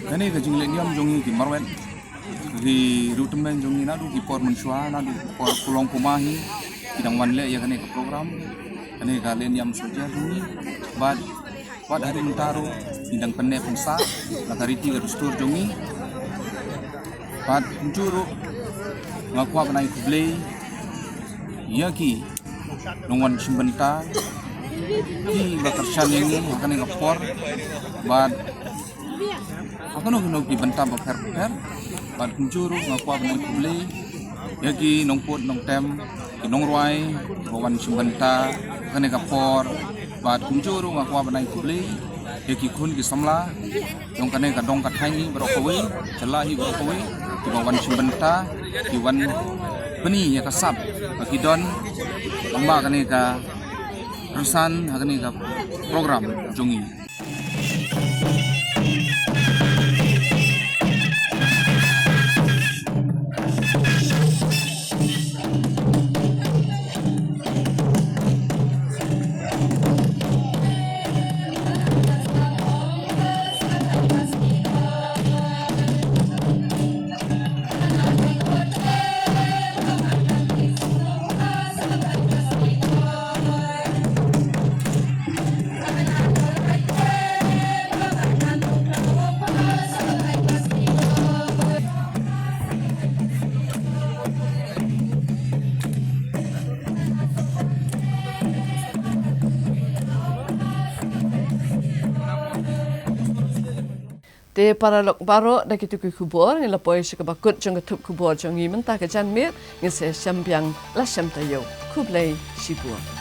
kane ka jinglehniam jong ngi ki marwet, ki riewtymmen jong ngi naduh ki por mynshuwa, naduh ki por pulong puma hi ki dang wan leh ïa kane ka program, kane ka lehniam sohjer jong ngi. Bad, bad haduh mynta ruh ngi dang pynneh pynsah la ka riti ka dustur jong ngi. Bad kumjuh ruh nga kwah ban ai khublei ïa ki nongwan shim bynta kiba kyrshan ïa ngi ha kane ka por. Bad ha kano kano ki bynta bapher bapher. Bad kumjuh ruh nga kwah ban ai khublei ïa ki nongput nongtem, ki nongrwai ba wan shim bynta ha kane ka por. Bad kumjuh ruh nga kwah ban ai khublei ïa ki khun ki samla jong kane ka dong ka thaiñ hi baroh kawei, jylla hi baroh kawei, kiba wan shim bynta, ki wan pyni ïa ka sap ba ki don lyngba kane ka rynsan ha kane ka program jong ngi. Te paralok baroh, da kitu ki khubor ngi la poi sha kaba kut jong ka thup khubor jong ngi mynta ka janmiet. Ngin sa ïashem biang la shem taïew. Khublei shibun.